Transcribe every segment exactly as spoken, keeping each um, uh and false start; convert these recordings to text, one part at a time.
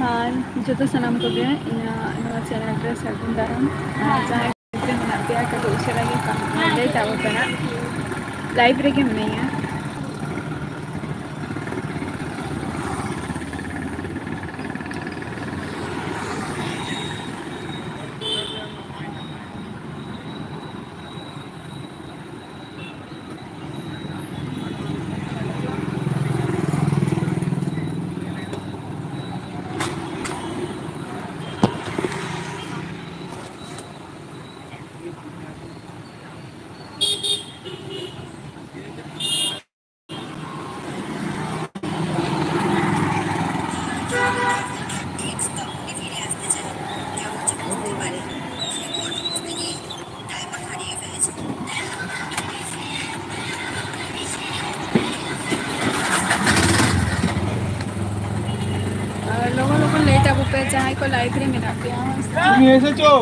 ᱟᱨ ᱡᱚᱛᱚ ᱥᱟᱱᱟᱢ ᱠᱚᱜᱮ ᱤᱧᱟᱹᱜ ᱱᱚᱣᱟ ᱪᱮᱱᱮᱞ ᱨᱮ ᱥᱟᱹᱜᱩᱱ ᱫᱟᱨᱟᱢ᱾ ᱟᱨ ᱡᱟᱦᱟᱸᱭ ᱜᱤᱫᱽᱨᱟᱹ ᱢᱮᱱᱟᱜ ᱯᱮᱭᱟ, ᱠᱟᱹᱴᱤᱡ ᱩᱥᱟᱹᱨᱟ ᱜᱮ ᱠᱟᱹᱢᱤ ᱞᱟᱹᱭ ᱛᱟᱵᱚ ᱠᱟᱱᱟ, ᱞᱟᱭᱤᱵᱷ ᱨᱮᱜᱮ ᱢᱮᱱᱟᱧᱟ᱾ ᱟᱨ ᱞᱚᱜᱚᱱ ᱞᱚᱜᱚᱱ ᱞᱟᱹᱭ ᱛᱟᱵᱚ ᱯᱮ, ᱡᱟᱦᱟᱸᱭ ᱠᱚ ᱞᱟᱭᱤᱵᱷ ᱨᱮ ᱢᱮᱱᱟᱜ ᱯᱮᱭᱟ᱾ ᱛᱩᱢᱤ ᱮᱥᱮᱪᱳ?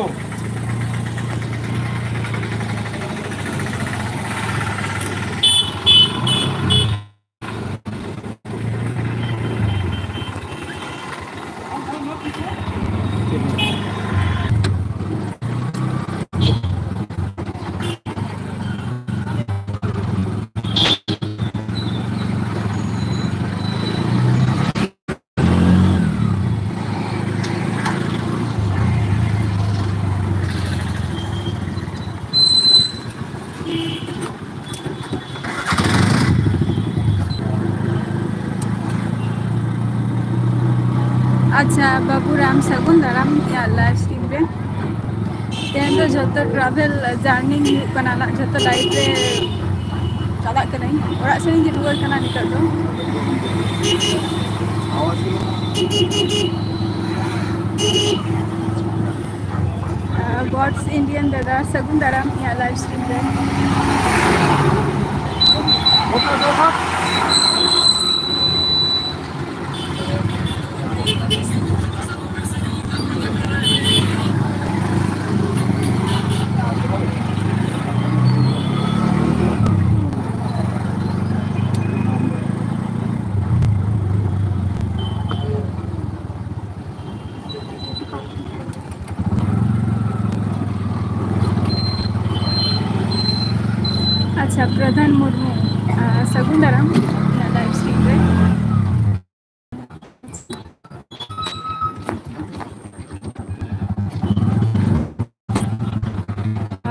ᱟᱪᱪᱷᱟ, ᱵᱟᱹᱵᱩ ᱨᱟᱢ, ᱥᱟᱹᱜᱩᱱ ᱫᱟᱨᱟᱢ ᱤᱧᱟᱹᱜ ᱞᱟᱭᱤᱵᱷ ᱥᱴᱨᱤᱢ ᱨᱮ᱾ ᱛᱮᱦᱮᱧ ᱫᱚ ᱡᱷᱚᱛᱚ ᱴᱨᱟᱵᱷᱮᱞ ᱡᱟᱨᱱᱤ ᱦᱩᱭᱩᱜ ᱠᱟᱱᱟ ᱱᱟᱜ, ᱡᱷᱚᱛᱚ ᱞᱟᱭᱤᱵᱷ ᱨᱮ ᱪᱟᱞᱟᱜ ᱠᱟᱹᱱᱟᱹᱧ᱾ ᱚᱲᱟᱜ ᱥᱮᱫ ᱤᱧ ᱨᱩᱣᱟᱹᱲ ᱠᱟᱱᱟ ᱱᱤᱛᱚᱜ ᱫᱚ᱾ ᱜᱚᱰᱥ ᱤᱱᱰᱤᱭᱟᱱ ᱫᱟᱫᱟ, ᱥᱟᱹᱜᱩᱱ ᱫᱟᱨᱟᱢ ᱤᱧᱟᱹᱜ ᱞᱟᱭᱤᱵᱷ ᱥᱴᱨᱤᱢ ᱨᱮ᱾ ᱯᱨᱚᱫᱷᱟᱱ ᱢᱩᱨᱢᱩ, ᱟᱨ ᱥᱟᱹᱜᱩᱱ ᱫᱟᱨᱟᱢ ᱤᱧᱟᱹᱜ live stream ᱨᱮ᱾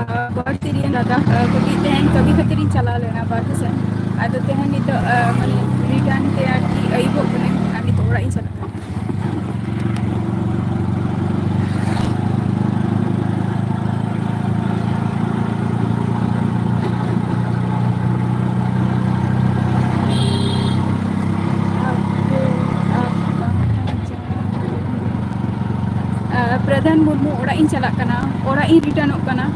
ᱟᱨ ᱵᱟᱨ ᱛᱤᱨᱤᱭᱟᱱ ᱫᱟᱫᱟ, ᱟᱨ ᱠᱟᱹᱴᱤᱡ ᱛᱮᱦᱮᱧ ᱠᱟᱹᱢᱤ ᱠᱷᱟᱹᱛᱤᱨ ᱤᱧ ᱪᱟᱞᱟᱣ ᱞᱮᱱᱟ ᱵᱟᱨᱦᱮ ᱥᱮᱱ᱾ ᱟᱫᱚ ᱛᱮᱦᱮᱧ ᱱᱤᱛᱚᱜ, ᱟᱨ ᱢᱟᱱᱮ return ᱛᱮ ᱟᱨᱠᱤ ᱟᱹᱭᱩᱵᱚᱜ ᱠᱟᱹᱱᱟᱹᱧ, ᱟᱨ ᱱᱤᱛᱚᱜ ᱚᱲᱟᱜ ᱤᱧ ᱪᱟᱞᱟᱜ ᱠᱟᱱᱟ᱾ ᱟᱨ ᱯᱨᱚᱫᱷᱟᱱ ᱢᱩᱨᱢᱩ ᱚᱲᱟᱜ ᱤᱧ ᱪᱟᱞᱟᱜ ᱠᱟᱱᱟ, ᱚᱲᱟᱜ ᱤᱧ ᱨᱤᱴᱟᱨᱱᱚᱜ ᱠᱟᱱᱟ᱾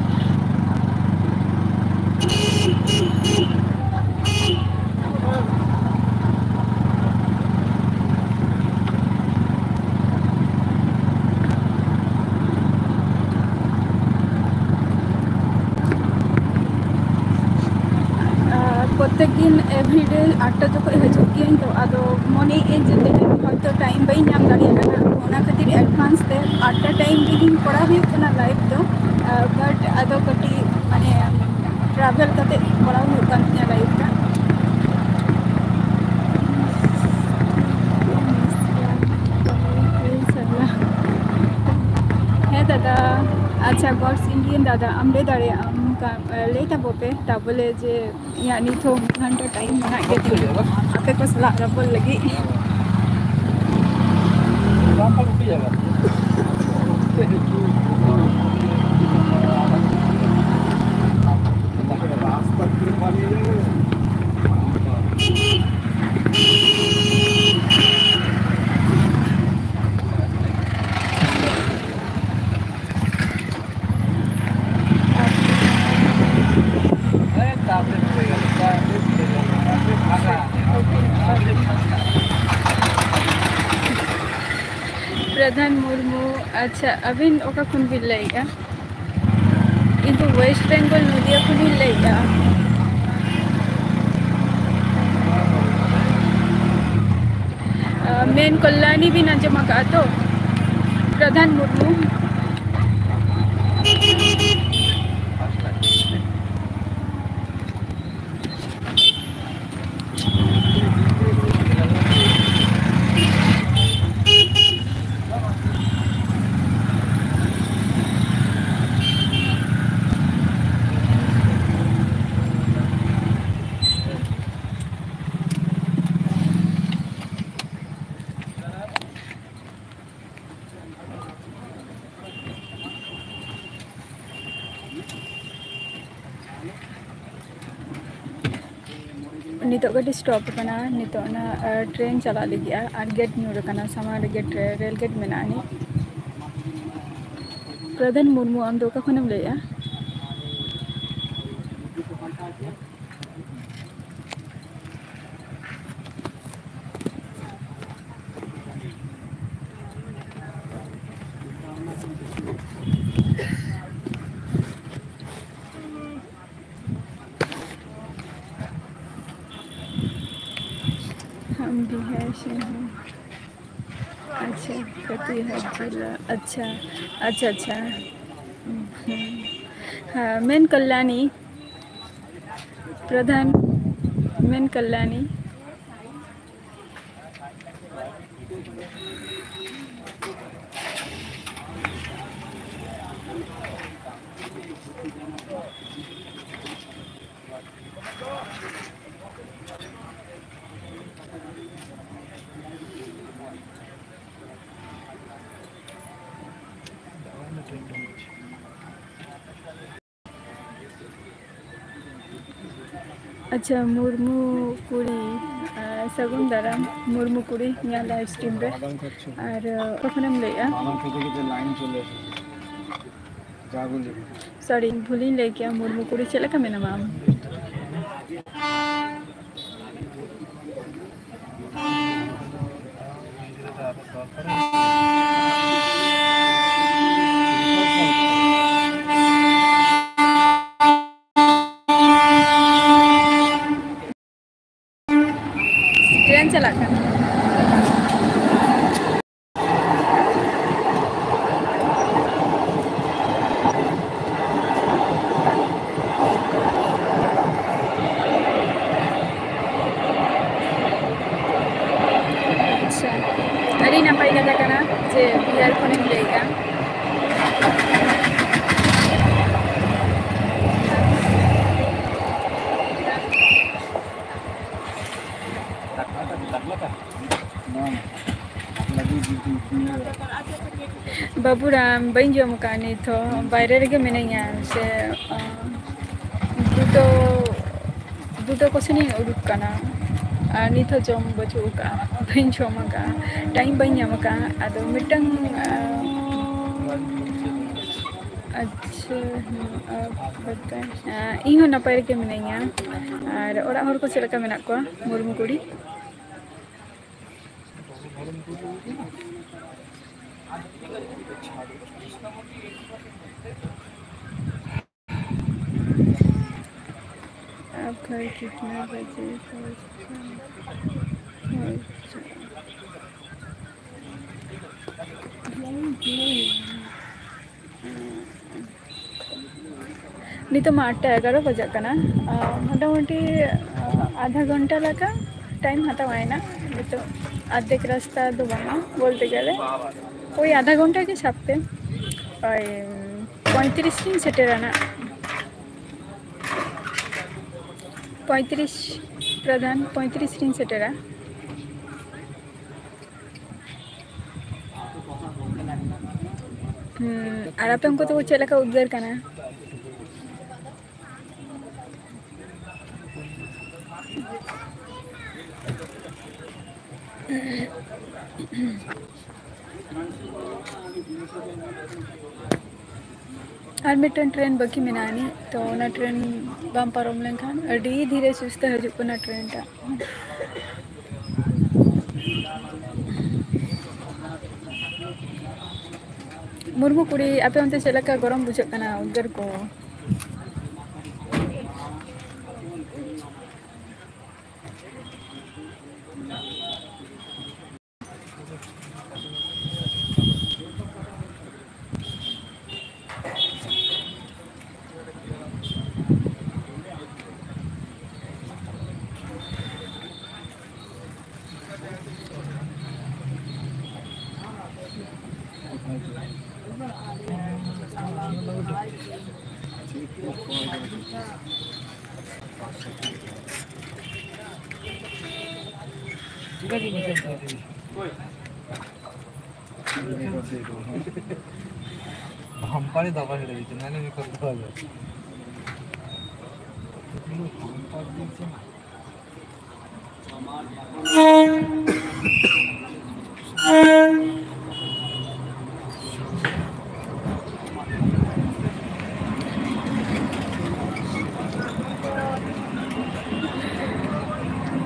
ᱟᱨ ᱯᱨᱚᱛᱮᱠ ᱫᱤᱱ everyday ᱟᱴᱴᱟ ᱡᱚᱠᱷᱚᱱ ᱦᱤᱡᱩᱜ ᱜᱤᱭᱟᱹᱧ, ᱛᱚ ᱟᱫᱚ ᱢᱚᱱᱮᱭᱮᱫᱟᱹᱧ ᱡᱮ ᱛᱮᱦᱮᱧ ᱦᱚᱭᱛᱳ time ᱵᱟᱹᱧ ᱧᱟᱢ ᱫᱟᱲᱮᱭᱟᱜ ᱠᱟᱱᱟ, ᱚᱱᱟ ᱠᱷᱟᱹᱛᱤᱨ advance ᱛᱮ ᱟᱴᱴᱟ time ᱨᱮᱜᱮᱧ ᱠᱚᱨᱟᱣ ᱦᱩᱭᱩᱜ ᱠᱟᱱᱟ live ᱫᱚ᱾ ᱟᱨ but ᱟᱫᱚ ᱠᱟᱹᱴᱤᱡ ᱢᱟᱱᱮ travel ᱠᱟᱛᱮ ᱠᱚᱨᱟᱣ ᱦᱩᱭᱩᱜ ᱠᱟᱱ ᱛᱤᱧᱟᱹ live ᱫᱚ᱾ ᱦᱮᱸ ᱫᱟᱫᱟ, ᱟᱪᱪᱷᱟ, God's Indian ᱫᱟᱫᱟ, ᱟᱢ ᱞᱟᱹᱭ ᱫᱟᱲᱮᱭᱟᱜ ᱟᱢ, ᱞᱟᱹᱭ ᱛᱟᱵᱚ ᱯᱮ ᱛᱟᱵᱚᱞᱮ ᱡᱮ ᱤᱧᱟᱹᱜ ᱱᱤᱛ ᱦᱚᱸ ᱢᱤᱫ ᱜᱷᱚᱱᱴᱟ time ᱢᱮᱱᱟᱜ ᱜᱮᱛᱤᱧᱟ ᱟᱯᱮ ᱠᱚ ᱥᱟᱞᱟᱜ ᱨᱚᱯᱚᱲ ᱞᱟᱹᱜᱤᱫ᱾ ᱯᱨᱚᱫᱷᱟᱱ ᱢᱩᱨᱢᱩ, ᱟᱪᱪᱷᱟ, ᱟᱹᱵᱤᱱ ᱚᱠᱟ ᱠᱷᱚᱱ ᱵᱤᱱ ᱞᱟᱹᱭᱮᱫᱼᱟ? ᱤᱧ ᱫᱚ West Bengal, ᱱᱚᱫᱤᱭᱟ ᱠᱷᱚᱱᱤᱧ ᱞᱟᱹᱭᱮᱫᱼᱟ᱾ ᱟᱸ, ᱢᱮᱱ ᱠᱚᱞᱞᱟᱱᱤ ᱵᱤᱱ ᱟᱸᱡᱚᱢ ᱟᱠᱟᱫᱼᱟ ᱛᱚ? ᱯᱨᱚᱫᱷᱟᱱ ᱢᱩᱨᱢᱩ᱾ ᱱᱤᱛᱚᱜ ᱜᱟᱹᱰᱤ stop ᱟᱠᱟᱱᱟ᱾ ᱱᱤᱛᱚᱜ ᱚᱱᱟ, ᱟᱨ, train ᱪᱟᱞᱟᱜ ᱞᱟᱹᱜᱤᱫᱼᱟ ᱟᱨ gate ᱧᱩᱨ ᱟᱠᱟᱱᱟ, ᱥᱟᱢᱟᱝ ᱨᱮ gate ᱨᱮ ᱨᱮᱞ gate ᱢᱮᱱᱟᱜᱼᱟ ᱟᱹᱱᱤᱡ᱾ ᱯᱨᱚᱫᱷᱟᱱ ᱢᱩᱨᱢᱩ, ᱟᱢ ᱫᱚ ᱚᱠᱟ ᱠᱷᱚᱱᱮᱢ ᱞᱟᱹᱭᱮᱫᱼᱟ? हम बिहार से हैं। अच्छा, कटिहार जिला। अच्छा, अच्छा, अच्छा। हम्म, हम्म। हाँ, ᱢᱮᱱ ᱠᱚᱞᱞᱟᱱᱤ᱾ ᱯᱨᱚᱫᱷᱟᱱ, ᱢᱮᱱ ᱠᱚᱞᱞᱟᱱᱤ᱾ ᱟᱪᱪᱷᱟ, ᱢᱩᱨᱢᱩ ᱠᱩᱲᱤ, ᱟᱨ ᱥᱟᱹᱜᱩᱱ ᱫᱟᱨᱟᱢ ᱢᱩᱨᱢᱩ ᱠᱩᱲᱤ ᱤᱧᱟᱹᱜ live stream ᱨᱮ᱾ ᱟᱨ, ᱚᱠᱟ ᱠᱷᱚᱱᱮᱢ ᱞᱟᱹᱭᱮᱜᱼᱟ? ᱢᱟᱲᱟᱝ ᱛᱮᱫᱚ ᱠᱟᱹᱴᱤᱡ line ᱪᱚᱞᱮ ᱮᱥᱮ᱾ ᱡᱟ ᱵᱚᱞᱮ᱾ Sorry, ᱵᱷᱩᱞᱤᱧ ᱞᱟᱹᱭ ᱠᱮᱜᱼᱟ, ᱢᱩᱨᱢᱩ ᱠᱩᱲᱤ᱾ ᱪᱮᱫ ᱞᱮᱠᱟ ᱢᱮᱱᱟᱢᱟ ᱟᱢ? Train ᱪᱟᱞᱟᱜ ᱠᱟᱱᱟ᱾ ᱟᱪᱪᱷᱟ, ᱟᱹᱰᱤ ᱱᱟᱯᱟᱭ ᱠᱟᱛᱷᱟ ᱠᱟᱱᱟ ᱡᱮ ᱵᱤᱦᱟᱨ ᱠᱷᱚᱱᱮᱢ ᱞᱟᱹᱭᱮᱫᱼᱟ᱾ ᱵᱟᱹᱵᱩᱨᱟᱢ, ᱵᱟᱹᱧ ᱡᱚᱢ ᱟᱠᱟᱫᱼᱟ ᱱᱤᱛ ᱦᱚᱸ, ᱵᱟᱭᱨᱮ ᱨᱮᱜᱮ ᱢᱤᱱᱟᱹᱧᱟ᱾ ᱥᱮ, ᱟᱸ, ᱫᱩᱴᱳ, ᱱᱤᱛᱚᱜ ᱠᱚᱥᱮᱱᱤᱧ ᱩᱰᱩᱠ ᱠᱟᱱᱟ ᱟᱨ ᱱᱤᱛ ᱦᱚᱸ ᱡᱚᱢ ᱵᱟᱹᱪᱩᱜ ᱟᱠᱟᱫᱼᱟ, ᱵᱟᱹᱧ ᱡᱚᱢ ᱟᱠᱟᱫᱼᱟ, ᱴᱟᱭᱤᱢ ᱵᱟᱹᱧ ᱧᱟᱢ ᱟᱠᱟᱫᱼᱟ᱾ ᱟᱫᱚ ᱢᱤᱫᱴᱟᱝ, ᱟᱸ, ᱟᱪᱪᱷᱟ, ᱦᱮᱸ, ᱟᱨ ᱵᱟᱛᱟᱭ, ᱟᱸ, ᱤᱧ ᱦᱚᱸ ᱱᱟᱯᱟᱭ ᱨᱮᱜᱮ ᱢᱤᱱᱟᱹᱧᱟ᱾ ᱟᱨ ᱚᱲᱟᱜ ᱦᱚᱲ ᱠᱚ ᱪᱮᱫ ᱞᱮᱠᱟ ᱢᱮᱱᱟᱜ ᱠᱚᱣᱟ ᱢᱩᱨᱢᱩ ᱠᱩᱲᱤ? आप घर कितने बजे पहुंचते हैं? ᱱᱤᱛᱚᱜ ᱢᱟ ᱟᱴᱴᱟ ᱮᱜᱟᱨᱚ ᱵᱟᱡᱟᱜ ᱠᱟᱱᱟ᱾ ᱟᱸ, ᱢᱚᱴᱟᱢᱩᱴᱤ, ᱟᱸ, ᱟᱫᱷᱟ ᱜᱷᱚᱱᱴᱟ ᱞᱮᱠᱟ ᱴᱟᱭᱤᱢ ᱦᱟᱛᱟᱣ ᱮᱱᱟ᱾ ᱱᱤᱛᱚᱜ ᱟᱫᱷᱮᱠ ᱨᱟᱥᱛᱟ ᱫᱚ ᱵᱟᱝᱟ, ᱵᱚᱞᱛᱮ ᱜᱮᱞᱮ ᱳᱭ ᱟᱫᱷᱟ ᱜᱷᱚᱱᱴᱟ ᱜᱮ ᱥᱟᱵ ᱯᱮ, ᱳᱭ ᱯᱚᱸᱭᱛᱨᱤᱥ ᱨᱤᱧ ᱥᱮᱴᱮᱨᱟ ᱱᱟᱜ᱾ ᱯᱚᱸᱭᱛᱨᱤᱥ, ᱯᱨᱚᱫᱷᱟᱱ, ᱯᱚᱸᱭᱛᱨᱤᱥ ᱨᱤᱧ ᱥᱮᱴᱮᱨᱟ᱾ ᱦᱩᱸ, ᱟᱨ ᱟᱯᱮ ᱩᱱᱠᱩ ᱫᱚ ᱪᱮᱫ ᱞᱮᱠᱟ ᱩᱫᱽᱜᱟᱹᱨ ᱠᱟᱱᱟ? ᱟᱨ ᱢᱤᱫᱴᱮᱱ ᱴᱨᱮᱱ ᱵᱟᱹᱠᱤ ᱢᱮᱱᱟᱜ ᱟᱹᱱᱤᱡ, ᱛᱚ ᱚᱱᱟ ᱴᱨᱮᱱ ᱵᱟᱢ ᱯᱟᱨᱚᱢ ᱞᱮᱱᱠᱷᱟᱱ ᱟᱹᱰᱤ ᱫᱷᱤᱨᱮ ᱥᱩᱥᱛᱮ ᱦᱤᱡᱩᱜ ᱠᱟᱱᱟ ᱴᱨᱮᱱ ᱴᱟᱜ᱾ ᱢᱩᱨᱢᱩ ᱠᱩᱲᱤ, ᱟᱯᱮ ᱚᱱᱛᱮ ᱪᱮᱫ ᱞᱮᱠᱟ ᱜᱚᱨᱚᱢ ᱵᱩᱡᱷᱟᱹᱜ ᱠᱟᱱᱟ, ᱩᱫᱽᱜᱟᱹᱨ ᱠᱚ? ᱦᱟᱢᱯᱟᱲᱤ ᱫᱟᱵᱟ ᱦᱤᱲᱟᱹ ᱫᱤᱛᱤᱧ, ᱟᱞᱮ ᱢᱤᱫ ᱠᱚᱲᱟ ᱫᱚ᱾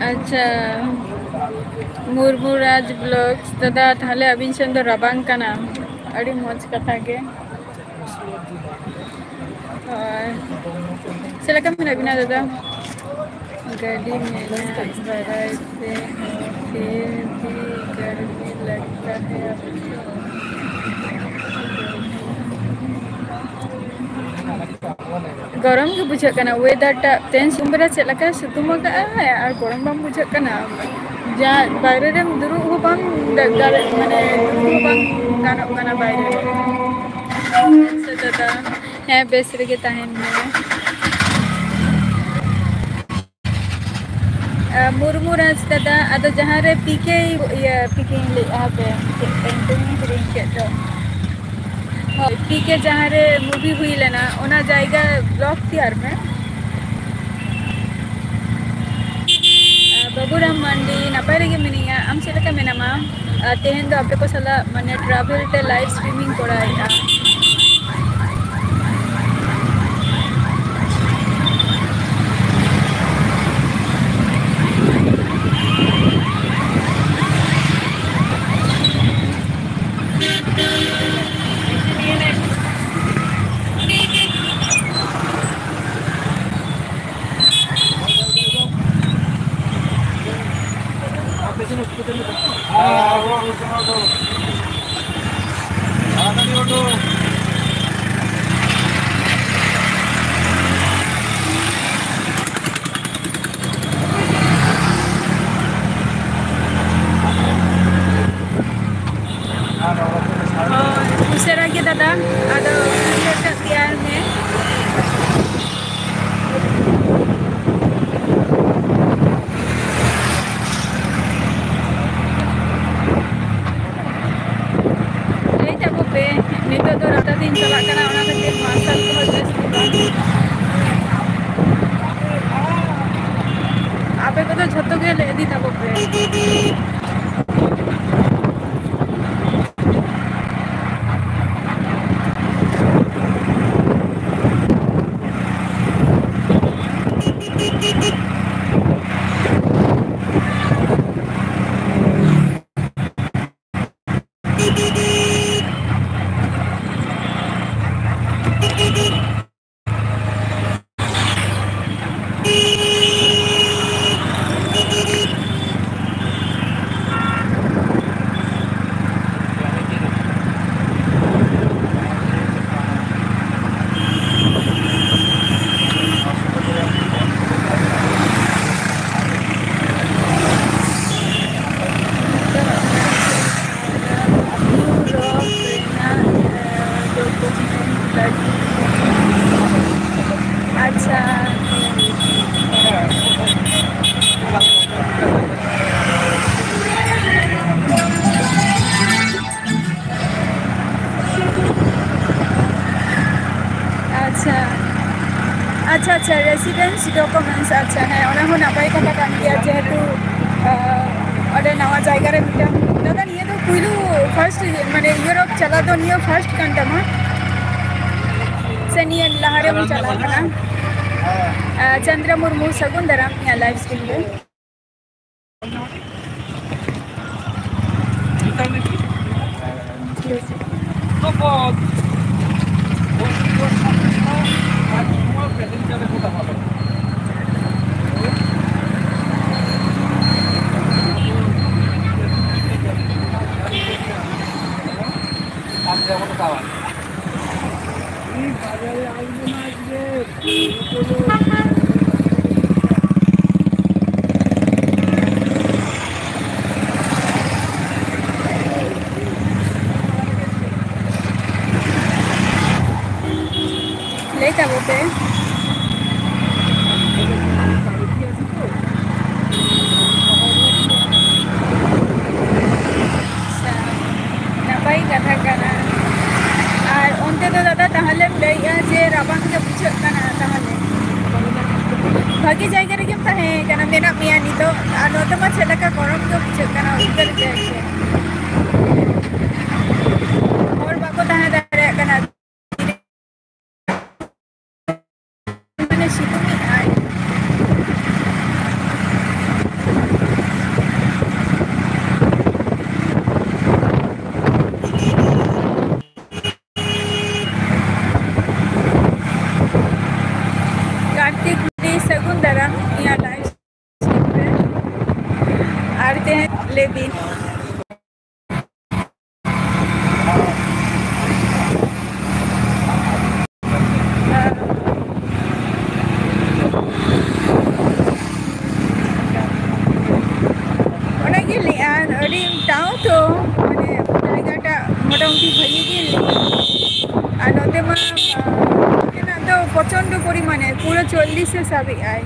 ᱟᱪᱪᱷᱟ, ᱢᱩᱨᱢᱩ ᱨᱟᱡᱽ Vlogs, ᱫᱟᱫᱟ, ᱛᱟᱦᱞᱮ ᱟᱹᱵᱤᱱ ᱥᱮᱱ ᱫᱚ ᱨᱟᱵᱟᱝ ᱠᱟᱱᱟ? ᱟᱹᱰᱤ ᱢᱚᱡᱽ ᱠᱟᱛᱷᱟ ᱜᱮ᱾ ᱦᱳᱭ, ᱪᱮᱫ ᱞᱮᱠᱟ ᱢᱮᱱᱟᱜ ᱵᱤᱱᱟ, ᱫᱟᱫᱟ? ᱜᱟᱹᱰᱤ ᱢᱮᱱᱟᱜ ᱵᱟᱲᱟᱭ ᱛᱮ ᱯᱷᱤᱨ ᱵᱷᱤ ᱜᱟᱨᱢᱤ ᱞᱟᱜᱽᱛᱟ ᱦᱟᱭ ᱟᱯᱠᱳ? ᱜᱚᱨᱚᱢ ᱜᱮ ᱵᱩᱡᱷᱟᱹᱜ ᱠᱟᱱᱟ᱾ Weather ᱴᱟᱜ ᱛᱮᱦᱮᱧ ᱥᱤᱧ ᱵᱮᱲᱟ ᱪᱮᱫ ᱞᱮᱠᱟᱭ ᱥᱤᱛᱩᱝ ᱟᱠᱟᱫᱼᱟᱭ ᱟᱨ ᱜᱚᱨᱚᱢ ᱵᱟᱝ ᱵᱩᱡᱷᱟᱹᱜ ᱠᱟᱱᱟ᱾ ᱡᱟ ᱵᱟᱭᱨᱮ ᱨᱮᱢ ᱫᱩᱲᱩᱵ ᱦᱚᱸ ᱵᱟᱝ ᱫᱟᱲᱮ-, ᱢᱟᱱᱮ ᱫᱩᱲᱩᱵ ᱦᱚᱸ ᱵᱟᱝ ᱜᱟᱱᱚᱜ ᱠᱟᱱᱟ ᱵᱟᱭᱨᱮ ᱨᱮ᱾ ᱥᱮ ᱫᱟᱫᱟ? ᱦᱮᱸ, ᱵᱮᱥ ᱨᱮᱜᱮ ᱛᱟᱦᱮᱱ ᱢᱮ᱾ ᱟᱨ ᱢᱩᱨᱢᱩ ᱨᱟᱡᱽ ᱫᱟᱫᱟ, ᱟᱫᱚ ᱡᱟᱦᱟᱸ ᱨᱮ ᱯᱤ ᱠᱮ, ᱤᱭᱟᱹ, ᱯᱤ ᱠᱮᱧ ᱞᱟᱹᱭᱮᱫᱼᱟ, ᱦᱟᱯᱮ, ᱪᱮᱫ ᱛᱟᱭ ᱧᱩᱛᱩᱢ ᱤᱧ ᱦᱤᱲᱤᱧ ᱠᱮᱫ ᱫᱚ᱾ ᱦᱳᱭ, ᱯᱤ ᱠᱮ ᱡᱟᱦᱟᱸ ᱨᱮ movie ᱦᱩᱭ ᱞᱮᱱᱟ, ᱚᱱᱟ ᱡᱟᱭᱜᱟ vlog ᱛᱮᱭᱟᱨ ᱢᱮ᱾ ᱟᱨ ᱵᱟᱹᱵᱩᱨᱟᱢ ᱢᱟᱱᱰᱤ, ᱱᱟᱯᱟᱭ ᱨᱮᱜᱮ ᱢᱤᱱᱟᱹᱧᱟ, ᱟᱢ ᱪᱮᱫ ᱞᱮᱠᱟ ᱢᱮᱱᱟᱢᱟ? ᱟᱨ ᱛᱮᱦᱮᱧ ᱫᱚ ᱟᱯᱮ ᱠᱚ ᱥᱟᱞᱟᱜ, ᱢᱟᱱᱮ, travel ᱛᱮ live streaming ᱠᱚᱨᱟᱣᱮᱫᱼᱟ᱾ ᱦᱳᱭ, ᱩᱥᱟᱹᱨᱟ ᱜᱮ ᱫᱟᱫᱟ, ᱟᱫᱚ ᱩᱥᱟᱹᱨᱟ ᱛᱮᱭᱟᱨ ᱢᱮ᱾ ᱞᱟᱹᱭ ᱛᱟᱵᱚ ᱯᱮ, ᱱᱤᱛᱚᱜ ᱫᱚ ᱨᱟᱥᱛᱟ ᱛᱮᱧ ᱪᱟᱞᱟᱜ ᱠᱟᱱᱟ, ᱚᱱᱟ ᱠᱷᱟᱹᱛᱤᱨ ᱢᱟᱨᱥᱟᱞ ᱠᱚᱦᱚᱸ ᱡᱟᱹᱥᱛᱤ ᱵᱟᱝ᱾ ᱟᱯᱮ ᱠᱚᱫᱚ ᱡᱷᱚᱛᱚ ᱜᱮ ᱞᱟᱹᱭ ᱤᱫᱤ ᱛᱟᱵᱚ ᱯᱮ᱾ ᱟᱪᱪᱷᱟ᱾ ᱟᱪᱪᱷᱟ, ᱟᱪᱪᱷᱟ, ᱟᱪᱪᱷᱟ, residence documents, ᱟᱪᱪᱷᱟ, ᱦᱮᱸ, ᱚᱱᱟ ᱦᱚᱸ ᱱᱟᱯᱟᱭ ᱠᱟᱛᱷᱟ ᱠᱟᱱ ᱜᱮᱭᱟ, ᱡᱮᱦᱮᱛᱩ, ᱟᱸ, ᱚᱸᱰᱮ ᱱᱟᱣᱟ ᱡᱟᱭᱜᱟ ᱨᱮ ᱢᱤᱫᱴᱟᱝ, ᱫᱟᱫᱟ, ᱱᱤᱭᱟᱹ ᱫᱚ ᱯᱩᱭᱞᱩ first, ᱢᱟᱱᱮ, ᱤᱭᱩᱨᱳᱯ ᱪᱟᱞᱟᱣ ᱫᱚ ᱱᱤᱭᱟᱹ first ᱠᱟᱱ ᱛᱟᱢᱟ? ᱥᱮ ᱱᱤᱭᱟᱹ ᱞᱟᱦᱟ ᱨᱮᱢ ᱪᱟᱞᱟᱣ ᱠᱟᱱᱟ? ᱟᱸ, ᱪᱚᱱᱫᱨᱟ ᱢᱩᱨᱢᱩ, ᱥᱟᱹᱜᱩᱱ ᱫᱟᱨᱟᱢ ᱤᱧᱟᱹᱜ live stream ᱨᱮ᱾ ᱞᱟᱹᱭ ᱛᱟᱵᱚ ᱯᱮ᱾ ᱢᱮᱭᱟ ᱱᱤᱛᱚᱜ᱾ ᱟᱨ ᱱᱚᱛᱮ ᱢᱟ ᱪᱮᱫ ᱞᱮᱠᱟ ᱜᱚᱨᱚᱢ ᱜᱮ ᱵᱩᱡᱷᱟᱹᱜ ᱠᱟᱱᱟ, ᱩᱫᱽᱜᱟᱹᱨ ᱜᱮ᱾ ᱦᱚᱲ ᱵᱟᱠᱚ ᱛᱟᱦᱮᱸ ᱫᱟᱲᱮᱭᱟᱜ ᱠᱟᱱᱟ᱾ ᱢᱟᱱᱮ ᱥᱤᱛᱩᱝ ᱮᱫ ᱟᱭ᱾ ᱠᱟᱨᱛᱤᱠ ᱢᱟᱱᱰᱤ, ᱥᱟᱹᱜᱩᱱ ᱫᱟᱨᱟᱢ ᱤᱧᱟᱹᱜ live stream ᱨᱮ᱾ ᱟᱨ ᱛᱮᱦᱮᱧ ᱞᱟᱹᱭ ᱵᱤᱱ᱾ ᱚᱱᱟᱜᱮ ᱞᱟᱹᱭᱟ, ᱟᱹᱰᱤ ᱴᱟᱣ ᱛᱚ, ᱢᱟᱱᱮ, ᱡᱟᱭᱜᱟᱴᱟᱜ ᱢᱚᱴᱟᱢᱩᱴᱤ ᱵᱷᱟᱹᱜᱤ ᱜᱮ ᱞᱟᱹᱭᱟ᱾ ᱟᱨ ᱱᱚᱛᱮ ᱢᱟ, ᱟᱸ, ᱱᱚᱛᱮᱱᱟᱜ ᱫᱚ ᱯᱨᱚᱪᱚᱱᱰᱚ ᱯᱚᱨᱤᱢᱟᱱᱮ ᱯᱩᱨᱟᱹ ᱪᱚᱞᱞᱤᱥ ᱮ ᱥᱟᱵ ᱮᱫ ᱟᱭ᱾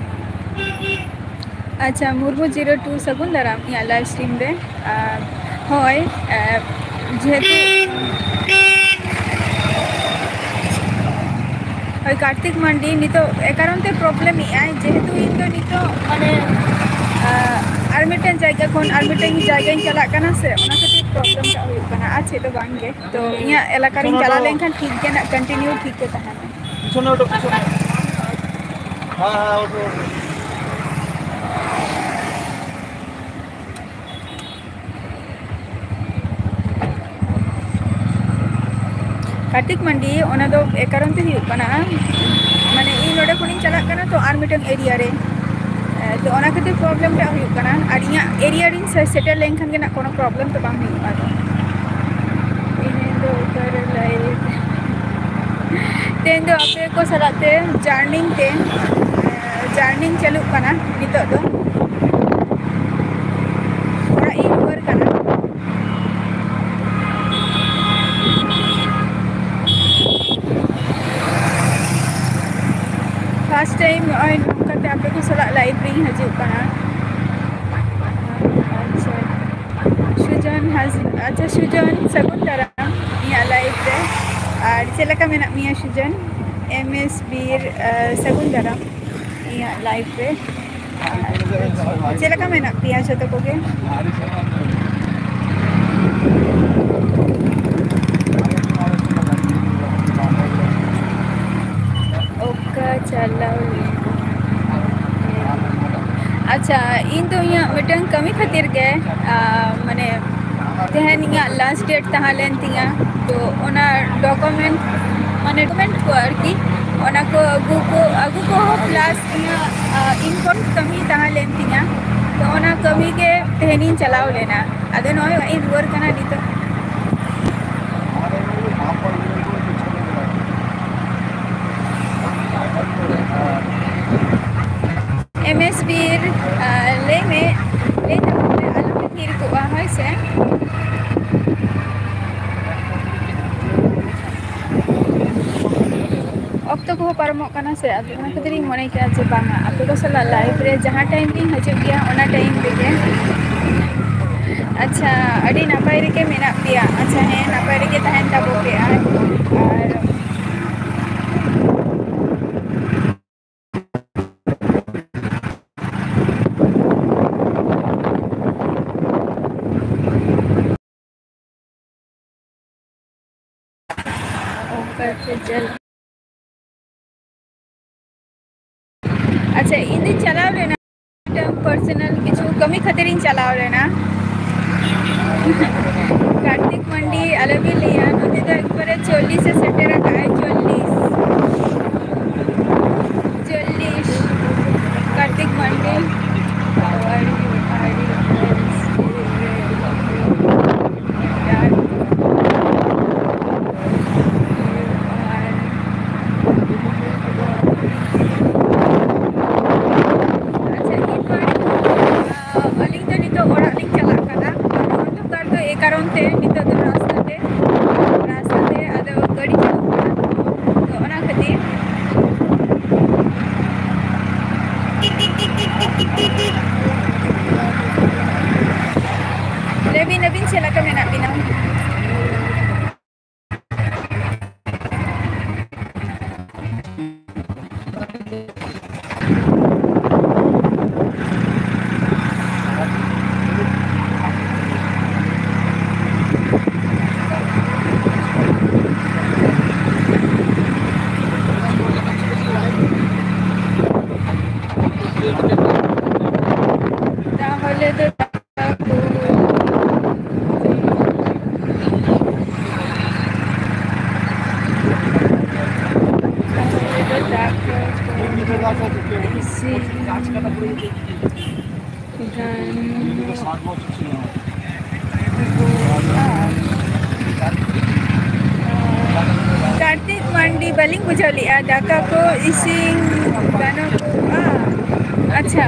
ᱟᱪᱪᱷᱟ, ᱢᱩᱨᱢᱩ zero two, ᱥᱟᱹᱜᱩᱱ ᱫᱟᱨᱟᱢ ᱤᱧᱟᱹᱜ live stream ᱨᱮ᱾ ᱟᱨ ᱦᱳᱭ, ᱮ, ᱡᱮᱦᱮᱛᱩ, ᱦᱳᱭ, ᱠᱟᱨᱛᱤᱠ ᱢᱟᱱᱰᱤ ᱱᱤᱛᱚᱜ ᱮ ᱠᱟᱨᱚᱱ ᱛᱮ problem ᱮᱫ ᱟᱭ, ᱡᱮᱦᱮᱛᱩ ᱤᱧ ᱫᱚ ᱱᱤᱛᱚᱜ ᱢᱟᱱᱮ, ᱟ, ᱟᱨ ᱢᱤᱫᱴᱮᱱ ᱡᱟᱭᱜᱟ ᱠᱷᱚᱱ ᱟᱨ ᱢᱤᱫᱴᱮᱱ ᱡᱟᱭᱜᱟᱧ ᱪᱟᱞᱟᱜ ᱠᱟᱱᱟ ᱥᱮ, ᱚᱱᱟ ᱠᱷᱟᱹᱛᱤᱨ problem ᱴᱟᱜ ᱦᱩᱭᱩᱜ ᱠᱟᱱᱟ, ᱟᱨ ᱪᱮᱫ ᱫᱚ ᱵᱟᱝ ᱜᱮ᱾ ᱛᱚ ᱤᱧᱟᱹᱜ ᱮᱞᱟᱠᱟ ᱨᱤᱧ ᱪᱟᱞᱟᱣ ᱞᱮᱱᱠᱷᱟᱱ ᱴᱷᱤᱠ ᱜᱮ ᱱᱟᱜ continue ᱴᱷᱤᱠ ᱜᱮ ᱛᱟᱦᱮᱱᱟ᱾ ᱯᱤᱪᱷᱚᱱᱮ ᱩᱰᱩᱠ, ᱯᱤᱪᱷᱚᱱᱮ᱾ ᱦᱮᱸ, ᱦᱮᱸ, ᱩᱰᱩᱠ, ᱩᱰᱩᱠ᱾ ᱠᱟᱨᱛᱤᱠ ᱢᱟᱱᱰᱤ, ᱚᱱᱟ ᱫᱚ ᱮ ᱠᱟᱨᱚᱱ ᱛᱮ ᱦᱩᱭᱩᱜ ᱠᱟᱱᱟ, ᱢᱟᱱᱮ, ᱤᱧ ᱱᱚᱰᱮ ᱠᱷᱚᱱᱤᱧ ᱪᱟᱞᱟᱜ ᱠᱟᱱᱟ ᱛᱚ ᱟᱨ ᱢᱤᱫᱴᱮᱱ area ᱨᱮ, ᱮ, ᱛᱚ ᱚᱱᱟ ᱠᱷᱟᱹᱛᱤᱨ problem ᱴᱟᱜ ᱦᱩᱭᱩᱜ ᱠᱟᱱᱟ᱾ ᱟᱨ ᱤᱧᱟᱹᱜ area ᱨᱤᱧ ᱥᱮ-, settle ᱞᱮᱱᱠᱷᱟᱱ ᱜᱮ ᱱᱟᱜ ᱠᱳᱱᱳ problem ᱫᱚ ᱵᱟᱝ ᱦᱩᱭᱩᱜᱼᱟ ᱟᱫᱚ᱾ ᱛᱮᱦᱮᱧ ᱫᱚ ᱚᱠᱟᱨᱮ live? ᱛᱮᱦᱮᱧ ᱫᱚ ᱟᱯᱮ ᱠᱚ ᱥᱟᱞᱟᱜ ᱛᱮ journey ᱛᱮ, ᱮ, journey ᱪᱟᱹᱞᱩᱜ ᱠᱟᱱᱟ ᱱᱤᱛᱚᱜ ᱫᱚ᱾ ᱚᱲᱟᱜ ᱤᱧ ᱨᱩᱣᱟᱹᱲ ᱠᱟᱱᱟ᱾ First time ᱱᱚᱜᱼᱚᱭ ᱱᱚᱝᱠᱟᱛᱮ ᱟᱯᱮ ᱠᱚ ᱥᱟᱞᱟᱜ live ᱨᱤᱧ ᱦᱤᱡᱩᱜ ᱠᱟᱱᱟ᱾ ᱟᱪᱪᱷᱟ, ᱥᱩᱡᱚᱱ ᱦᱟᱸᱥ-, ᱟᱪᱪᱷᱟ, ᱥᱩᱡᱚᱱ, ᱥᱟᱹᱜᱩᱱ ᱫᱟᱨᱟᱢ ᱤᱧᱟᱹᱜ live ᱨᱮ᱾ ᱟᱨ ᱪᱮᱫ ᱞᱮᱠᱟ ᱢᱮᱱᱟᱜ ᱢᱮᱭᱟ ᱥᱩᱡᱚᱱ? M S ᱵᱤᱨ, ᱟᱨ ᱥᱟᱹᱜᱩᱱ ᱫᱟᱨᱟᱢ ᱤᱧᱟᱹᱜ live ᱨᱮ᱾ ᱪᱮᱫ ᱞᱮᱠᱟ ᱢᱮᱱᱟᱜ ᱯᱮᱭᱟ ᱡᱷᱚᱛᱚ ᱠᱚᱜᱮ? ᱚᱠᱟ ᱪᱟᱞᱟᱣ ᱞᱮᱱᱟ? ᱟᱪᱪᱷᱟ, ᱤᱧ ᱫᱚ ᱤᱧᱟᱹᱜ ᱢᱤᱫᱴᱟᱝ ᱠᱟᱹᱢᱤ ᱠᱷᱟᱹᱛᱤᱨ ᱜᱮ, ᱟ, ᱢᱟᱱᱮ, ᱛᱮᱦᱮᱧ ᱤᱧᱟᱹᱜ last date ᱛᱟᱦᱮᱸ ᱞᱮᱱ ᱛᱤᱧᱟᱹ, ᱛᱚ ᱚᱱᱟ document, ᱢᱟᱱᱮ document ᱠᱚ ᱟᱨᱠᱤ, ᱚᱱᱟ ᱠᱚ ᱟᱹᱜᱩ ᱠᱚ, ᱟᱹᱜᱩ ᱠᱚᱦᱚᱸ plus ᱤᱧᱟᱹᱜ, ᱟ, important ᱠᱟᱹᱢᱤ ᱛᱟᱦᱮᱸ ᱞᱮᱱ ᱛᱤᱧᱟᱹ, ᱛᱚ ᱚᱱᱟ ᱠᱟᱹᱢᱤ ᱜᱮ ᱛᱮᱦᱮᱧᱤᱧ ᱪᱟᱞᱟᱣ ᱞᱮᱱᱟ᱾ ᱟᱫᱚ ᱱᱚᱜᱼᱚᱭ ᱚᱲᱟᱜ ᱤᱧ ᱨᱩᱣᱟᱹᱲ ᱠᱟᱱᱟ ᱱᱤᱛᱚᱜ᱾ ᱮᱢ ᱮᱥ ᱵᱤᱨ, ᱟᱨ ᱞᱟᱹᱭ ᱢᱮ, ᱞᱟᱹᱭ ᱛᱟᱵᱚᱱ ᱢᱮ, ᱟᱞᱚᱯᱮ ᱛᱷᱤᱨ ᱠᱚᱜᱼᱟ, ᱦᱳᱭ ᱥᱮ᱾ ᱚᱠᱛᱚ ᱠᱚᱦᱚᱸ ᱯᱟᱨᱚᱢᱚᱜ ᱠᱟᱱᱟ ᱥᱮ, ᱟᱫᱚ ᱚᱱᱟ ᱠᱷᱟᱹᱛᱤᱨ ᱤᱧ ᱢᱚᱱᱮ ᱠᱮᱫᱟ ᱡᱮ ᱵᱟᱝᱟ, ᱟᱯᱮ ᱠᱚ ᱥᱟᱞᱟᱜ live ᱨᱮ ᱡᱟᱦᱟᱸ time ᱨᱤᱧ ᱦᱤᱡᱩᱜ ᱜᱮᱭᱟ, ᱚᱱᱟ time ᱨᱮᱜᱮ᱾ ᱟᱪᱪᱷᱟ, ᱟᱹᱰᱤ ᱱᱟᱯᱟᱭ ᱨᱮᱜᱮ ᱢᱮᱱᱟᱜ ᱯᱮᱭᱟ᱾ ᱟᱪᱪᱷᱟ, ᱦᱮᱸ, ᱱᱟᱯᱟᱭ ᱨᱮᱜᱮ ᱛᱟᱦᱮᱱ ᱛᱟᱵᱚ ᱯᱮ᱾ ᱟᱨ, ᱟᱨ ᱟᱪᱪᱷᱟ, ᱤᱧ ᱫᱚᱧ ᱪᱟᱞᱟᱣ ᱞᱮᱱᱟ, ᱢᱤᱫᱴᱟᱝ personal ᱠᱤᱪᱷᱩ ᱠᱟᱹᱢᱤ ᱠᱷᱟᱹᱛᱤᱨ ᱤᱧ ᱪᱟᱞᱟᱣ ᱞᱮᱱᱟ᱾ ᱠᱟᱨᱛᱤᱠ ᱢᱟᱱᱰᱤ ᱟᱞᱚᱵᱤᱱ ᱞᱟᱹᱭᱟ, ᱱᱚᱛᱮ ᱫᱚ ᱮᱠᱵᱟᱨᱮ ᱪᱚᱞᱞᱤᱥ ᱮ ᱥᱮᱴᱮᱨ ᱟᱠᱟᱫᱼᱟᱭ, ᱪᱚᱞᱞᱤᱥ᱾ ᱪᱚᱞᱞᱤᱥ᱾ ᱠᱟᱨᱛᱤᱠ ᱢᱟᱱᱰᱤ᱾ ᱟᱪᱪᱷᱟ, ᱱᱤᱛ ᱢᱟ, ᱟᱹᱞᱤᱧ ᱫᱚ ᱱᱤᱛᱚᱜ ᱚᱲᱟᱜ ᱞᱤᱧ ᱪᱟᱞᱟᱜ ᱠᱟᱱᱟ᱾ ᱟᱨ ᱚᱱᱠᱟ ᱫᱚ ᱮᱭ ᱠᱟᱨᱚᱱ ᱛᱮ ᱱᱤᱛᱚᱜ ᱫᱚ ᱨᱟᱥᱛᱟ ᱛᱮ, ᱨᱟᱥᱛᱟ ᱛᱮ ᱟᱫᱚ ᱜᱟᱹᱰᱤ ᱪᱟᱞᱟᱜ ᱠᱟᱱᱟ, ᱛᱚ ᱚᱱᱟ ᱠᱷᱟᱹᱛᱤᱨ᱾ ᱞᱟᱹᱭ ᱵᱤᱱ, ᱟᱹᱵᱤᱱ ᱪᱮᱫ ᱞᱮᱠᱟ ᱢᱮᱱᱟᱜ ᱵᱤᱱᱟ? ᱠᱟᱨᱛᱤᱠ ᱢᱟᱱᱰᱤ, ᱵᱟᱹᱞᱤᱧ ᱵᱩᱡᱷᱟᱹᱣ ᱞᱮᱜᱼᱟ, ᱫᱟᱠᱟ ᱠᱚ ᱤᱥᱤᱱ ᱜᱟᱱᱚᱜᱼᱟ? ᱟᱪᱪᱷᱟ,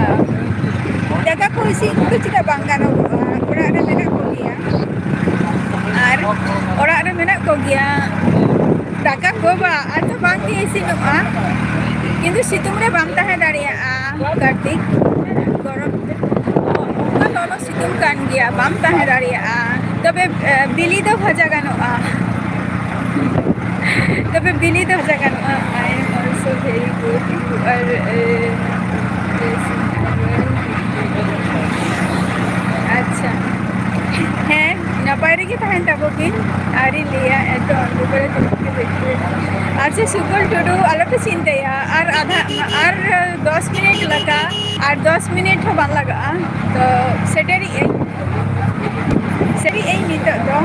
ᱫᱟᱠᱟ ᱠᱚ ᱤᱥᱤᱱ ᱠᱚ ᱪᱮᱫᱟᱜ ᱵᱟᱝ ᱜᱟᱱᱚᱜᱚᱜᱼᱟ? ᱚᱲᱟᱜ ᱨᱮ ᱢᱮᱱᱟᱜ ᱠᱚᱜᱮᱭᱟ᱾ ᱟᱨ ᱚᱲᱟᱜ ᱨᱮ ᱢᱮᱱᱟᱜ ᱠᱚᱜᱮᱭᱟ᱾ ᱫᱟᱠᱟ ᱠᱚ ᱵᱟ, ᱟᱫᱚ ᱵᱟᱝ ᱜᱮ ᱤᱥᱤᱱᱚᱜᱼᱟ᱾ ᱠᱤᱱᱛᱩ ᱥᱤᱛᱩᱝ ᱨᱮ ᱵᱟᱢ ᱛᱟᱦᱮᱸ ᱫᱟᱲᱮᱭᱟᱜᱼᱟ, ᱠᱟᱨᱛᱤᱠ᱾ ᱜᱚᱨᱚᱢ ᱛᱮ ᱚᱱᱠᱟ ᱞᱚᱞᱚ ᱥᱤᱛᱩᱝ ᱠᱟᱱ ᱜᱮᱭᱟ, ᱵᱟᱢ ᱛᱟᱦᱮᱸ ᱫᱟᱲᱮᱭᱟᱜᱼᱟ᱾ ᱛᱚᱵᱮ, ᱮ, ᱵᱤᱞᱤ ᱫᱚ ᱵᱷᱟᱡᱟ ᱜᱟᱱᱚᱜᱼᱟ᱾ ᱛᱚᱵᱮ ᱵᱤᱞᱤ ᱫᱚ ᱵᱷᱟᱡᱟ ᱜᱟᱱᱚᱜᱼᱟ᱾ I am also very good. You are, uh, yes, you are. ᱟᱪᱪᱷᱟ, ᱦᱮᱸ, ᱱᱟᱯᱟᱭ ᱨᱮᱜᱮ ᱛᱟᱦᱮᱱ ᱛᱟᱵᱚ ᱵᱤᱱ᱾ ᱟᱹᱣᱨᱤ ᱞᱟᱹᱭᱟ, ᱮᱛᱚ ᱚᱱᱫᱷᱚᱠᱟᱨᱮ ᱛᱩᱢᱠᱮ ᱫᱮᱠᱷᱛᱮ᱾ ᱟᱪᱪᱷᱟ, ᱥᱩᱠᱚᱞ ᱴᱩᱰᱩ, ᱟᱞᱚᱯᱮ ᱪᱤᱱᱛᱟᱹᱭᱟ, ᱟᱨ ᱟᱫᱷᱟ, ᱟᱨ ᱫᱚᱥ ᱢᱤᱱᱤᱴ ᱞᱮᱠᱟ, ᱟᱨ ᱫᱚᱥ ᱢᱤᱱᱤᱴ ᱦᱚᱸ ᱵᱟᱝ ᱞᱟᱜᱟᱜᱼᱟ, ᱛᱚ ᱥᱮᱴᱮᱨᱤᱡ ᱟᱹᱧ᱾ ᱥᱟᱹᱨᱤ ᱤᱧ ᱱᱤᱛᱚᱜ ᱫᱚ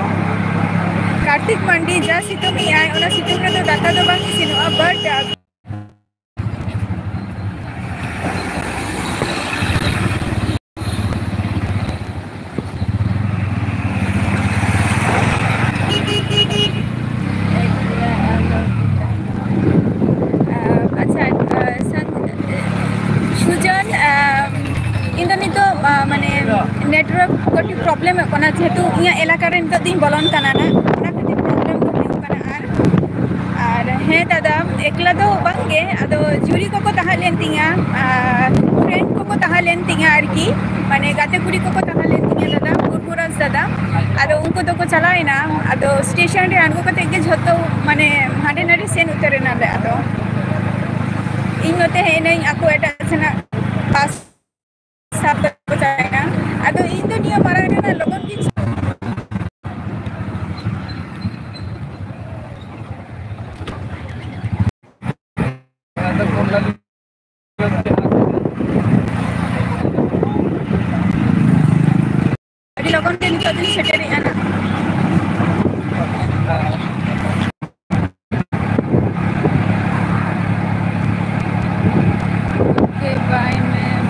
ᱠᱟᱨᱛᱤᱠ ᱢᱟᱱᱰᱤ ᱡᱟ ᱥᱤᱛᱩᱝ ᱮᱜᱼᱟᱭ, ᱚᱱᱟ ᱥᱤᱛᱩᱝ ᱨᱮᱫᱚ ᱫᱟᱠᱟ ᱫᱚ ᱵᱟᱝ ᱤᱥᱤᱱᱚᱜᱼᱟ, but ᱟᱪᱪᱷᱟ, ᱥᱟᱱ-, ᱥᱩᱡᱚᱱ, ᱤᱧ ᱫᱚ ᱱᱤᱛᱚᱜ, ᱟ, ᱢᱟᱱᱮ, network ᱠᱟᱹᱴᱤᱡ ᱯᱨᱚᱵᱞᱮᱢᱚᱜ ᱠᱟᱱᱟ, ᱡᱮᱦᱮᱛᱩ ᱤᱧᱟᱹᱜ ᱮᱞᱟᱠᱟ ᱨᱮ ᱱᱤᱛᱚᱜ ᱫᱚᱧ ᱵᱚᱞᱚᱱ ᱠᱟᱱᱟ ᱱᱟᱜ, ᱚᱱᱟ ᱠᱷᱟᱹᱛᱤᱨ ᱯᱨᱚᱵᱞᱮᱢ ᱫᱚ ᱦᱩᱭᱩᱜ ᱠᱟᱱᱟ᱾ ᱟᱨ, ᱟᱨ ᱦᱮᱸ ᱫᱟᱫᱟ, ᱮᱠᱞᱟ ᱫᱚ ᱵᱟᱝ ᱜᱮ, ᱟᱫᱚ ᱡᱩᱨᱤ ᱠᱚᱠᱚ ᱛᱟᱦᱮᱸ ᱞᱮᱱ ᱛᱤᱧᱟ, ᱟᱨ friend ᱠᱚᱠᱚ ᱛᱟᱦᱮᱸ ᱞᱮᱱ ᱛᱤᱧᱟ ᱟᱨᱠᱤ, ᱢᱟᱱᱮ, ᱜᱟᱛᱮ ᱠᱩᱲᱤ ᱠᱚᱠᱚ ᱛᱟᱦᱮᱸ ᱞᱮᱱ ᱛᱤᱧᱟ ᱫᱟᱫᱟ, ᱠᱩᱨᱢᱩᱨᱟᱡᱽ ᱫᱟᱫᱟ᱾ ᱟᱫᱚ ᱩᱱᱠᱩ ᱫᱚᱠᱚ ᱪᱟᱞᱟᱣ ᱮᱱᱟ, ᱟᱫᱚ ᱥᱴᱮᱥᱚᱱ ᱨᱮ ᱟᱬᱜᱚ ᱠᱟᱛᱮ ᱜᱮ ᱡᱷᱚᱛᱚ, ᱢᱟᱱᱮ, ᱦᱟᱸᱰᱮ ᱱᱟᱰᱮ ᱥᱮᱱ ᱩᱛᱟᱹᱨ ᱮᱱᱟᱞᱮ᱾ ᱟᱫᱚ ᱤᱧ ᱱᱚᱛᱮ ᱦᱮᱡ ᱮᱱᱟᱹᱧ, ᱟᱠᱚ ᱮᱴᱟᱜ ᱥᱮᱱᱟᱜ ᱵᱟᱥ ᱥᱟᱵ ᱠᱟᱛᱮ ᱠᱚ ᱪᱟᱞᱟᱣ ᱮᱱᱟ᱾ ᱟᱫᱚ ᱤᱧ ᱫᱚ ᱱᱤᱭᱟᱹ ᱢᱟᱲᱟᱝ ᱨᱮᱱᱟᱜ ᱞᱚᱜᱚᱱ ᱜᱤᱧ ᱟᱹᱰᱤ ᱞᱚᱜᱚᱱ ᱜᱮ ᱱᱤᱛᱚᱜ ᱫᱚᱧ ᱥᱮᱴᱮᱨᱮᱜᱼᱟ ᱱᱟᱜ᱾ Okay, bye, ma'am.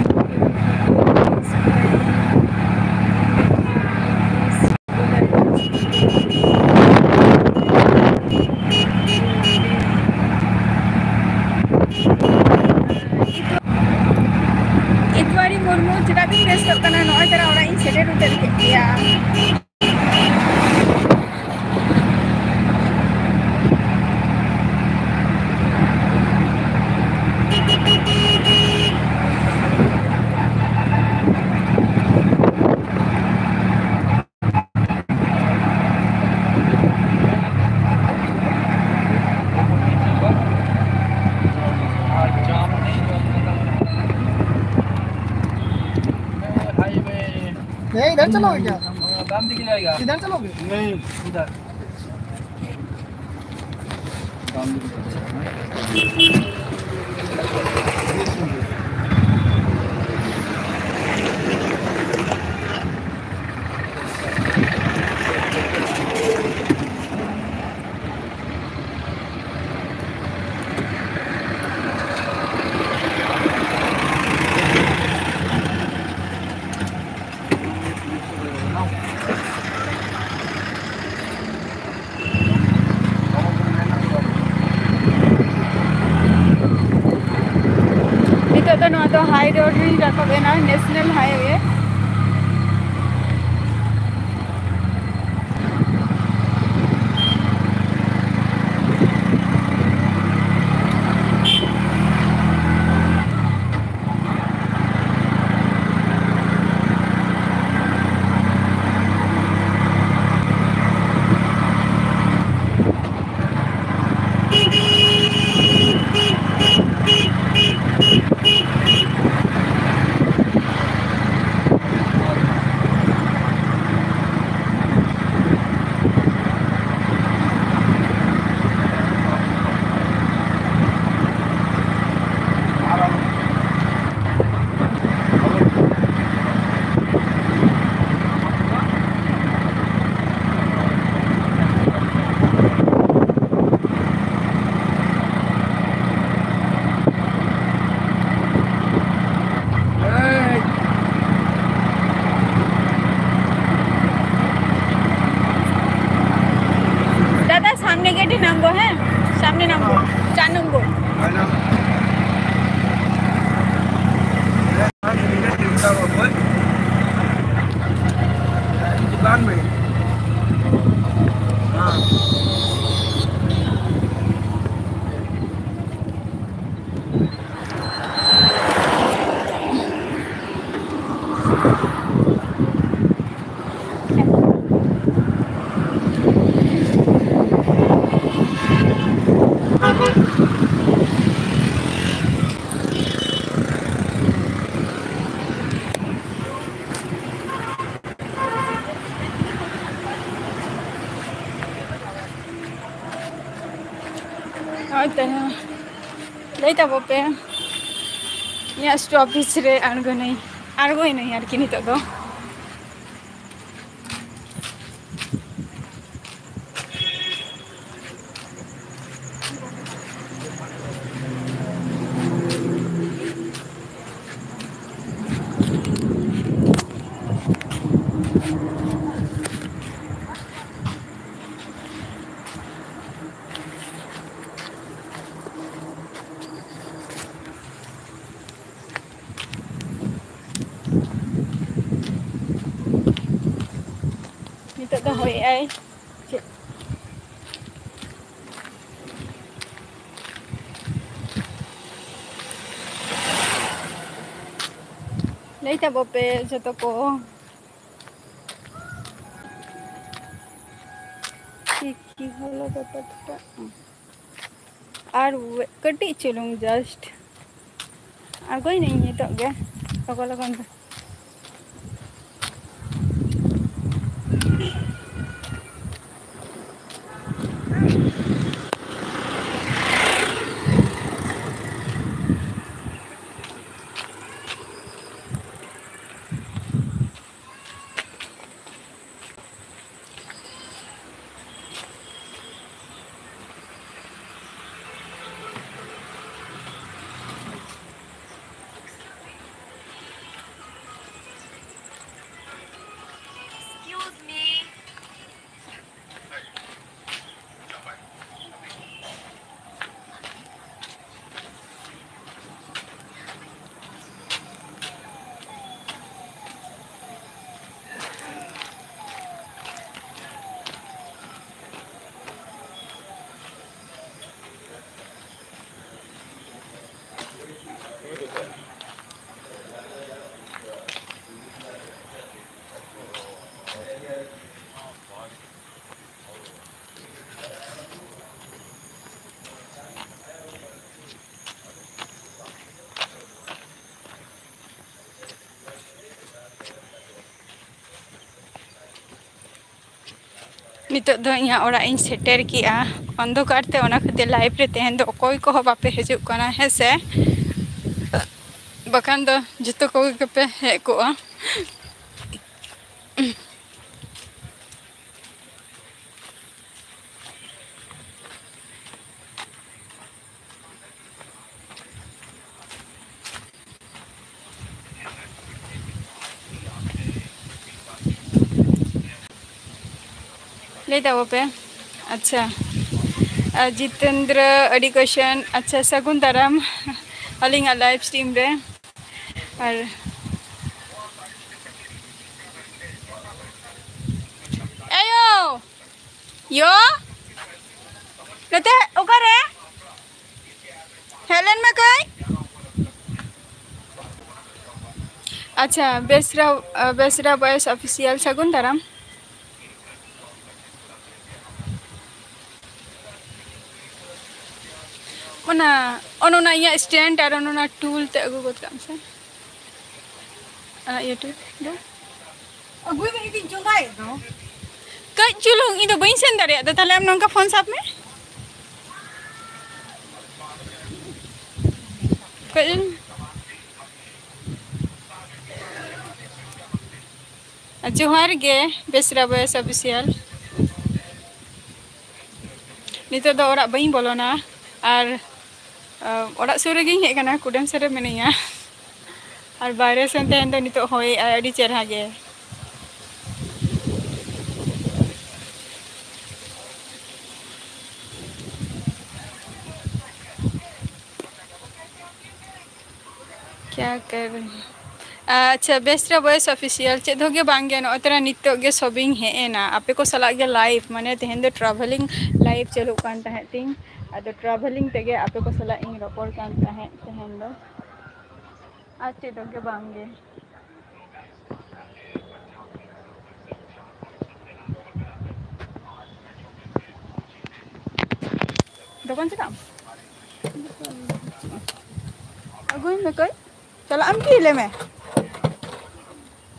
ये इधर चलोगे क्या? इधर चलोगे? नहीं, उधर। ᱱᱤᱛᱚᱜ ᱫᱚ ᱱᱚᱣᱟ ᱫᱚ high road ᱨᱤᱧ ᱨᱟᱠᱟᱵ ᱮᱱᱟ, national highway᱾ দাদা, সামনে গেটে নামবো, হ্যাঁ, সামনে নামবো, চার নম্বর। ᱦᱳᱭ ᱛᱚ, ᱞᱟᱹᱭ ᱛᱟᱵᱚ ᱯᱮ, ᱤᱧᱟᱹᱜ ᱥᱴᱚᱯᱮᱡᱽ ᱨᱮ ᱟᱬᱜᱚᱱᱟᱹᱧ, ᱟᱬᱜᱚᱭᱮᱱᱟᱹᱧ ᱟᱨᱠᱤ ᱱᱤᱛᱚᱜ ᱫᱚ᱾ ᱱᱤᱛᱚᱜ ᱫᱚ ᱦᱚᱭᱮᱜᱼᱟᱭ᱾ ᱪᱮᱫ? ᱞᱟᱹᱭ ᱛᱟᱵᱚ ᱯᱮ ᱡᱚᱛᱚ ᱠᱚ᱾ ᱪᱤᱠᱤ ᱦᱚᱞᱚ ᱵᱟᱯᱟᱴᱟ᱾ ᱟᱨ ᱠᱟᱹᱴᱤᱡ ᱪᱩᱞᱩᱝ just ᱟᱬᱜᱚᱭᱮᱱᱟᱹᱧ ᱱᱤᱛᱚᱜ ᱜᱮ, ᱞᱚᱜᱚᱱ ᱞᱚᱜᱚᱱ ᱫᱚ᱾ ᱱᱤᱛᱚᱜ ᱫᱚ ᱤᱧᱟᱹᱜ ᱚᱲᱟᱜ ᱤᱧ ᱥᱮᱴᱮᱨ ᱠᱮᱜᱼᱟ᱾ ᱚᱱᱫᱷᱚᱠᱟᱨ ᱛᱮ, ᱚᱱᱟ ᱠᱷᱟᱹᱛᱤᱨ ᱞᱟᱭᱤᱵᱷ ᱨᱮ ᱛᱮᱦᱮᱧ ᱫᱚ ᱚᱠᱚᱭ ᱠᱚᱦᱚᱸ ᱵᱟᱯᱮ ᱦᱤᱡᱩᱜ ᱠᱟᱱᱟ, ᱦᱮᱸ ᱥᱮ? ᱵᱟᱠᱷᱟᱱ ᱫᱚ ᱡᱚᱛᱚ ᱠᱚᱜᱮ ᱯᱮ ᱦᱮᱡ ᱠᱚᱜᱼᱟ᱾ ᱞᱟᱹᱭ ᱛᱟᱵᱚ ᱯᱮ᱾ ᱟᱪᱪᱷᱟ, ᱟᱨ ᱡᱤᱛᱮᱱᱫᱨᱚ, ᱟᱹᱰᱤ ᱠᱚᱥᱪᱮᱱ᱾ ᱟᱪᱪᱷᱟ, ᱥᱟᱹᱜᱩᱱ ᱫᱟᱨᱟᱢ ᱟᱹᱞᱤᱧᱟᱜ ᱞᱟᱭᱤᱵᱷ ᱥᱴᱨᱤᱢ ᱨᱮ᱾ ᱟᱨ ᱮᱭᱳ, ᱭᱳ, ᱱᱚᱛᱮ ᱚᱠᱟᱨᱮ? ᱦᱮᱡ ᱞᱮᱱ ᱢᱮ ᱠᱟᱹᱡ᱾ ᱟᱪᱪᱷᱟ, ᱵᱮᱥᱨᱟ, ᱵᱮᱥᱨᱟ ᱵᱚᱭᱮᱥ ᱚᱯᱷᱤᱥᱤᱭᱟᱞ, ᱥᱟᱹᱜᱩᱱ ᱫᱟᱨᱟᱢ᱾ ᱚᱱᱟ, ᱚᱱ ᱚᱱᱟ ᱤᱧᱟᱹᱜ ᱥᱴᱮᱱᱰ ᱟᱨ ᱚᱱ ᱚᱱᱟ ᱴᱩᱞ ᱛᱮ ᱟᱹᱜᱩ ᱜᱚᱫ ᱠᱟᱜ ᱢᱮᱥᱮ᱾ ᱟᱨ ᱤᱭᱟᱹ ᱴᱩᱞ ᱫᱚ ᱟᱹᱜᱩᱭ ᱢᱮ, ᱤᱧ ᱪᱚᱸᱫᱟᱭᱮᱫ ᱫᱚ᱾ ᱠᱟᱹᱡ ᱪᱩᱞᱩᱝ, ᱤᱧ ᱫᱚ ᱵᱟᱹᱧ ᱥᱮᱱ ᱫᱟᱲᱮᱭᱟᱜ ᱫᱚ, ᱛᱟᱦᱞᱮ ᱟᱢ ᱱᱚᱝᱠᱟ ᱯᱷᱳᱱ ᱥᱟᱵ ᱢᱮ᱾ ᱠᱟᱹᱡ ᱪᱩᱞᱩᱝ᱾ ᱡᱚᱦᱟᱨ ᱜᱮ, ᱵᱮᱥᱨᱟ ᱵᱚᱭᱮᱥ ᱚᱯᱷᱤᱥᱤᱭᱟᱞ᱾ ᱱᱤᱛᱚᱜ ᱫᱚ ᱚᱲᱟᱜ ᱵᱟᱹᱧ ᱵᱚᱞᱚᱱᱟ, ᱟᱨ, ᱟ, ᱚᱲᱟᱜ ᱥᱩᱨ ᱨᱮᱜᱮᱧ ᱦᱮᱡ ᱟᱠᱟᱱᱟ, ᱠᱩᱰᱟᱹᱢ ᱥᱮᱫ ᱨᱮ ᱢᱤᱱᱟᱹᱧᱟ᱾ ᱟᱨ ᱵᱟᱭᱨᱮ ᱥᱮᱱ ᱛᱟᱦᱮᱱ ᱫᱚ ᱱᱤᱛᱚᱜ ᱦᱚᱭᱮᱜᱼᱟᱭ ᱟᱹᱰᱤ ᱪᱮᱨᱦᱟ ᱜᱮ᱾ ᱠᱭᱟ ᱠᱟᱨ ᱨᱦᱤ ᱦᱳ? ᱟᱪᱪᱷᱟ, ᱵᱮᱥᱨᱟ ᱵᱚᱭᱮᱥ ᱚᱯᱷᱤᱥᱤᱭᱟᱞ, ᱪᱮᱫ ᱦᱚᱸ ᱜᱮ ᱵᱟᱝ ᱜᱮ, ᱱᱚᱜᱼᱚᱭ ᱛᱚᱨᱟ ᱱᱤᱛᱚᱜ ᱜᱮ ᱥᱚᱵᱤᱧ ᱦᱮᱡ ᱮᱱᱟ, ᱟᱯᱮ ᱠᱚ ᱥᱟᱞᱟᱜ ᱜᱮ ᱞᱟᱭᱤᱵᱷ, ᱢᱟᱱᱮ ᱛᱮᱦᱮᱧ ᱫᱚ ᱴᱨᱟᱵᱷᱮᱞᱤᱝ ᱞᱟᱭᱤᱵᱷ ᱪᱟᱹᱞᱩᱜ ᱠᱟᱱ ᱛᱟᱦᱮᱸᱫ ᱛᱤᱧ, ᱟᱫᱚ ᱴᱨᱟᱵᱷᱮᱞᱤᱝ ᱛᱮᱜᱮ ᱟᱯᱮ ᱠᱚ ᱥᱟᱞᱟᱜ ᱤᱧ ᱨᱚᱯᱚᱲ ᱠᱟᱱ ᱛᱟᱦᱮᱸᱫ ᱛᱮᱦᱮᱧ ᱫᱚ, ᱟᱨ ᱪᱮᱫ ᱦᱚᱸ ᱜᱮ ᱵᱟᱝ ᱜᱮ᱾ ᱫᱚᱠᱟᱱ ᱪᱟᱞᱟᱜ ᱟᱢ? ᱟᱹᱜᱩᱭ ᱢᱮ ᱠᱟᱹᱡ᱾ ᱪᱟᱞᱟᱜ ᱟᱢ ᱠᱤ? ᱞᱟᱹᱭ ᱢᱮ᱾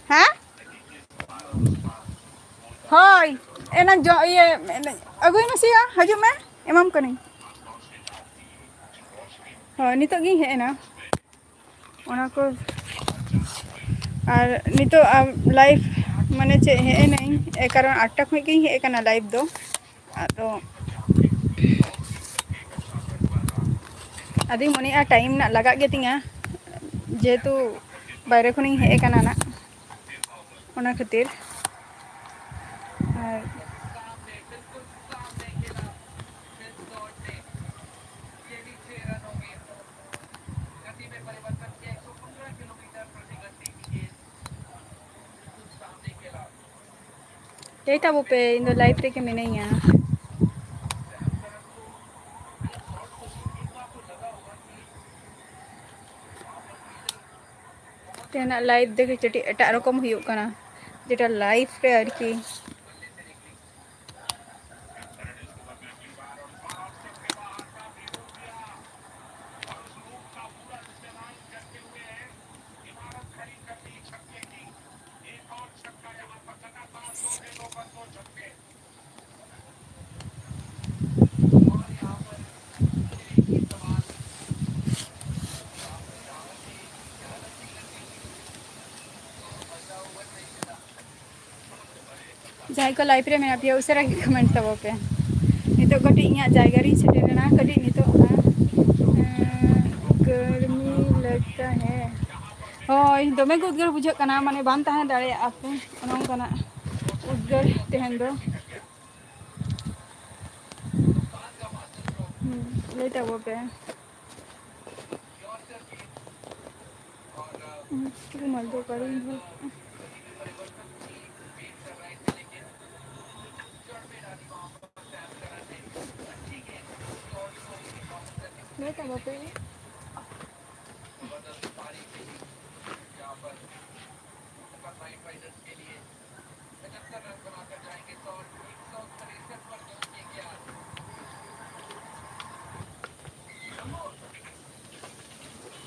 ᱦᱮᱸ? ᱦᱳᱭ᱾ ᱮᱱᱟ ᱡᱚ ᱤᱭᱟᱹ ᱟᱹᱜᱩᱭ ᱢᱮᱥᱮᱭᱟ, ᱦᱤᱡᱩᱜ ᱢᱮ, ᱮᱢᱟᱢ ᱠᱟᱹᱱᱟᱹᱧ᱾ ᱦᱳᱭ, ᱱᱤᱛᱚᱜ ᱜᱤᱧ ᱦᱮᱡ ᱮᱱᱟ᱾ ᱚᱱᱟ ᱠᱚ ᱟᱨ ᱱᱤᱛᱚᱜ ᱟᱢ live ᱢᱟᱱᱮ ᱪᱮᱫ ᱦᱮᱡ ᱮᱱᱟᱹᱧ, ᱮ ᱠᱟᱨᱚᱱ ᱟᱴᱴᱟ ᱠᱷᱚᱱ ᱜᱤᱧ ᱦᱮᱡ ᱟᱠᱟᱱᱟ live ᱫᱚ᱾ ᱟᱫᱚ ᱟᱫᱚᱧ ᱢᱚᱱᱮᱭᱮᱫᱼᱟ time ᱱᱟᱜ ᱞᱟᱜᱟᱜ ᱜᱮᱛᱤᱧᱟ, ᱡᱮᱦᱮᱛᱩ ᱵᱟᱭᱨᱮ ᱠᱷᱚᱱᱤᱧ ᱦᱮᱡ ᱟᱠᱟᱱᱟ ᱱᱟᱜ, ᱚᱱᱟ ᱠᱷᱟᱹᱛᱤᱨ᱾ ᱟᱨ ᱞᱟᱹᱭ ᱛᱟᱵᱚ ᱯᱮ, ᱤᱧ ᱫᱚ live ᱨᱮᱜᱮ ᱢᱤᱱᱟᱹᱧᱟ᱾ ᱛᱮᱦᱮᱧᱟᱜ live ᱫᱚ ᱠᱟᱹᱴᱤᱡ ᱮᱴᱟᱜ ᱨᱚᱠᱚᱢ ᱦᱩᱭᱩᱜ ᱠᱟᱱᱟ, ᱡᱮᱴᱟ live ᱨᱮ ᱟᱨᱠᱤ᱾ ᱡᱟᱦᱟᱸᱭ ᱠᱚ live ᱨᱮ ᱢᱮᱱᱟᱜ ᱯᱮᱭᱟ, ᱩᱥᱟᱹᱨᱟ ᱜᱮ comment ᱛᱟᱵᱚ ᱯᱮ᱾ ᱱᱤᱛᱚᱜ ᱠᱟᱹᱴᱤᱡ ᱤᱧᱟᱹᱜ ᱡᱟᱭᱜᱟ ᱨᱤᱧ ᱥᱮᱴᱮᱨ ᱮᱱᱟ, ᱠᱟᱹᱴᱤᱡ ᱱᱤᱛᱚᱜ ᱚᱱᱟ, ᱮᱸ, ᱜᱟᱨᱢᱤ ᱞᱟᱜᱽᱛᱟ ᱦᱮ᱾ ᱦᱳᱭ, ᱫᱚᱢᱮ ᱜᱮ ᱩᱫᱽᱜᱟᱹᱨ ᱵᱩᱡᱷᱟᱹᱜ ᱠᱟᱱᱟ, ᱢᱟᱱᱮ ᱵᱟᱝ ᱛᱟᱦᱮᱸ ᱫᱟᱲᱮᱭᱟᱜᱼᱟ ᱯᱮ, ᱚᱱᱮ ᱚᱱᱠᱟᱱᱟᱜ ᱩᱫᱽᱜᱟᱹᱨ ᱛᱮᱦᱮᱧ ᱫᱚ᱾ ᱦᱩᱸ, ᱞᱟᱹᱭ ᱛᱟᱵᱚ ᱯᱮ᱾ ᱦᱩᱸ, ᱨᱩᱢᱟᱞ ᱫᱚ ᱚᱠᱟᱨᱤᱧ ᱫᱚᱦᱚ ᱠᱟᱜᱼᱟ? ᱞᱟᱹᱭ ᱛᱟᱵᱚ ᱯᱮ᱾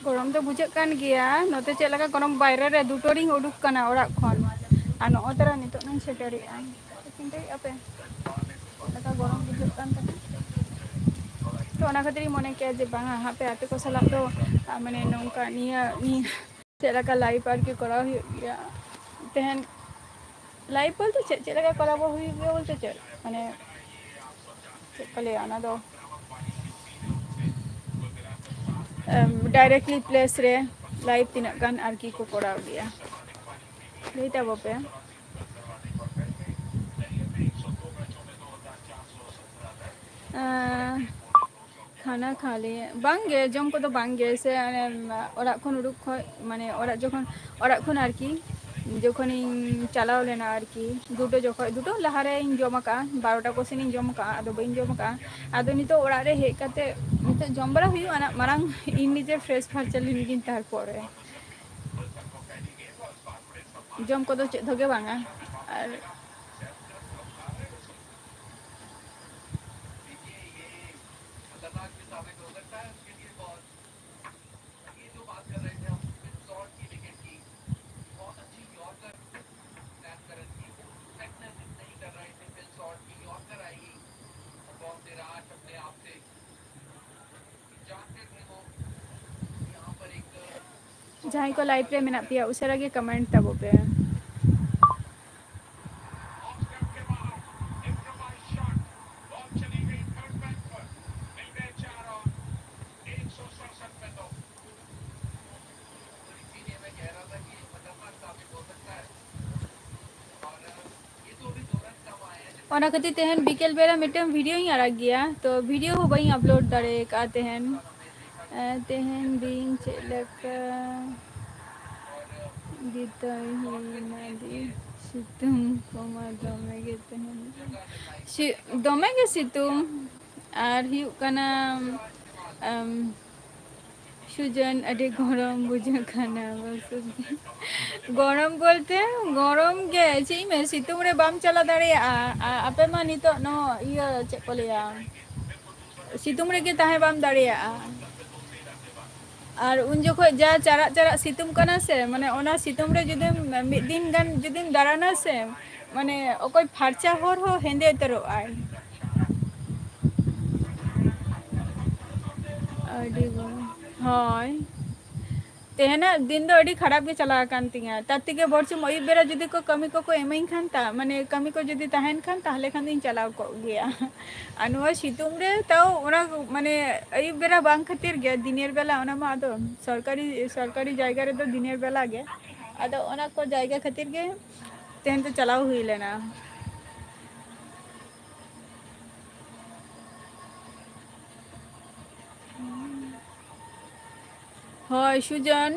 ᱜᱚᱨᱚᱢ ᱫᱚ ᱵᱩᱡᱷᱟᱹᱜ ᱠᱟᱱ ᱜᱮᱭᱟ᱾ ᱱᱚᱛᱮ ᱪᱮᱫ ᱞᱮᱠᱟ ᱜᱚᱨᱚᱢ, ᱵᱟᱭᱨᱮ ᱨᱮ ᱫᱩᱴᱳ ᱨᱤᱧ ᱩᱰᱩᱠ ᱠᱟᱱᱟ ᱚᱲᱟᱜ ᱠᱷᱚᱱ, ᱟᱨ ᱱᱚᱜᱼᱚᱭ ᱛᱟᱨᱟ ᱱᱤᱛᱚᱜ ᱱᱟᱧ ᱥᱮᱴᱮᱨᱮᱜᱼᱟ᱾ ᱪᱤᱱᱛᱟᱹᱭᱮᱫᱼᱟ ᱯᱮ ᱪᱮᱫ ᱞᱮᱠᱟ ᱜᱚᱨᱚᱢ ᱵᱩᱡᱷᱟᱹᱜ ᱠᱟᱱ ᱛᱟᱯᱮ? ᱛᱚ ᱚᱱᱟ ᱠᱷᱟᱹᱛᱤᱨ ᱤᱧ ᱢᱚᱱᱮ ᱠᱮᱭᱟ ᱡᱮ ᱵᱟᱝᱟ, ᱦᱟᱯᱮ ᱟᱯᱮ ᱠᱚ ᱥᱟᱞᱟᱜ ᱫᱚ ᱟᱨ ᱢᱟᱱᱮ ᱱᱚᱝᱠᱟ ᱱᱤᱭᱟᱹ ᱱᱤᱭᱟᱹ ᱪᱮᱫ ᱞᱮᱠᱟ ᱞᱟᱭᱤᱵᱷ ᱟᱨᱠᱤ ᱠᱚᱨᱟᱣ ᱦᱩᱭᱩᱜ ᱜᱮᱭᱟ᱾ ᱛᱮᱦᱮᱧ ᱞᱟᱭᱤᱵᱷ ᱵᱚᱞᱛᱮ ᱪᱮᱫ, ᱪᱮᱫ ᱞᱮᱠᱟ ᱠᱚᱨᱟᱣ ᱦᱩᱭᱩᱜ ᱜᱮᱭᱟ ᱵᱚᱞᱛᱮ ᱪᱮᱫ ᱢᱟᱱᱮ ᱪᱮᱫ ᱠᱚ ᱞᱟᱹᱭᱟ ᱚᱱᱟ ᱫᱚ ᱰᱟᱭᱨᱮᱠᱴᱞᱤ ᱯᱞᱮᱥ ᱨᱮ ᱞᱟᱭᱤᱵᱷ ᱛᱤᱱᱟᱹᱜ ᱜᱟᱱ ᱟᱨᱠᱤ ᱠᱚ ᱠᱚᱨᱟᱣ ᱜᱮᱭᱟ, ᱞᱟᱹᱭ ᱛᱟᱵᱚ ᱯᱮ᱾ ᱟᱸ, ᱠᱷᱟᱱᱟ ᱠᱷᱟᱞᱤ ᱵᱟᱝᱜᱮ, ᱡᱚᱢ ᱠᱚᱫᱚ ᱵᱟᱝᱜᱮ᱾ ᱥᱮ ᱚᱱᱮ ᱚᱲᱟᱜ ᱠᱷᱚᱱ ᱩᱰᱩᱠ ᱠᱷᱚᱡ, ᱢᱟᱱᱮ ᱚᱲᱟᱜ ᱡᱚᱠᱷᱚᱱ, ᱚᱲᱟᱜ ᱠᱷᱚᱱ ᱟᱨᱠᱤ ᱡᱚᱠᱷᱚᱱᱤᱧ ᱪᱟᱞᱟᱣ ᱞᱮᱱᱟ ᱟᱨᱠᱤ ᱫᱩᱴᱳ ᱡᱚᱠᱷᱚᱡ, ᱫᱩᱴᱳ ᱞᱟᱦᱟᱨᱮᱧ ᱡᱚᱢ ᱟᱠᱟᱫᱼᱟ, ᱵᱟᱨᱚᱴᱟ ᱠᱚᱥᱮᱱᱤᱧ ᱡᱚᱢ ᱟᱠᱟᱫᱼᱟ, ᱟᱫᱚ ᱵᱟᱹᱧ ᱡᱚᱢ ᱟᱠᱟᱫᱼᱟ᱾ ᱟᱫᱚ ᱱᱤᱛᱚᱜ ᱚᱲᱟᱜ ᱨᱮ ᱦᱮᱡ ᱠᱟᱛᱮ ᱱᱤᱛᱚᱜ ᱡᱚᱢ ᱵᱟᱲᱟ ᱦᱩᱭᱩᱜᱼᱟ ᱱᱟᱜ, ᱢᱟᱲᱟᱝ ᱤᱧ ᱱᱤᱡᱮ ᱯᱷᱨᱮᱥ ᱯᱷᱟᱨᱪᱟ ᱞᱮᱱ ᱜᱤᱧ, ᱛᱟᱨᱯᱚᱨᱮ ᱡᱚᱢ ᱠᱚᱫᱚ ᱪᱮᱫ ᱦᱚᱸᱜᱮ ᱵᱟᱝᱟ᱾ ᱟᱨ ᱡᱟᱦᱟᱸᱭ ᱠᱚ ᱞᱟᱭᱤᱵᱷ ᱨᱮ ᱢᱮᱱᱟᱜ ᱯᱮᱭᱟ, ᱩᱥᱟᱹᱨᱟ ᱜᱮ ᱠᱚᱢᱮᱱᱴ ᱛᱟᱵᱚ ᱯᱮ᱾ ᱚᱱᱟ ᱠᱷᱟᱹᱛᱤᱨ ᱛᱮᱦᱮᱧ ᱵᱤᱠᱮᱞ ᱵᱮᱲᱟ ᱢᱤᱫᱴᱟᱝ ᱵᱷᱤᱰᱤᱭᱳᱧ ᱟᱲᱟᱜ ᱜᱮᱭᱟ, ᱛᱚ ᱵᱷᱤᱰᱤᱭᱳ ᱦᱚᱸ ᱵᱟᱹᱧ ᱟᱯᱞᱳᱰ ᱫᱟᱲᱮ ᱟᱠᱟᱫᱼᱟ ᱛᱮᱦᱮᱧ᱾ ᱮ, ᱛᱮᱦᱮᱧ ᱫᱤᱱ ᱪᱮᱫ ᱞᱮᱠᱟ ᱵᱤᱛᱟᱹᱣ ᱦᱩᱭᱱᱟ ᱫᱤ? ᱥᱤᱛᱩᱝ ᱠᱚᱢᱟ ᱫᱚᱢᱮ ᱜᱮ ᱛᱮᱦᱮᱧ, ᱥᱤ-, ᱫᱚᱢᱮ ᱜᱮ ᱥᱤᱛᱩᱝ᱾ ᱟᱨ ᱦᱩᱭᱩᱜ ᱠᱟᱱᱟ, ᱟᱢ, ᱥᱩᱡᱚᱱ, ᱟᱹᱰᱤ ᱜᱚᱨᱚᱢ ᱵᱩᱡᱷᱟᱹᱜ ᱠᱟᱱᱟ᱾ ᱜᱚᱨᱚᱢ ᱵᱚᱞᱛᱮ ᱜᱚᱨᱚᱢ ᱜᱮ, ᱪᱮᱫ ᱤᱧ ᱢᱮᱱ, ᱥᱤᱛᱩᱝ ᱨᱮ ᱵᱟᱢ ᱪᱟᱞᱟᱣ ᱫᱟᱲᱮᱭᱟᱜᱼᱟ᱾ ᱟ-, ᱟᱯᱮ ᱢᱟ ᱱᱤᱛᱚᱜ ᱱᱚ-, ᱤᱭᱟᱹ, ᱪᱮᱫ ᱠᱚ ᱞᱟᱹᱭᱟ, ᱥᱤᱛᱩᱝ ᱨᱮᱜᱮ ᱛᱟᱦᱮᱸ ᱵᱟᱢ ᱫᱟᱲᱮᱭᱟᱜᱼᱟ᱾ ᱟᱨ ᱩᱱ ᱡᱚᱠᱷᱚᱡ ᱡᱟ ᱪᱟᱨᱟᱜ ᱪᱟᱨᱟᱜ ᱥᱤᱛᱩᱝ ᱠᱟᱱᱟ ᱥᱮ, ᱢᱟᱱᱮ ᱚᱱᱟ ᱥᱤᱛᱩᱝ ᱨᱮ ᱡᱩᱫᱤᱢ ᱢᱤᱫ ᱫᱤᱱ ᱜᱟᱱ ᱡᱩᱫᱤᱢ ᱫᱟᱬᱟᱱᱟ ᱥᱮ, ᱢᱟᱱᱮ ᱚᱠᱚᱭ ᱯᱷᱟᱨᱪᱟ ᱦᱚᱲ ᱦᱚᱸ ᱦᱮᱸᱫᱮ ᱩᱛᱟᱹᱨᱚᱜ ᱟᱭ᱾ ᱟᱹᱰᱤ ᱵᱚᱲᱚ᱾ ᱦᱳᱭ᱾ ᱛᱮᱦᱮᱧᱟᱜ ᱫᱤᱱ ᱫᱚ ᱟᱹᱰᱤ ᱠᱷᱟᱨᱟᱯ ᱜᱮ ᱪᱟᱞᱟᱣ ᱟᱠᱟᱱ ᱛᱤᱧᱟᱹ᱾ ᱛᱟᱨ ᱛᱮᱜᱮ ᱵᱚᱨᱪᱚᱢ ᱟᱹᱭᱩᱵ ᱵᱮᱲᱟ ᱡᱩᱫᱤ ᱠᱚ ᱠᱟᱹᱢᱤ ᱠᱚᱠᱚ ᱮᱢᱟᱹᱧ ᱠᱷᱟᱱ, ᱛᱟ-, ᱢᱟᱱᱮ ᱠᱟᱹᱢᱤ ᱠᱚ ᱡᱩᱫᱤ ᱛᱟᱦᱮᱱ ᱠᱷᱟᱱ, ᱛᱟᱦᱞᱮ ᱠᱷᱟᱱ ᱫᱚᱧ ᱪᱟᱞᱟᱣ ᱠᱚᱜ ᱜᱮᱭᱟ᱾ ᱟᱨ ᱱᱚᱣᱟ ᱥᱤᱛᱩᱝ ᱨᱮ ᱛᱟᱣ ᱚᱱᱟ, ᱢᱟᱱᱮ ᱟᱹᱭᱩᱵ ᱵᱮᱲᱟ ᱵᱟᱝ ᱠᱷᱟᱹᱛᱤᱨ ᱜᱮ, ᱫᱤᱱᱮᱨ ᱵᱮᱞᱟ ᱚᱱᱟ ᱢᱟ ᱟᱫᱚ ᱥᱚᱨᱠᱟᱨᱤ, ᱥᱚᱨᱠᱟᱨᱤ ᱡᱟᱭᱜᱟ ᱨᱮᱫᱚ ᱫᱤᱱᱮᱨ ᱵᱮᱞᱟ ᱜᱮ, ᱟᱫᱚ ᱚᱱᱟ ᱠᱚ ᱡᱟᱭᱜᱟ ᱠᱷᱟᱹᱛᱤᱨ ᱜᱮ ᱛᱮᱦᱮᱧ ᱫᱚ ᱪᱟᱞᱟᱣ ᱦᱩᱭ ᱞᱮᱱᱟ᱾ ᱦᱳᱭ, ᱥᱩᱡᱚᱱ,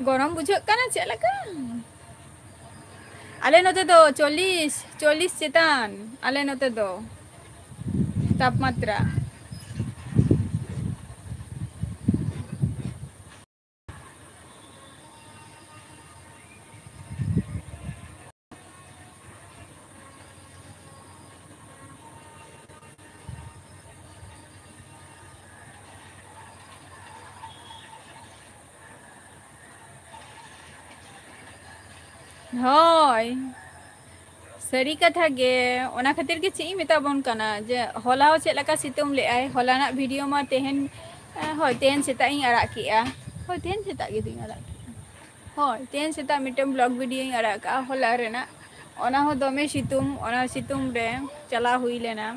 ᱜᱚᱨᱚᱢ ᱵᱩᱡᱷᱟᱹᱜ ᱠᱟᱱᱟ ᱪᱮᱫ ᱞᱮᱠᱟ? ᱟᱞᱮ ᱱᱚᱛᱮ ᱫᱚ ᱪᱚᱞᱞᱤᱥ, ᱪᱚᱞᱞᱤᱥ ᱪᱮᱛᱟᱱ, ᱟᱞᱮ ᱱᱚᱛᱮ ᱫᱚ ᱛᱟᱯᱢᱟᱛᱨᱟ᱾ ᱦᱳᱭ, ᱥᱟᱹᱨᱤ ᱠᱟᱛᱷᱟ ᱜᱮ᱾ ᱚᱱᱟ ᱠᱷᱟᱹᱛᱤᱨ ᱜᱮ ᱪᱮᱫ ᱤᱧ ᱢᱮᱛᱟ ᱵᱚᱱ ᱠᱟᱱᱟ ᱡᱮ ᱦᱚᱞᱟ ᱦᱚᱸ ᱪᱮᱫ ᱞᱮᱠᱟ ᱥᱤᱛᱩᱝ ᱞᱮᱜᱼᱟᱭ᱾ ᱦᱚᱞᱟᱱᱟᱜ ᱵᱷᱤᱰᱤᱭᱳ ᱢᱟ ᱛᱮᱦᱮᱧ, ᱦᱳᱭ, ᱛᱮᱦᱮᱧ ᱥᱮᱛᱟᱜ ᱤᱧ ᱟᱲᱟᱜ ᱠᱮᱜᱼᱟ᱾ ᱦᱳᱭ, ᱛᱮᱦᱮᱧ ᱥᱮᱛᱟᱜ ᱜᱮ ᱫᱩᱧ ᱟᱲᱟᱜ ᱠᱮᱜᱼᱟ᱾ ᱦᱳᱭ, ᱛᱮᱦᱮᱧ ᱥᱮᱛᱟᱜ ᱢᱤᱫᱴᱮᱱ ᱵᱞᱚᱜ ᱵᱷᱤᱰᱤᱭᱳᱧ ᱟᱲᱟᱜ ᱠᱟᱜᱼᱟ ᱦᱚᱞᱟ ᱨᱮᱱᱟᱜ᱾ ᱚᱱᱟ ᱦᱚᱸ ᱫᱚᱢᱮ ᱥᱤᱛᱩᱝ, ᱚᱱᱟ ᱥᱤᱛᱩᱝ ᱨᱮ ᱪᱟᱞᱟᱣ ᱦᱩᱭ ᱞᱮᱱᱟ᱾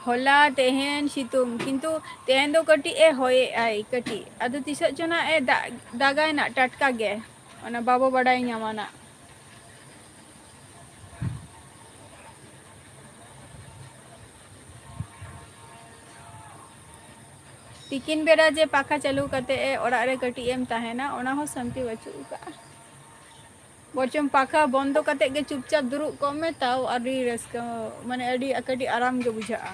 ᱦᱚᱞᱟ ᱛᱮᱦᱮᱧ ᱥᱤᱛᱩᱝ, ᱠᱤᱱᱛᱩ ᱛᱮᱦᱮᱧ ᱫᱚ ᱠᱟᱹᱴᱤᱡ ᱮ ᱦᱚᱭᱮᱜᱼᱟᱭ ᱠᱟᱹᱴᱤᱡ, ᱟᱫᱚ ᱛᱤᱥᱚᱜ ᱪᱚ ᱱᱟᱜ ᱮ ᱫᱟᱜ, ᱫᱟᱜᱟᱭ ᱱᱟᱜ ᱴᱟᱴᱠᱟ ᱜᱮ, ᱚᱱᱟ ᱵᱟᱵᱚ ᱵᱟᱰᱟᱭ ᱧᱟᱢᱟ ᱱᱟᱜ᱾ ᱛᱤᱠᱤᱱ ᱵᱮᱲᱟ ᱡᱮ ᱯᱟᱠᱷᱟ ᱪᱟᱹᱞᱩ ᱠᱟᱛᱮ ᱮ ᱚᱲᱟᱜ ᱨᱮ ᱠᱟᱹᱴᱤᱡ ᱮᱢ ᱛᱟᱦᱮᱱᱟ, ᱚᱱᱟ ᱦᱚᱸ ᱥᱟᱱᱛᱤ ᱵᱟᱹᱪᱩᱜ ᱟᱠᱟᱜᱼᱟ᱾ ᱵᱚᱨᱪᱚᱝ ᱯᱟᱠᱷᱟ ᱵᱚᱱᱫᱚ ᱠᱟᱛᱮ ᱜᱮ ᱪᱩᱯᱪᱟᱯ ᱫᱩᱲᱩᱵ ᱠᱚᱜ ᱢᱮ, ᱛᱟᱣ ᱟᱹᱰᱤ ᱨᱟᱹᱥᱠᱟᱹ, ᱢᱟᱱᱮ ᱟᱹᱰᱤ ᱠᱟᱹᱴᱤᱡ ᱟᱨᱟᱢ ᱜᱮ ᱵᱩᱡᱷᱟᱹᱜᱼᱟ᱾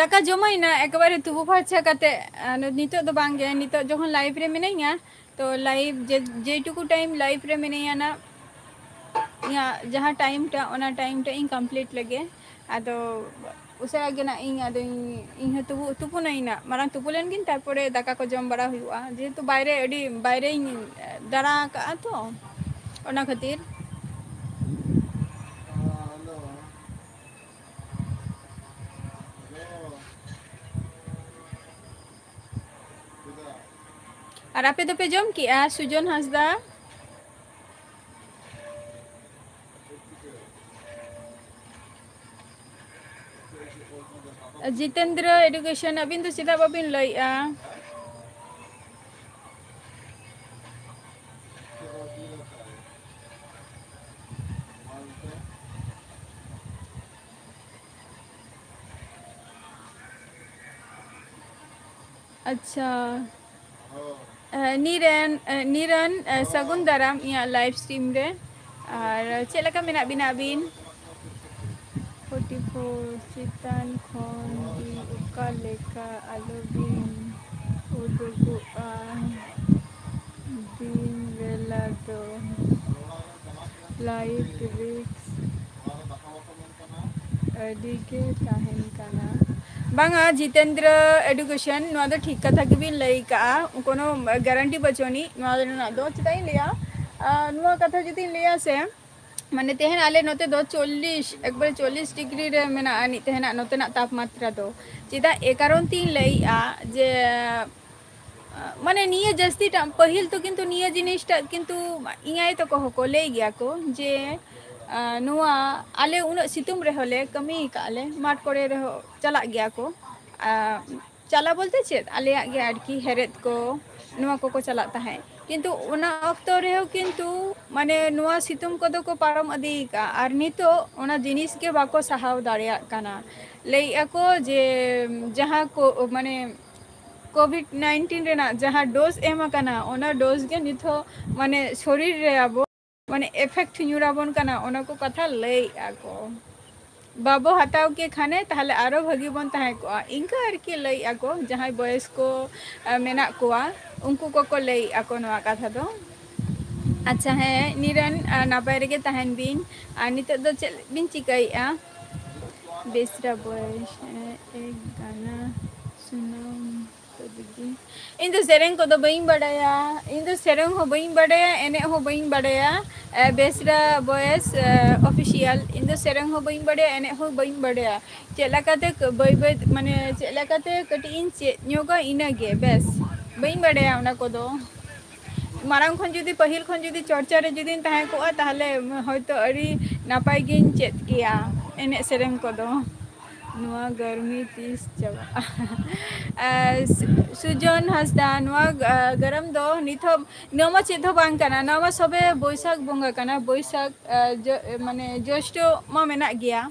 ᱫᱟᱠᱟ ᱡᱚᱢᱟᱭᱱᱟ ᱮᱠᱮᱵᱟᱨᱮ ᱛᱩᱯᱩ ᱯᱷᱟᱨᱪᱟ ᱠᱟᱛᱮ᱾ ᱟᱨ ᱱᱤᱛᱚᱜ ᱫᱚ ᱵᱟᱝ ᱜᱮ, ᱱᱤᱛᱚᱜ ᱡᱚᱠᱷᱚᱱ live ᱨᱮ ᱢᱤᱱᱟᱹᱧᱟ, ᱛᱚ live ᱡᱮ, ᱡᱮᱴᱩᱠᱩ time live ᱨᱮ ᱢᱤᱱᱟᱹᱧᱟ ᱱᱟ, ᱤᱧᱟᱹᱜ ᱡᱟᱦᱟᱸ time ᱴᱟ, ᱚᱱᱟ time ᱴᱟ ᱤᱧ complete ᱞᱮᱜᱮ᱾ ᱟᱫᱚ ᱩᱥᱟᱹᱨᱟ ᱜᱮ ᱱᱟᱜ ᱤᱧ, ᱟᱫᱚᱧ, ᱤᱧ ᱦᱚᱸ ᱛᱩᱯᱩ, ᱛᱩᱯᱩᱱᱟᱹᱧ ᱱᱟᱜ, ᱢᱟᱲᱟᱝ ᱛᱩᱯᱩ ᱞᱮᱱ ᱜᱤᱧ, ᱛᱟᱨᱯᱚᱨᱮ ᱫᱟᱠᱟ ᱠᱚ ᱡᱚᱢ ᱵᱟᱲᱟ ᱦᱩᱭᱩᱜᱼᱟ, ᱡᱮᱦᱮᱛᱩ ᱵᱟᱭᱨᱮ, ᱟᱹᱰᱤ ᱵᱟᱭᱨᱮᱧ ᱫᱟᱬᱟ ᱟᱠᱟᱫᱼᱟ ᱛᱚ, ᱚᱱᱟ ᱠᱷᱟᱹᱛᱤᱨ᱾ ᱟᱨ ᱟᱯᱮ ᱫᱚᱯᱮ ᱡᱚᱢ ᱠᱮᱜᱼᱟ, ᱥᱩᱡᱚᱱ ᱦᱟᱸᱥᱫᱟ? ᱡᱤᱛᱮᱱᱫᱨᱚ Education, ᱟᱹᱵᱤᱱ ᱫᱚ ᱪᱮᱫᱟᱜ ᱵᱟᱵᱤᱱ ᱞᱟᱹᱭᱮᱜᱼᱟ? ᱟᱪᱪᱷᱟ᱾ ᱮ, ᱱᱤᱨᱮᱱ, ᱮ, ᱱᱤᱨᱚᱱ, ᱮ, ᱥᱟᱹᱜᱩᱱ ᱫᱟᱨᱟᱢ ᱤᱧᱟᱹᱜ live stream ᱨᱮ᱾ ᱟᱨ ᱪᱮᱫ ᱞᱮᱠᱟ ᱢᱮᱱᱟᱜ ᱵᱤᱱᱟ ᱟᱹᱵᱤᱱ? Forty four ᱪᱮᱛᱟᱱ ᱠᱷᱚᱱ ᱜᱮ ᱚᱠᱟ ᱞᱮᱠᱟ ᱟᱞᱚᱵᱤᱱ ᱩᱰᱩᱠᱚᱜᱼᱟ᱾ ᱫᱤᱱ ᱵᱮᱞᱟ ᱫᱚ life risk ᱟᱹᱰᱤ ᱜᱮ ᱛᱟᱦᱮᱱ ᱠᱟᱱᱟ᱾ ᱵᱟᱝᱟ, ᱡᱤᱛᱮᱱᱫᱨᱚ Education, ᱱᱚᱣᱟ ᱫᱚ ᱴᱷᱤᱠ ᱠᱟᱛᱷᱟ ᱜᱮᱵᱤᱱ ᱞᱟᱹᱭ ᱠᱟᱜᱼᱟ, ᱠᱳᱱᱳ guarantee ᱵᱟᱹᱪᱩᱜ ᱟᱹᱱᱤᱡ ᱱᱚᱣᱟ ᱨᱮᱱᱟᱜ ᱫᱚ᱾ ᱪᱮᱫᱟᱜ ᱤᱧ ᱞᱟᱹᱭᱟ, ᱟᱨ ᱱᱚᱣᱟ ᱠᱟᱛᱷᱟ ᱡᱩᱫᱤᱧ ᱞᱟᱹᱭᱟ ᱥᱮ, ᱢᱟᱱᱮ ᱛᱮᱦᱮᱧ ᱟᱞᱮ ᱱᱚᱛᱮ ᱫᱚ ᱪᱚᱞᱞᱤᱥ, ᱮᱠᱵᱟᱨᱮ ᱪᱚᱞᱞᱤᱥ degree ᱨᱮ ᱢᱮᱱᱟᱜᱼᱟ ᱟᱹᱱᱤᱡ ᱛᱮᱦᱮᱧᱟᱜ ᱱᱚᱛᱮᱱᱟᱜ ᱛᱟᱯᱢᱟᱛᱨᱟ ᱫᱚ᱾ ᱪᱮᱫᱟᱜ ᱮ ᱠᱟᱨᱚᱱ ᱛᱤᱧ ᱞᱟᱹᱭᱮᱜᱼᱟ ᱡᱮ, ᱢᱟᱱᱮ ᱱᱤᱭᱟᱹ ᱡᱟᱹᱥᱛᱤ ᱴᱟᱜ, ᱯᱟᱹᱦᱤᱞ ᱫᱚ ᱠᱤᱱᱛᱩ ᱱᱤᱭᱟᱹ ᱡᱤᱱᱤᱥᱴᱟᱜ ᱠᱤᱱᱛᱩ ᱤᱧ ᱟᱭᱳ ᱛᱟᱠᱚ ᱦᱚᱸᱠᱚ ᱞᱟᱹᱭ ᱜᱮᱭᱟ ᱠᱚ ᱡᱮ, ᱟᱸ, ᱱᱚᱣᱟ ᱟᱞᱮ ᱩᱱᱟᱹᱜ ᱥᱤᱛᱩᱝ ᱨᱮᱦᱚᱸ ᱞᱮ ᱠᱟᱹᱢᱤ ᱠᱟᱜᱼᱟ ᱞᱮ, ᱢᱟᱴᱷ ᱠᱚᱨᱮ ᱨᱮᱦᱚᱸ ᱪᱟᱞᱟᱜ ᱜᱮᱭᱟ ᱠᱚ᱾ ᱟᱸ, ᱪᱟᱞᱟᱣ ᱵᱚᱞᱛᱮ ᱪᱮᱫ, ᱟᱞᱮᱭᱟᱜ ᱜᱮ ᱟᱨᱠᱤ ᱦᱮᱨᱮᱫ ᱠᱚ, ᱱᱚᱣᱟ ᱠᱚᱠᱚ ᱪᱟᱞᱟᱜ ᱛᱟᱦᱮᱸᱫ᱾ ᱠᱤᱱᱛᱩ ᱚᱱᱟ ᱚᱠᱛᱚ ᱨᱮᱦᱚᱸ ᱠᱤᱱᱛᱩ ᱢᱟᱱᱮ ᱱᱚᱣᱟ ᱥᱤᱛᱩᱝ ᱠᱚᱫᱚ ᱠᱚ ᱯᱟᱨᱚᱢ ᱤᱫᱤ ᱠᱟᱜᱼᱟ, ᱟᱨ ᱱᱤᱛᱚᱜ ᱚᱱᱟ ᱡᱤᱱᱤᱥ ᱜᱮ ᱵᱟᱠᱚ ᱥᱟᱦᱟᱣ ᱫᱟᱲᱮᱭᱟᱜ ᱠᱟᱱᱟ᱾ ᱞᱟᱹᱭᱮᱜᱼᱟ ᱠᱚ ᱡᱮ ᱡᱟᱦᱟᱸ ᱠᱚ ᱢᱟᱱᱮ Covid nineteen ᱨᱮᱱᱟᱜ ᱡᱟᱦᱟᱸ dose ᱮᱢ ᱟᱠᱟᱱᱟ, ᱚᱱᱟ dose ᱜᱮ ᱱᱤᱛ ᱦᱚᱸ ᱢᱟᱱᱮ ᱥᱚᱨᱤᱨ ᱨᱮ ᱟᱵᱚ ᱢᱟᱱᱮ effect ᱧᱩᱨ ᱟᱵᱚᱱ ᱠᱟᱱᱟ, ᱚᱱᱟ ᱠᱚ ᱠᱟᱛᱷᱟ ᱞᱟᱹᱭᱮᱜᱼᱟ ᱠᱚ᱾ ᱵᱟᱵᱚ ᱦᱟᱛᱟᱣ ᱠᱮ ᱠᱷᱟᱱᱮ, ᱛᱟᱦᱞᱮ ᱟᱨᱚ ᱵᱷᱟᱹᱜᱤ ᱵᱚᱱ ᱛᱟᱦᱮᱸ ᱠᱚᱜᱼᱟ᱾ ᱤᱱᱠᱟᱹ ᱟᱨᱠᱤ ᱞᱟᱹᱭᱮᱫᱼᱟ ᱠᱚ, ᱡᱟᱦᱟᱸᱭ ᱵᱚᱭᱮᱥ ᱠᱚ, ᱟ, ᱢᱮᱱᱟᱜ ᱠᱚᱣᱟ, ᱩᱱᱠᱩ ᱠᱚᱠᱚ ᱞᱟᱹᱭᱮᱫᱼᱟ ᱠᱚ ᱱᱚᱣᱟ ᱠᱟᱛᱷᱟ ᱫᱚ᱾ ᱟᱪᱪᱷᱟ, ᱦᱮᱸ, ᱱᱤᱨᱚᱱ, ᱟ, ᱱᱟᱯᱟᱭ ᱨᱮᱜᱮ ᱛᱟᱦᱮᱱ ᱵᱤᱱ᱾ ᱟᱨ ᱱᱤᱛᱚᱜ ᱫᱚ ᱪᱮᱫ ᱵᱤᱱ ᱪᱤᱠᱟᱹᱭᱮᱫᱼᱟ? ᱵᱮᱥᱨᱟ ᱵᱚᱭᱮᱥ, ᱮ, ᱮᱠ ᱜᱟᱱᱟ ᱥᱩᱱᱟᱢ ᱛᱚ ᱫᱤᱫᱤ᱾ ᱤᱧ ᱫᱚ ᱥᱮᱨᱮᱧ ᱠᱚᱫᱚ ᱵᱟᱹᱧ ᱵᱟᱰᱟᱭᱟ, ᱤᱧ ᱫᱚ ᱥᱮᱨᱮᱧ ᱦᱚᱸ ᱵᱟᱹᱧ ᱵᱟᱰᱟᱭᱟ, ᱮᱱᱮᱡ ᱦᱚᱸ ᱵᱟᱹᱧ ᱵᱟᱰᱟᱭᱟ᱾ ᱮ, ᱵᱮᱥᱨᱟ ᱵᱚᱭᱮᱥ, ᱮ, ᱚᱯᱷᱤᱥᱤᱭᱟᱞ, ᱤᱧ ᱫᱚ ᱥᱮᱨᱮᱧ ᱦᱚᱸ ᱵᱟᱹᱧ ᱵᱟᱰᱟᱭᱟ, ᱮᱱᱮᱡ ᱦᱚᱸ ᱵᱟᱹᱧ ᱵᱟᱰᱟᱭᱟ᱾ ᱪᱮᱫ ᱞᱮᱠᱟᱛᱮ ᱠ-, ᱵᱟᱹᱭ ᱵᱟᱹᱭ, ᱢᱟᱱᱮ, ᱪᱮᱫ ᱞᱮᱠᱟᱛᱮ ᱠᱟᱹᱴᱤᱡ ᱤᱧ ᱪᱮᱫ ᱧᱚᱜᱟ, ᱤᱱᱟᱹᱜᱮ ᱵᱮᱥ, ᱵᱟᱹᱧ ᱵᱟᱰᱟᱭᱟ ᱚᱱᱟ ᱠᱚᱫᱚ᱾ ᱢᱟᱲᱟᱝ ᱠᱷᱚᱱ ᱡᱩᱫᱤ, ᱯᱟᱹᱦᱤᱞ ᱠᱷᱚᱱ ᱡᱩᱫᱤ ᱪᱚᱨᱪᱟ ᱨᱮ ᱡᱩᱫᱤᱧ ᱛᱟᱦᱮᱸ ᱠᱚᱜᱼᱟ, ᱛᱟᱦᱞᱮ ᱦᱚᱭᱛᱳ ᱟᱹᱰᱤ ᱱᱟᱯᱟᱭ ᱜᱤᱧ ᱪᱮᱫ ᱠᱮᱭᱟ ᱮᱱᱮᱡ ᱥᱮᱨᱮᱧ ᱠᱚᱫᱚ᱾ ᱱᱚᱣᱟ ᱜᱚᱨᱢᱤ ᱛᱤᱥ ᱪᱟᱵᱟᱜᱼᱟ? ᱟᱨ ᱥᱩ-, ᱥᱩᱡᱚᱱ ᱦᱟᱸᱥᱫᱟ, ᱱᱚᱣᱟ, ᱟ, ᱜᱚᱨᱚᱢ ᱫᱚ ᱱᱤᱛ ᱦᱚᱸ, ᱱᱚᱣᱟ ᱢᱟ ᱪᱮᱫ ᱦᱚᱸ ᱵᱟᱝ ᱠᱟᱱᱟ, ᱱᱚᱣᱟ ᱢᱟ ᱥᱚᱵᱮ ᱵᱳᱭᱥᱟᱠᱷ ᱵᱚᱸᱜᱟ ᱠᱟᱱᱟ, ᱵᱳᱭᱥᱟᱠᱷ, ᱟ, ᱡᱚ-, ᱢᱟᱱᱮ ᱡᱳᱥᱴᱚ ᱢᱟ ᱢᱮᱱᱟᱜ ᱜᱮᱭᱟ᱾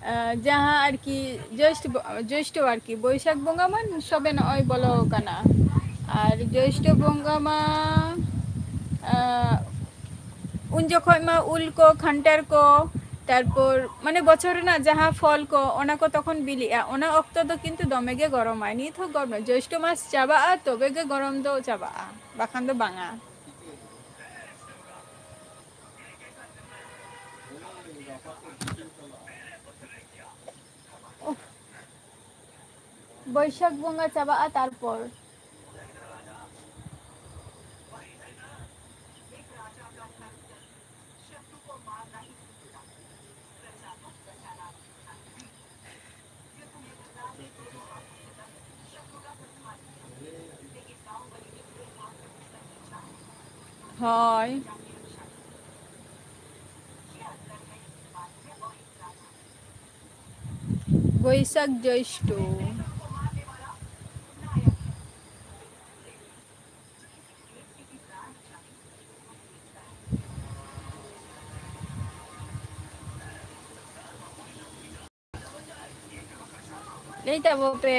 ᱟ, ᱡᱟᱦᱟᱸ ᱟᱨᱠᱤ ᱡᱳᱥᱴ ᱵᱚ-, ᱡᱳᱥᱴᱚ ᱟᱨᱠᱤ, ᱵᱳᱭᱥᱟᱠᱷ ᱵᱚᱸᱜᱟ ᱢᱟ ᱥᱚᱵᱮ ᱱᱚᱜᱼᱚᱭ ᱵᱚᱞᱚ ᱟᱠᱟᱱᱟ᱾ ᱟᱨ ᱡᱳᱥᱴᱚ ᱵᱚᱸᱜᱟ ᱢᱟ, ᱟ, ᱩᱱ ᱡᱚᱠᱷᱚᱡ ᱢᱟ ᱩᱞ ᱠᱚ, ᱠᱷᱟᱱᱴᱟᱲ ᱠᱚ, ᱛᱟᱨᱯᱚᱨ ᱢᱟᱱᱮ ᱵᱚᱪᱷᱚᱨ ᱨᱮᱱᱟᱜ ᱡᱟᱦᱟᱸ ᱯᱷᱚᱞ ᱠᱚ, ᱚᱱᱟ ᱠᱚ ᱛᱚᱠᱷᱚᱱ ᱵᱤᱞᱤᱜᱼᱟ᱾ ᱚᱱᱟ ᱚᱠᱛᱚ ᱫᱚ ᱠᱤᱱᱛᱩ ᱫᱚᱢᱮ ᱜᱮ ᱜᱚᱨᱚᱢᱟᱭ᱾ ᱱᱤᱛ ᱦᱚᱸ ᱜᱚᱨᱚᱢ, ᱡᱳᱥᱴᱚ ᱢᱟᱥ ᱪᱟᱵᱟᱜᱼᱟ, ᱛᱚᱵᱮ ᱜᱮ ᱜᱚᱨᱚᱢ ᱫᱚ ᱪᱟᱵᱟᱜᱼᱟ, ᱵᱟᱠᱷᱟᱱ ᱫᱚ ᱵᱟᱝᱟ᱾ ᱩᱯᱷ᱾ ᱵᱟᱹᱭᱥᱟᱹᱠᱷ ᱵᱚᱸᱜᱟ ᱪᱟᱵᱟᱜᱼᱟ, ᱛᱟᱨᱯᱚᱨ᱾ ᱦᱳᱭ᱾ ᱵᱟᱹᱭᱥᱟᱹᱠᱷ ᱡᱳᱥᱴᱚ᱾ ᱞᱟᱹᱭ ᱛᱟᱵᱚ ᱯᱮ᱾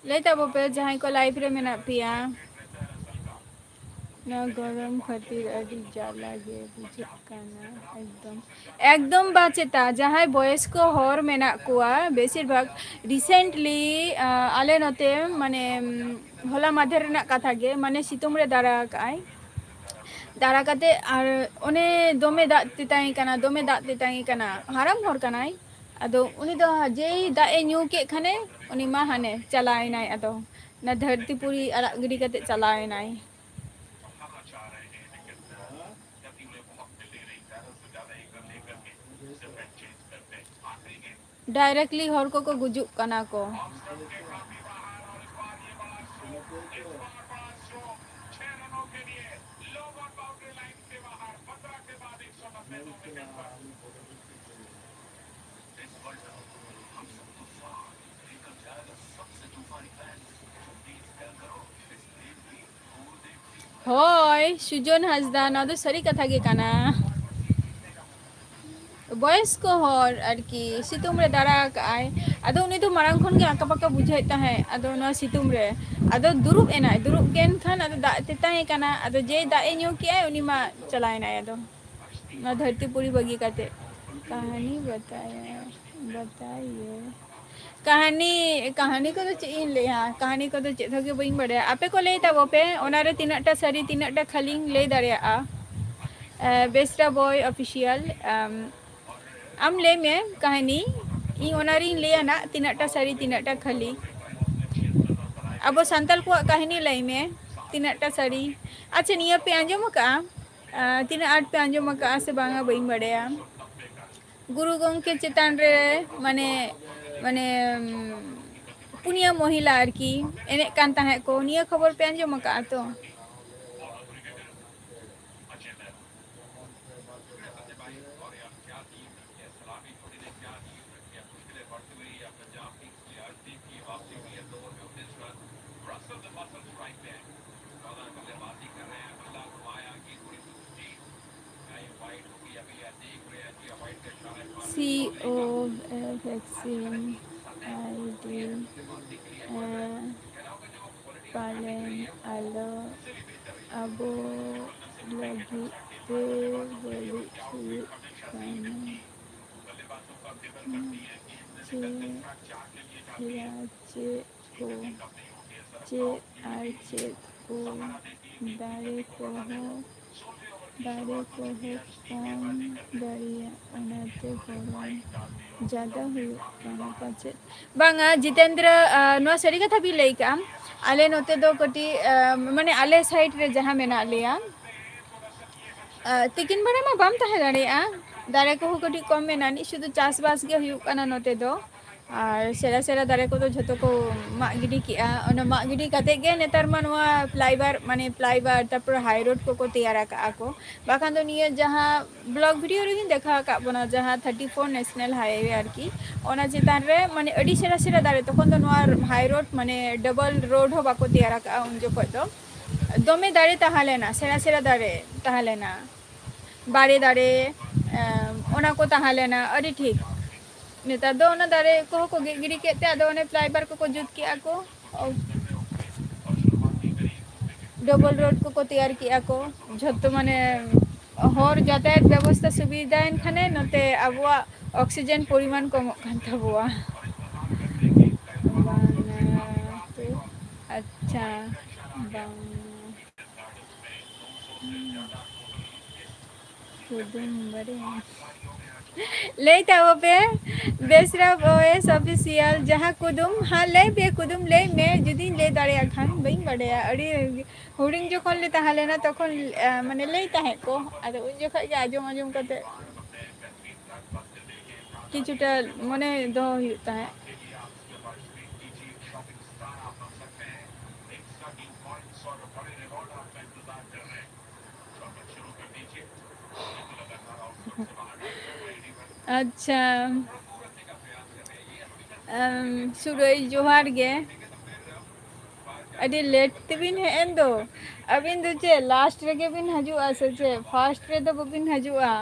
ᱞᱟᱹᱭ ᱛᱟᱵᱚ ᱯᱮ ᱡᱟᱦᱟᱸᱭ ᱠᱚ live ᱨᱮ ᱢᱮᱱᱟᱜ ᱯᱮᱭᱟ᱾ ᱱᱚᱣᱟ ᱜᱚᱨᱚᱢ ᱠᱷᱟᱹᱛᱤᱨ ᱟᱹᱰᱤ ᱡᱟᱞᱟ ᱜᱮ ᱵᱩᱡᱷᱟᱹᱜ ᱠᱟᱱᱟ᱾ ᱮᱠᱫᱚᱢ, ᱮᱠᱫᱚᱢ ᱵᱟᱪᱮᱛᱟ, ᱡᱟᱦᱟᱸᱭ ᱵᱚᱭᱚᱥᱠᱚ ᱦᱚᱲ ᱢᱮᱱᱟᱜ ᱠᱚᱣᱟ, ᱵᱮᱥᱤᱨ ᱵᱷᱟᱜᱽ recently, ᱟᱸ, ᱟᱞᱮ ᱱᱚᱛᱮ, ᱢᱟᱱᱮ, ᱩᱢ, ᱦᱚᱞᱟ ᱢᱟᱫᱷᱮᱨ ᱨᱮᱱᱟᱜ ᱠᱟᱛᱷᱟ ᱜᱮ, ᱢᱟᱱᱮ, ᱥᱤᱛᱩᱝ ᱨᱮ ᱫᱟᱬᱟ ᱟᱠᱟᱫ ᱟᱭ᱾ ᱫᱟᱬᱟ ᱠᱟᱛᱮ ᱟᱨ ᱚᱱᱮ ᱫᱚᱢᱮ ᱫᱟᱜ ᱛᱮᱛᱟᱝ ᱮ ᱠᱟᱱᱟ, ᱫᱚᱢᱮ ᱫᱟᱜ ᱛᱮᱛᱟᱝ ᱮ ᱠᱟᱱᱟ᱾ ᱦᱟᱲᱟᱢ ᱦᱚᱲ ᱠᱟᱱᱟᱭ᱾ ᱟᱫᱚ ᱩᱱᱤ ᱫᱚ ᱡᱮᱭ ᱫᱟᱜ ᱮ ᱧᱩ ᱠᱮᱫ ᱠᱷᱟᱱᱮ, ᱩᱱᱤ ᱢᱟ ᱦᱟᱱᱮ ᱪᱟᱞᱟᱣ ᱮᱱᱟᱭ᱾ ᱟᱫᱚ ᱚᱱᱟ ᱫᱷᱟᱹᱨᱛᱤ ᱯᱩᱨᱤ ᱟᱲᱟᱜ ᱜᱤᱰᱤ ᱠᱟᱛᱮ ᱪᱟᱞᱟᱣ ᱮᱱᱟᱭ᱾ Directly ᱦᱚᱲ ᱠᱚᱠᱚ ᱜᱩᱡᱩᱜ ᱠᱟᱱᱟ ᱠᱚ᱾ ᱦᱳᱭ, ᱥᱩᱡᱚᱱ ᱦᱟᱸᱥᱫᱟ, ᱱᱚᱣᱟ ᱫᱚ ᱥᱟᱹᱨᱤ ᱠᱟᱛᱷᱟ ᱜᱮ ᱠᱟᱱᱟ᱾ ᱵᱚᱭᱚᱥᱠᱚ ᱦᱚᱲ ᱟᱨᱠᱤ ᱥᱤᱛᱩᱝ ᱨᱮ ᱫᱟᱬᱟ ᱟᱠᱟᱜᱼᱟᱭ᱾ ᱟᱫᱚ ᱩᱱᱤ ᱫᱚ ᱢᱟᱲᱟᱝ ᱠᱷᱚᱱ ᱜᱮ ᱟᱸᱠᱟ ᱯᱟᱸᱠᱟ ᱵᱩᱡᱷᱟᱹᱣᱮᱫ ᱛᱟᱦᱮᱸᱫ᱾ ᱟᱫᱚ ᱱᱚᱣᱟ ᱥᱤᱛᱩᱝ ᱨᱮ ᱟᱫᱚ ᱫᱩᱲᱩᱵ ᱮᱱᱟᱭ, ᱫᱩᱲᱩᱵ ᱮᱱ ᱠᱷᱟᱱ ᱟᱫᱚ ᱫᱟᱜ ᱛᱮᱛᱟᱝ ᱮ ᱠᱟᱱᱟ᱾ ᱟᱫᱚ ᱡᱮᱭ ᱫᱟᱜ ᱮ ᱧᱩ ᱠᱮᱜᱼᱟᱭ, ᱩᱱᱤ ᱢᱟ ᱪᱟᱞᱟᱣ ᱮᱱᱟᱭ ᱟᱫᱚ ᱱᱚᱣᱟ ᱫᱷᱟᱹᱨᱛᱤ ᱯᱩᱨᱤ ᱵᱟᱹᱜᱤ ᱠᱟᱛᱮ᱾ ᱠᱟᱹᱦᱱᱤ ᱵᱟᱛᱟᱭᱮ, ᱵᱟᱛᱟᱭᱮ᱾ ᱠᱟᱹᱦᱱᱤ, ᱠᱟᱹᱦᱱᱤ ᱠᱚᱫᱚ ᱪᱮᱫ ᱤᱧ ᱞᱟᱹᱭᱟ? ᱠᱟᱹᱦᱱᱤ ᱠᱚᱫᱚ ᱪᱮᱫ ᱦᱚᱸ ᱜᱮ ᱵᱟᱹᱧ ᱵᱟᱲᱟᱭᱟ᱾ ᱟᱯᱮ ᱠᱚ ᱞᱟᱹᱭ ᱛᱟᱵᱚ ᱯᱮ, ᱚᱱᱟᱨᱮ ᱛᱤᱱᱟᱹᱜ ᱴᱟ ᱥᱟᱹᱨᱤ, ᱛᱤᱱᱟᱹᱜ ᱴᱟ ᱠᱷᱟᱹᱞᱤᱧ ᱞᱟᱹᱭ ᱫᱟᱲᱮᱭᱟᱜᱼᱟ᱾ ᱮ, ᱵᱮᱥᱨᱟ ᱵᱚᱭ ᱚᱯᱷᱤᱥᱤᱭᱟᱞ, ᱟᱢ, ᱟᱢ ᱞᱟᱹᱭ ᱢᱮ ᱠᱟᱹᱦᱱᱤ, ᱤᱧ ᱚᱱᱟᱨᱤᱧ ᱞᱟᱹᱭᱟ ᱱᱟᱜ ᱛᱤᱱᱟᱹᱜ ᱴᱟ ᱥᱟᱹᱨᱤ, ᱛᱤᱱᱟᱹᱜ ᱴᱟ ᱠᱷᱟᱹᱞᱤ᱾ ᱟᱵᱚ ᱥᱟᱱᱛᱟᱲ ᱠᱚᱣᱟᱜ ᱠᱟᱹᱦᱱᱤ ᱞᱟᱹᱭ ᱢᱮ, ᱛᱤᱱᱟᱹᱜ ᱴᱟ ᱥᱟᱹᱨᱤ᱾ ᱟᱪᱪᱷᱟ, ᱱᱤᱭᱟᱹ ᱯᱮ ᱟᱸᱡᱚᱢ ᱟᱠᱟᱜᱼᱟ? ᱟ, ᱛᱤᱱᱟᱹᱜ ᱟᱸᱴ ᱯᱮ ᱟᱸᱡᱚᱢ ᱟᱠᱟᱜᱼᱟ ᱥᱮ ᱵᱟᱝᱟ, ᱵᱟᱹᱧ ᱵᱟᱲᱟᱭᱟ᱾ ᱜᱩᱨᱩ ᱜᱚᱢᱠᱮ ᱪᱮᱛᱟᱱ ᱨᱮ, ᱢᱟᱱᱮ, ᱢᱟᱱᱮ, ᱩᱢ, ᱯᱩᱱᱭᱟᱹ ᱢᱚᱦᱤᱞᱟ ᱟᱨᱠᱤ ᱮᱱᱮᱡ ᱠᱟᱱ ᱛᱟᱦᱮᱸᱫ ᱠᱚ, ᱱᱤᱭᱟᱹ ᱠᱷᱚᱵᱚᱨ ᱯᱮ ᱟᱸᱡᱚᱢ ᱟᱠᱟᱜᱼᱟ ᱛᱚ? C O vaccine I D, ᱮ, ᱯᱟᱞᱮᱱ ᱟᱞᱚ ᱟᱵᱚ ᱞᱟᱹᱜᱤᱫ ᱛᱮ ᱵᱟᱹᱲᱤᱡ ᱦᱩᱭᱩᱜ ᱠᱟᱱᱟ᱾ ᱪᱮᱫ ᱭᱟ, ᱪᱮᱫ ᱠᱚ, ᱪᱮᱫ ᱟᱨ ᱪᱮᱫ ᱠᱚ ᱫᱟᱨᱮ ᱠᱚᱦᱚᱸ, ᱫᱟᱨᱮ ᱠᱚᱦᱚᱸ ᱠᱚᱢ ᱫᱟᱲᱮᱭᱟᱜ, ᱚᱱᱟᱛᱮ ᱜᱚᱨᱚᱢ ᱡᱟᱫᱟ ᱦᱩᱭᱩᱜ ᱠᱟᱱᱟ ᱯᱟᱪᱮᱫ᱾ ᱵᱟᱝᱟ, ᱡᱤᱛᱮᱱᱫᱨᱚ, ᱟ, ᱱᱚᱣᱟ ᱥᱟᱹᱨᱤ ᱠᱟᱛᱷᱟ ᱵᱤᱱ ᱞᱟᱹᱭ ᱠᱟᱜᱼᱟ᱾ ᱟᱞᱮ ᱱᱚᱛᱮ ᱫᱚ ᱠᱟᱹᱴᱤᱡ, ᱟ, ᱢᱟᱱᱮ, ᱟᱞᱮ side ᱨᱮ ᱡᱟᱦᱟᱸ ᱢᱮᱱᱟᱜ ᱞᱮᱭᱟ, ᱟ, ᱛᱤᱠᱤᱱ ᱵᱮᱲᱟ ᱢᱟ ᱵᱟᱢ ᱛᱟᱦᱮᱸ ᱫᱟᱲᱮᱭᱟᱜᱼᱟ, ᱫᱟᱨᱮ ᱠᱚᱦᱚᱸ ᱠᱟᱹᱴᱤᱡ ᱠᱚᱢ ᱢᱮᱱᱟᱜᱼᱟ, ᱥᱩᱫᱷᱩ ᱪᱟᱥᱵᱟᱥ ᱜᱮ ᱦᱩᱭᱩᱜ ᱠᱟᱱᱟ ᱱᱚᱛᱮ ᱫᱚ᱾ ᱟᱨ ᱥᱮᱬᱟ ᱥᱮᱬᱟ ᱫᱟᱨᱮ ᱠᱚᱫᱚ ᱡᱷᱚᱛᱚ ᱠᱚ ᱢᱟᱜ ᱜᱤᱰᱤ ᱠᱮᱜᱼᱟ᱾ ᱚᱱᱟ ᱢᱟᱜ ᱜᱤᱰᱤ ᱠᱟᱛᱮ ᱜᱮ ᱱᱮᱛᱟᱨ ᱢᱟ ᱱᱚᱣᱟ flyover, ᱢᱟᱱᱮ, flyover, ᱛᱟᱨᱯᱚᱨ high road ᱠᱚᱠᱚ ᱛᱮᱭᱟᱨ ᱟᱠᱟᱜᱼᱟ ᱠᱚ᱾ ᱵᱟᱠᱷᱟᱱ ᱫᱚ ᱱᱤᱭᱟᱹ ᱡᱟᱦᱟᱸ vlog video ᱨᱮᱜᱤᱧ ᱫᱮᱠᱷᱟᱣ ᱟᱠᱟᱫ ᱵᱚᱱᱟ, ᱡᱟᱦᱟᱸ thirty four national highway ᱟᱨᱠᱤ, ᱚᱱᱟ ᱪᱮᱛᱟᱱ ᱨᱮ, ᱢᱟᱱᱮ, ᱟᱹᱰᱤ ᱥᱮᱬᱟ ᱥᱮᱬᱟ ᱫᱟᱨᱮ, ᱛᱚᱠᱷᱚᱱ ᱫᱚ ᱱᱚᱣᱟ high road, ᱢᱟᱱᱮ, double road ᱦᱚᱸ ᱵᱟᱠᱚ ᱛᱮᱭᱟᱨ ᱟᱠᱟᱫᱼᱟ ᱩᱱ ᱡᱚᱠᱷᱚᱡ ᱫᱚ᱾ ᱫᱚᱢᱮ ᱫᱟᱨᱮ ᱛᱟᱦᱮᱸ ᱞᱮᱱᱟ, ᱥᱮᱬᱟ ᱥᱮᱬᱟ ᱫᱟᱨᱮ ᱛᱟᱦᱮᱸ ᱞᱮᱱᱟ, ᱵᱟᱲᱮ ᱫᱟᱨᱮ, ᱮᱢ, ᱚᱱᱟ ᱠᱚ ᱛᱟᱦᱮᱸ ᱞᱮᱱᱟ, ᱟᱹᱰᱤ ᱴᱷᱤᱠ᱾ ᱱᱮᱛᱟᱨ ᱫᱚ ᱚᱱᱟ ᱫᱟᱨᱮ ᱠᱚᱦᱚᱸ ᱠᱚ ᱜᱮᱫ ᱜᱤᱰᱤ ᱠᱮᱫ ᱛᱮ ᱟᱫᱚ ᱚᱱᱮ flyover ᱠᱚᱠᱚ ᱡᱩᱛ ᱠᱮᱜᱼᱟ ᱠᱚ, double road ᱠᱚᱠᱚ ᱛᱮᱭᱟᱨ ᱠᱮᱜᱼᱟ ᱠᱚ᱾ ᱡᱷᱚᱛᱚ, ᱢᱟᱱᱮ, ᱦᱚᱨ ᱡᱟᱛᱟᱭᱟᱛ ᱵᱮᱵᱚᱥᱛᱟ ᱥᱩᱵᱤᱫᱷᱟᱭᱮᱱ ᱠᱷᱟᱱᱮ ᱱᱚᱛᱮ ᱟᱵᱚᱣᱟᱜ oxygen ᱯᱚᱨᱤᱢᱟᱱ ᱠᱚᱢᱚᱜ ᱠᱟᱱ ᱛᱟᱵᱚᱣᱟ᱾ ᱵᱟᱝᱟ ᱛᱚ, ᱟᱪᱪᱷᱟ, ᱵᱟᱝ᱾ ᱠᱩᱫᱩᱢ ᱵᱟᱨᱮ᱾ ᱞᱟᱹᱭ ᱛᱟᱵᱚ ᱯᱮ, ᱵᱮᱥᱨᱟ ᱵᱚᱭᱮᱥ official, ᱡᱟᱦᱟᱸ ᱠᱩᱫᱩᱢ, ᱦᱮᱸ, ᱞᱟᱹᱭ ᱯᱮ, ᱠᱩᱫᱩᱢ ᱞᱟᱹᱭ ᱢᱮ, ᱡᱩᱫᱤᱧ ᱞᱟᱹᱭ ᱫᱟᱲᱮᱭᱟᱜ ᱠᱷᱟᱱ᱾ ᱵᱟᱹᱧ ᱵᱟᱰᱟᱭᱟ, ᱟᱹᱰᱤ ᱦᱩᱰᱤᱧ ᱡᱚᱠᱷᱚᱱ ᱞᱮ ᱛᱟᱦᱮᱸ ᱞᱮᱱᱟ, ᱛᱚᱠᱷᱚᱱ, ᱮ, ᱢᱟᱱᱮ, ᱞᱟᱹᱭ ᱛᱟᱦᱮᱸᱫ ᱠᱚ, ᱟᱫᱚ ᱩᱱ ᱡᱚᱠᱷᱚᱱ ᱜᱮ ᱟᱸᱡᱚᱢ ᱟᱸᱡᱚᱢ ᱠᱟᱛᱮ ᱠᱤᱪᱷᱩᱴᱟ ᱢᱚᱱᱮ ᱫᱚᱦᱚ ᱦᱩᱭᱩᱜ ᱛᱟᱦᱮᱸᱫ᱾ ᱟᱪᱪᱷᱟ, ᱮᱢ, ᱥᱩᱨᱟᱹᱭ, ᱡᱚᱦᱟᱨ ᱜᱮ᱾ ᱟᱹᱰᱤ ᱞᱮᱴ ᱛᱮᱵᱤᱱ ᱦᱮᱡ ᱮᱱ ᱫᱚ᱾ ᱟᱹᱵᱤᱱ ᱫᱚ ᱪᱮᱫ ᱞᱟᱥᱴ ᱨᱮᱜᱮ ᱵᱤᱱ ᱦᱤᱡᱩᱜᱼᱟ ᱥᱮ ᱪᱮᱫ? ᱯᱷᱟᱥᱴ ᱨᱮᱫᱚ ᱵᱟᱹᱵᱤᱱ ᱦᱤᱡᱩᱜᱼᱟ᱾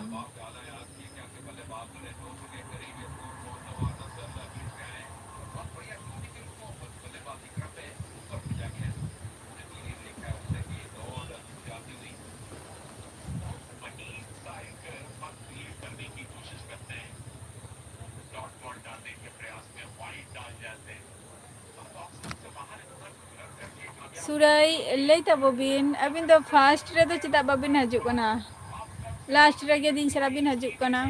ᱥᱩᱨᱟᱹᱭ, ᱞᱟᱹᱭ ᱛᱟᱵᱚ ᱵᱤᱱ, ᱟᱹᱵᱤᱱ ᱫᱚ ᱯᱷᱟᱥᱴ ᱨᱮᱫᱚ ᱪᱮᱫᱟᱜ ᱵᱟᱵᱤᱱ ᱦᱤᱡᱩᱜ ᱠᱟᱱᱟ? ᱞᱟᱥᱴ ᱨᱮᱜᱮ ᱫᱤᱱ ᱥᱟᱨᱟ ᱵᱤᱱ ᱦᱤᱡᱩᱜ ᱠᱟᱱᱟ᱾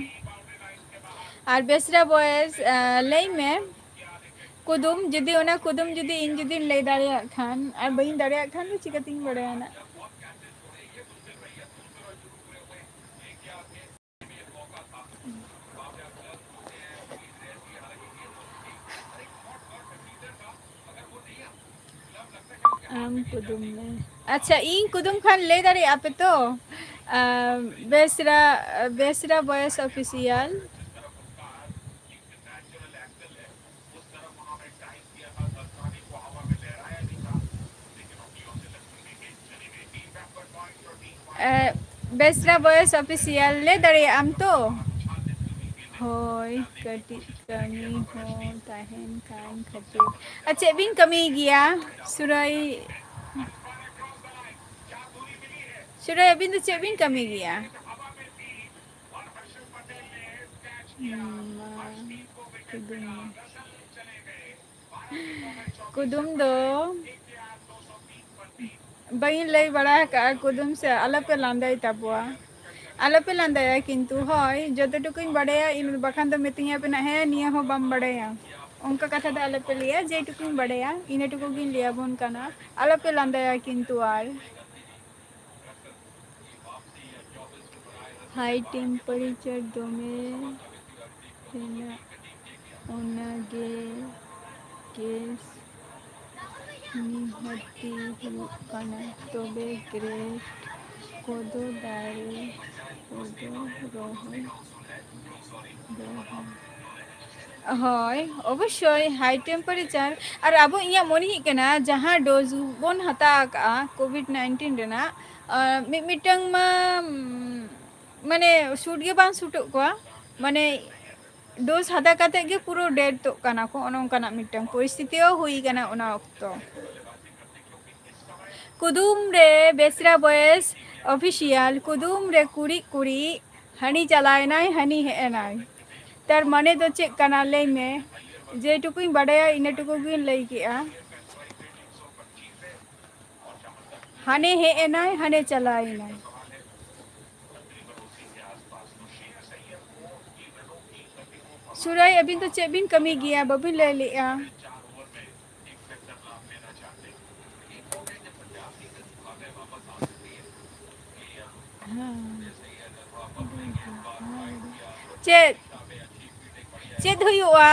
ᱟᱨ ᱵᱮᱥᱨᱟ ᱵᱚᱭᱮᱥ, ᱟᱸ, ᱞᱟᱹᱭ ᱢᱮ, ᱠᱩᱫᱩᱢ ᱡᱩᱫᱤ, ᱚᱱᱟ ᱠᱩᱫᱩᱢ ᱡᱩᱫᱤ ᱤᱧ ᱡᱩᱫᱤᱧ ᱞᱟᱹᱭ ᱫᱟᱲᱮᱭᱟᱜ ᱠᱷᱟᱱ, ᱟᱨ ᱵᱟᱹᱧ ᱫᱟᱲᱮᱭᱟᱜ ᱠᱷᱟᱱ ᱫᱚ ᱪᱤᱠᱟᱹᱛᱤᱧ ᱵᱟᱲᱟᱭᱟ ᱱᱟᱜ? ᱟᱢ ᱠᱩᱫᱩᱢ ᱢᱮ᱾ ᱟᱪᱪᱷᱟ, ᱤᱧ ᱠᱩᱫᱩᱢ ᱠᱷᱟᱱ ᱞᱟᱹᱭ ᱫᱟᱲᱮᱭᱟᱜᱼᱟ ᱯᱮ ᱛᱚ? ᱟᱢ, ᱵᱮᱥᱨᱟ, ᱵᱮᱥᱨᱟ ᱵᱚᱭᱮᱥ ᱚᱯᱷᱤᱥᱤᱭᱟᱞ᱾ ᱮ, ᱵᱮᱥᱨᱟ ᱵᱚᱭᱮᱥ ᱚᱯᱷᱤᱥᱤᱭᱟᱞ, ᱞᱟᱹᱭ ᱫᱟᱲᱮᱭᱟᱜ ᱟᱢ ᱛᱚ? ᱦᱳᱭ, ᱠᱟᱹᱴᱤᱡ ᱠᱟᱹᱢᱤ ᱦᱚᱸ ᱛᱟᱦᱮᱱ ᱠᱟᱱ ᱠᱷᱟᱹᱛᱤᱨ᱾ ᱟᱨ ᱪᱮᱫ ᱵᱤᱱ ᱠᱟᱹᱢᱤᱭ ᱜᱮᱭᱟ, ᱥᱩᱨᱟᱹᱭ? ᱥᱩᱨᱟᱹᱭ, ᱟᱹᱵᱤᱱ ᱫᱚ ᱪᱮᱫ ᱵᱤᱱ ᱠᱟᱹᱢᱤ ᱜᱮᱭᱟ? ᱦᱩᱸ, ᱢᱟ, ᱠᱩᱫᱩᱢ ᱢᱮ᱾ ᱠᱩᱫᱩᱢ ᱫᱚ ᱵᱟᱹᱧ ᱞᱟᱹᱭ ᱵᱟᱲᱟ ᱟᱠᱟᱫᱼᱟ ᱠᱩᱫᱩᱢ ᱥᱮ, ᱟᱞᱚᱯᱮ ᱞᱟᱸᱫᱟᱭ ᱛᱟᱵᱚᱣᱟ, ᱟᱞᱚᱯᱮ ᱞᱟᱸᱫᱟᱭᱟ᱾ ᱠᱤᱱᱛᱩ ᱦᱳᱭ, ᱡᱚᱛᱚ ᱴᱩᱠᱩᱧ ᱵᱟᱲᱟᱭᱟ, ᱤᱧ ᱵᱟᱠᱷᱟᱱ ᱫᱚ ᱢᱤᱛᱟᱹᱧᱟ ᱯᱮ ᱱᱟᱜ, "ᱦᱮᱸ, ᱱᱤᱭᱟᱹ ᱦᱚᱸ ᱵᱟᱢ ᱵᱟᱲᱟᱭᱟ", ᱚᱱᱠᱟ ᱠᱟᱛᱷᱟ ᱫᱚ ᱟᱞᱚᱯᱮ ᱞᱟᱹᱭᱟ᱾ ᱡᱮᱴᱩᱠᱩᱧ ᱵᱟᱲᱟᱭᱟ, ᱤᱱᱟᱹ ᱴᱩᱠᱩ ᱜᱤᱧ ᱞᱟᱹᱭᱟᱵᱚᱱ ᱠᱟᱱᱟ, ᱟᱞᱚᱯᱮ ᱞᱟᱸᱫᱟᱭᱟ ᱠᱤᱱᱛᱩ᱾ ᱟᱨ ᱦᱟᱭ ᱴᱮᱢᱯᱟᱨᱮᱪᱟᱨ ᱫᱚᱢᱮ ᱨᱮᱱᱟᱜ ᱚᱱᱟᱜᱮ ᱠᱮᱥ ᱱᱤᱦᱟᱹᱛᱤ ᱦᱩᱭᱩᱜ ᱠᱟᱱᱟ᱾ ᱛᱚᱵᱮ ᱜᱨᱮᱴ ᱠᱚᱫᱚ ᱫᱟᱨᱮ ᱠᱚᱫᱚ ᱨᱚᱦᱚᱭ ᱫᱚ ᱵᱟᱝ᱾ ᱦᱳᱭ, ᱚᱵᱚᱥᱥᱳᱭ ᱦᱟᱭ ᱴᱮᱢᱯᱟᱨᱮᱪᱟᱨ᱾ ᱟᱨ ᱟᱵᱚ, ᱤᱧᱟᱹᱜ ᱢᱚᱱᱮ ᱦᱩᱭᱩᱜ ᱠᱟᱱᱟ, ᱡᱟᱦᱟᱸ ᱰᱳᱡᱽ ᱵᱚᱱ ᱦᱟᱛᱟᱣ ᱟᱠᱟᱫᱼᱟ ᱠᱳᱵᱷᱤᱰ ᱱᱟᱭᱤᱱᱴᱤᱱ ᱨᱮᱱᱟᱜ, ᱟᱨ ᱢᱤᱫ ᱢᱤᱫᱴᱟᱝ ᱢᱟ, ᱩᱢ, ᱢᱟᱱᱮ ᱥᱩᱴ ᱜᱮ ᱵᱟᱝ ᱥᱩᱴᱚᱜ ᱠᱚᱣᱟ, ᱢᱟᱱᱮ ᱰᱳᱡᱽ ᱦᱟᱛᱟᱣ ᱠᱟᱛᱮᱫ ᱜᱮ ᱯᱩᱨᱟᱹ ᱰᱮᱰ ᱛᱚᱜ ᱠᱟᱱᱟ ᱠᱚ, ᱚᱱᱮ ᱚᱱᱠᱟᱱᱟᱜ ᱢᱤᱫᱴᱟᱝ ᱯᱚᱨᱤᱥᱛᱷᱤᱛᱤ ᱦᱚᱸ ᱦᱩᱭ ᱠᱟᱱᱟ ᱚᱱᱟ ᱚᱠᱛᱚ᱾ ᱠᱩᱫᱩᱢ ᱨᱮ ᱵᱮᱥᱨᱟ ᱵᱚᱭᱮᱥ ᱚᱯᱷᱤᱥᱤᱭᱟᱞ, ᱠᱩᱫᱩᱢ ᱨᱮ ᱠᱩᱲᱤᱫ ᱠᱩᱲᱤᱫ, ᱦᱟᱹᱱᱤ ᱪᱟᱞᱟᱣᱮᱱᱟᱭ, ᱦᱟᱹᱱᱤ ᱦᱮᱡ ᱮᱱᱟᱭ᱾ ᱛᱟᱨ ᱢᱟᱱᱮ ᱫᱚ ᱪᱮᱫ ᱠᱟᱱᱟ ᱞᱟᱹᱭ ᱢᱮ? ᱡᱮᱴᱩᱠᱩᱧ ᱵᱟᱰᱟᱭᱟ ᱤᱱᱟᱹ ᱴᱩᱠᱩ ᱜᱤᱧ ᱞᱟᱹᱭ ᱠᱮᱜᱼᱟ᱾ ᱦᱟᱱᱮ ᱦᱮᱡ ᱮᱱᱟᱭ, ᱦᱟᱱᱮ ᱪᱟᱞᱟᱣ ᱮᱱᱟᱭ᱾ ᱥᱩᱨᱟᱭ, ᱟᱹᱵᱤᱱ ᱫᱚ ᱪᱮᱫ ᱵᱤᱱ ᱠᱟᱹᱢᱤ ᱜᱮᱭᱟ? ᱵᱟᱹᱵᱤᱱ ᱞᱟᱹᱭ ᱞᱮᱜᱼᱟ᱾ ᱪᱮᱫ, ᱪᱮᱫ ᱦᱩᱭᱩᱜᱼᱟ?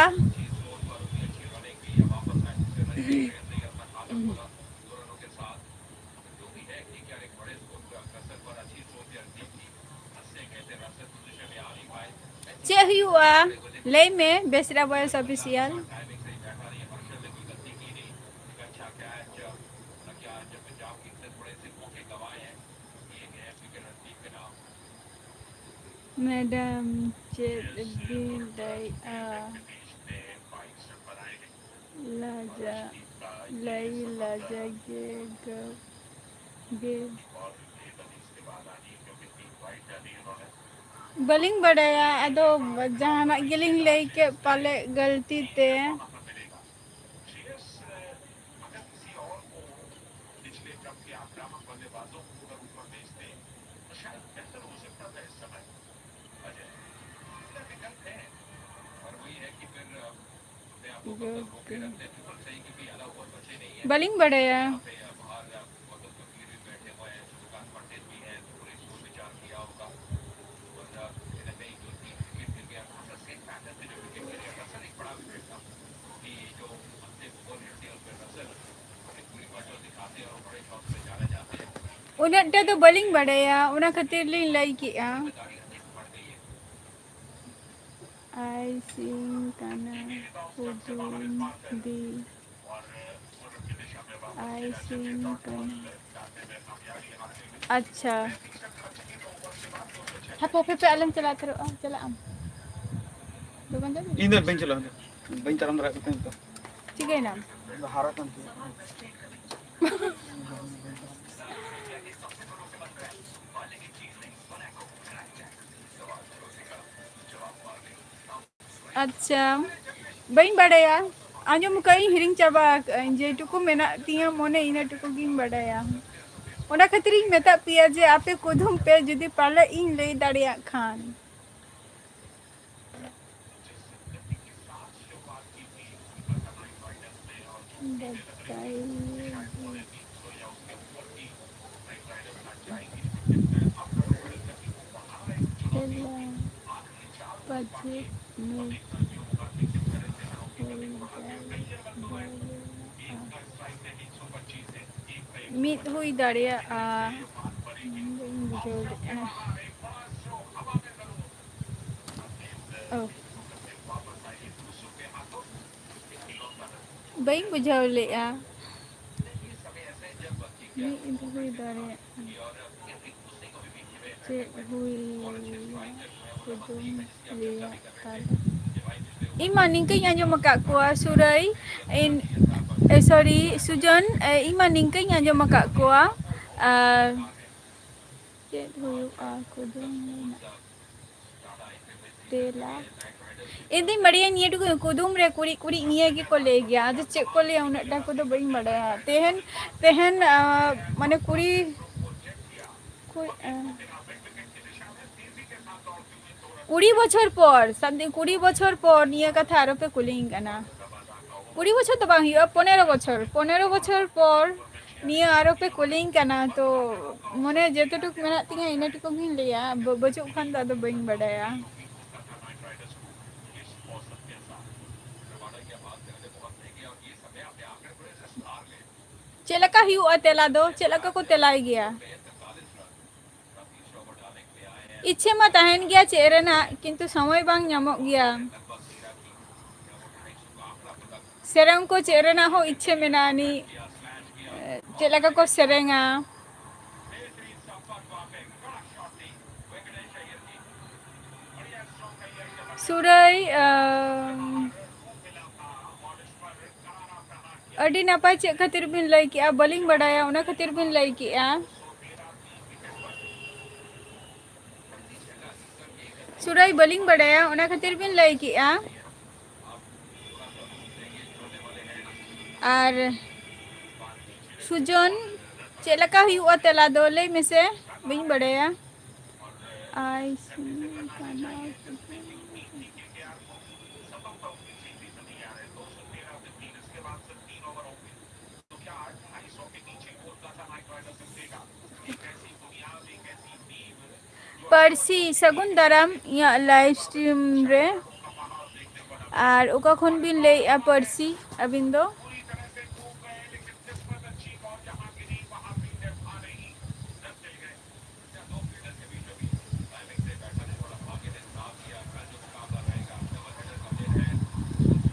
ᱪᱮᱫ ᱦᱩᱭᱩᱜᱼᱟ? ᱞᱟᱹᱭ ᱢᱮ, ᱵᱮᱥᱨᱟ ᱵᱚᱭᱮᱥ ᱚᱯᱷᱤᱥᱤᱭᱟᱞ᱾ ᱢᱮᱰᱟᱢ, ᱪᱮᱫ ᱵᱤᱱ ᱞᱟᱹᱭᱮᱜᱼᱟ? ᱞᱟᱡᱟ, ᱞᱟᱹᱭ ᱞᱟᱡᱟ ᱜᱮ ᱜᱟᱹ-, ᱜᱮ᱾ ᱵᱟᱹᱞᱤᱧ ᱵᱟᱰᱟᱭᱟ, ᱟᱫᱚ ᱡᱟᱦᱟᱱᱟᱜ ᱜᱮᱞᱤᱧ ᱞᱟᱹᱭ ᱠᱮᱫ ᱯᱟᱞᱮᱫ ᱜᱟᱹᱞᱛᱤ ᱛᱮ᱾ ᱵᱟᱹᱞᱤᱧ ᱵᱟᱰᱟᱭᱟ᱾ ᱩᱱᱟᱹᱜ ᱴᱟ ᱫᱚ ᱵᱟᱹᱞᱤᱧ ᱵᱟᱰᱟᱭᱟ, ᱚᱱᱟ ᱠᱷᱟᱹᱛᱤᱨ ᱞᱤᱧ ᱞᱟᱹᱭ ᱠᱮᱜᱼᱟ᱾ ᱟᱭ ᱥᱤᱧ ᱠᱟᱱᱟ ᱠᱩᱫᱩᱢ ᱫᱤ᱾ ᱟᱭ ᱥᱤᱧ ᱠᱟᱱᱟ᱾ ᱟᱪᱪᱷᱟ᱾ ᱦᱟᱯᱮ, ᱦᱟᱯᱮ, ᱦᱟᱯᱮ, ᱟᱞᱚᱢ ᱪᱟᱞᱟᱣ ᱩᱛᱟᱹᱨᱚᱜᱼᱟ, ᱪᱟᱞᱟᱜ ᱟᱢ᱾ ᱫᱚᱠᱟᱱ ᱪᱟᱞᱟᱜ ᱟᱢ? ᱤᱧ ᱫᱚ ᱵᱟᱹᱧ ᱪᱟᱞᱟᱣ ᱫᱟᱲᱮᱭᱟᱜ ᱠᱟᱱᱟ ᱱᱤᱛᱚᱜ᱾ ᱪᱤᱠᱟᱹᱭᱮᱱᱟᱢ? ᱤᱧ ᱫᱚ ᱦᱟᱨᱟ ᱠᱟᱱ ᱛᱤᱧᱟᱹ᱾ ᱟᱪᱪᱷᱟ, ᱵᱟᱹᱧ ᱵᱟᱰᱟᱭᱟ, ᱟᱸᱡᱚᱢ ᱠᱟᱜ ᱟᱹᱧ, ᱦᱤᱲᱤᱧ ᱪᱟᱵᱟ ᱠᱟᱜ ᱟᱹᱧ᱾ ᱡᱮᱴᱩᱠᱩ ᱢᱮᱱᱟᱜ ᱛᱤᱧᱟᱹ ᱢᱚᱱᱮ, ᱤᱱᱟᱹ ᱴᱩᱠᱩ ᱜᱤᱧ ᱵᱟᱰᱟᱭᱟ᱾ ᱚᱱᱟ ᱠᱷᱟᱹᱛᱤᱨᱤᱧ ᱢᱮᱛᱟᱜ ᱯᱮᱭᱟ ᱡᱮ ᱟᱯᱮ ᱠᱩᱫᱩᱢ ᱯᱮ, ᱡᱩᱫᱤ ᱯᱟᱞᱮ ᱤᱧ ᱞᱟᱹᱭ ᱫᱟᱲᱮᱭᱟᱜ ᱠᱷᱟᱱ᱾ ᱵᱟᱰᱟᱭ᱾ ᱯᱟᱪᱮᱫ ᱢᱤᱫ ᱦᱩᱭ ᱫᱟᱲᱮᱭᱟᱜᱼᱟ᱾ ᱢᱤᱫ ᱦᱩᱭ ᱫᱟᱲᱮᱭᱟᱜᱼᱟ᱾ ᱵᱟᱹᱧ ᱵᱩᱡᱷᱟᱹᱣ ᱞᱮᱫᱼᱟ᱾ ᱚ᱾ ᱵᱟᱹᱧ ᱵᱩᱡᱷᱟᱹᱣ ᱞᱮᱫᱼᱟ᱾ ᱢᱤᱫ ᱦᱩᱭ ᱫᱟᱲᱮᱭᱟᱜᱼᱟ᱾ ᱪᱮᱫ ᱦᱩᱭ ᱠᱩᱫᱩᱢ ᱨᱮᱭᱟᱜ ᱛᱟᱞᱟ? ᱤᱧ ᱢᱟ ᱱᱤᱝᱠᱟᱹᱧ ᱟᱸᱡᱚᱢ ᱟᱠᱟᱫ ᱠᱚᱣᱟ, ᱥᱩᱨᱟᱹᱭ, ᱤᱧ, ᱮ, sorry, ᱥᱩᱡᱚᱱ, ᱮ, ᱤᱧ ᱢᱟ ᱱᱤᱝᱠᱟᱹᱧ ᱟᱸᱡᱚᱢ ᱟᱠᱟᱫ ᱠᱚᱣᱟ᱾ ᱟᱨ ᱪᱮᱫ ᱦᱩᱭᱩᱜᱼᱟ ᱠᱩᱫᱩᱢ ᱨᱮᱱᱟᱜ ᱛᱮᱞᱟ? ᱤᱧ ᱫᱩᱧ ᱵᱟᱲᱟᱭᱟ ᱱᱤᱭᱟᱹ ᱴᱩᱠᱩ, ᱠᱩᱫᱩᱢ ᱨᱮ ᱠᱩᱲᱤᱫ ᱠᱩᱲᱤᱫ ᱱᱤᱭᱟᱹ ᱜᱮᱠᱚ ᱞᱟᱹᱭ ᱜᱮᱭᱟ, ᱟᱫᱚ ᱪᱮᱫ ᱠᱚ ᱞᱟᱹᱭᱟ ᱩᱱᱟᱹᱜ ᱴᱟ ᱠᱚᱫᱚ ᱵᱟᱹᱧ ᱵᱟᱲᱟᱭᱟ᱾ ᱛᱮᱦᱮᱧ, ᱛᱮᱦᱮᱧ, ᱟᱸ, ᱢᱟᱱᱮ ᱠᱩᱲᱤ, ᱠᱩᱲᱤ, ᱟᱸ, ᱠᱩᱲᱤ ᱵᱚᱪᱷᱚᱨ ᱯᱚᱨ, something ᱠᱩᱲᱤ ᱵᱚᱪᱷᱚᱨ ᱯᱚᱨ ᱱᱤᱭᱟᱹ ᱠᱟᱛᱷᱟ ᱟᱨᱚ ᱯᱮ ᱠᱩᱞᱤᱧ ᱠᱟᱱᱟ᱾ ᱠᱩᱲᱤ ᱵᱚᱪᱷᱚᱨ ᱫᱚ ᱵᱟᱝ ᱦᱩᱭᱩᱜᱼᱟ, ᱯᱚᱱᱮᱨᱚ ᱵᱚᱪᱷᱚᱨ, ᱯᱚᱱᱮᱨᱚ ᱵᱚᱪᱷᱚᱨ ᱯᱚᱨ ᱱᱤᱭᱟᱹ ᱟᱨᱚ ᱯᱮ ᱠᱩᱞᱤᱧ ᱠᱟᱱᱟ᱾ ᱛᱚ ᱢᱚᱱᱮ ᱡᱚᱛᱚᱴᱩᱠ ᱢᱮᱱᱟᱜ ᱛᱤᱧᱟᱹ ᱤᱱᱟᱹ ᱴᱩᱠᱩ ᱜᱤᱧ ᱞᱟᱹᱭᱟ, ᱵᱟ-, ᱵᱟᱹᱪᱩᱜ ᱠᱷᱟᱱ ᱫᱚ ᱟᱫᱚ ᱵᱟᱹᱧ ᱵᱟᱰᱟᱭᱟ᱾ ᱪᱮᱫ ᱞᱮᱠᱟ ᱦᱩᱭᱩᱜᱼᱟ ᱛᱮᱞᱟ ᱫᱚ? ᱪᱮᱫ ᱞᱮᱠᱟ ᱠᱚ ᱛᱮᱞᱟᱭ ᱜᱮᱭᱟ? ᱤᱪᱪᱷᱟᱹ ᱢᱟ ᱛᱟᱦᱮᱱ ᱜᱮᱭᱟ ᱪᱮᱫ ᱨᱮᱱᱟᱜ, ᱠᱤᱱᱛᱩ ᱥᱚᱢᱚᱭ ᱵᱟᱝ ᱧᱟᱢᱚᱜ ᱜᱮᱭᱟ᱾ ᱥᱮᱨᱮᱧ ᱠᱚ ᱪᱮᱫ ᱨᱮᱱᱟᱜ ᱦᱚᱸ ᱤᱪᱪᱷᱟᱹ ᱢᱮᱱᱟᱜᱼᱟ, ᱱᱤ ᱪᱮᱫ ᱞᱮᱠᱟ ᱠᱚ ᱥᱮᱨᱮᱧᱟ᱾ ᱥᱩᱨᱟᱹᱭ, ᱟᱢ, ᱟᱹᱰᱤ ᱱᱟᱯᱟᱭ᱾ ᱪᱮᱫ ᱠᱷᱟᱹᱛᱤᱨ ᱵᱤᱱ ᱞᱟᱹᱭ ᱠᱮᱜᱼᱟ? ᱵᱟᱹᱞᱤᱧ ᱵᱟᱰᱟᱭᱟ, ᱚᱱᱟ ᱠᱷᱟᱹᱛᱤᱨ ᱵᱤᱱ ᱞᱟᱹᱭ ᱠᱮᱜᱼᱟ᱾ ᱥᱩᱨᱟᱹᱭ, ᱵᱟᱹᱞᱤᱧ ᱵᱟᱰᱟᱭᱟ, ᱚᱱᱟ ᱠᱷᱟᱹᱛᱤᱨ ᱵᱤᱱ ᱞᱟᱹᱭ ᱠᱮᱜᱼᱟ᱾ ᱟᱨ ᱥᱩᱡᱚᱱ, ᱪᱮᱫ ᱞᱮᱠᱟ ᱦᱩᱭᱩᱜᱼᱟ ᱛᱮᱞᱟ ᱫᱚ? ᱞᱟᱹᱭ ᱢᱮᱥᱮ, ᱵᱟᱹᱧ ᱵᱟᱰᱟᱭᱟ᱾ ᱟᱭ ᱥᱩᱱ ᱠᱟᱱᱟ᱾ ᱯᱟᱹᱨᱥᱤ, ᱥᱟᱹᱜᱩᱱ ᱫᱟᱨᱟᱢ ᱤᱧᱟᱹᱜ live stream ᱨᱮ᱾ ᱟᱨ ᱚᱠᱟ ᱠᱷᱚᱱ ᱵᱤᱱ ᱞᱟᱹᱭᱮᱜᱼᱟ ᱯᱟᱹᱨᱥᱤ ᱟᱹᱵᱤᱱ ᱫᱚ?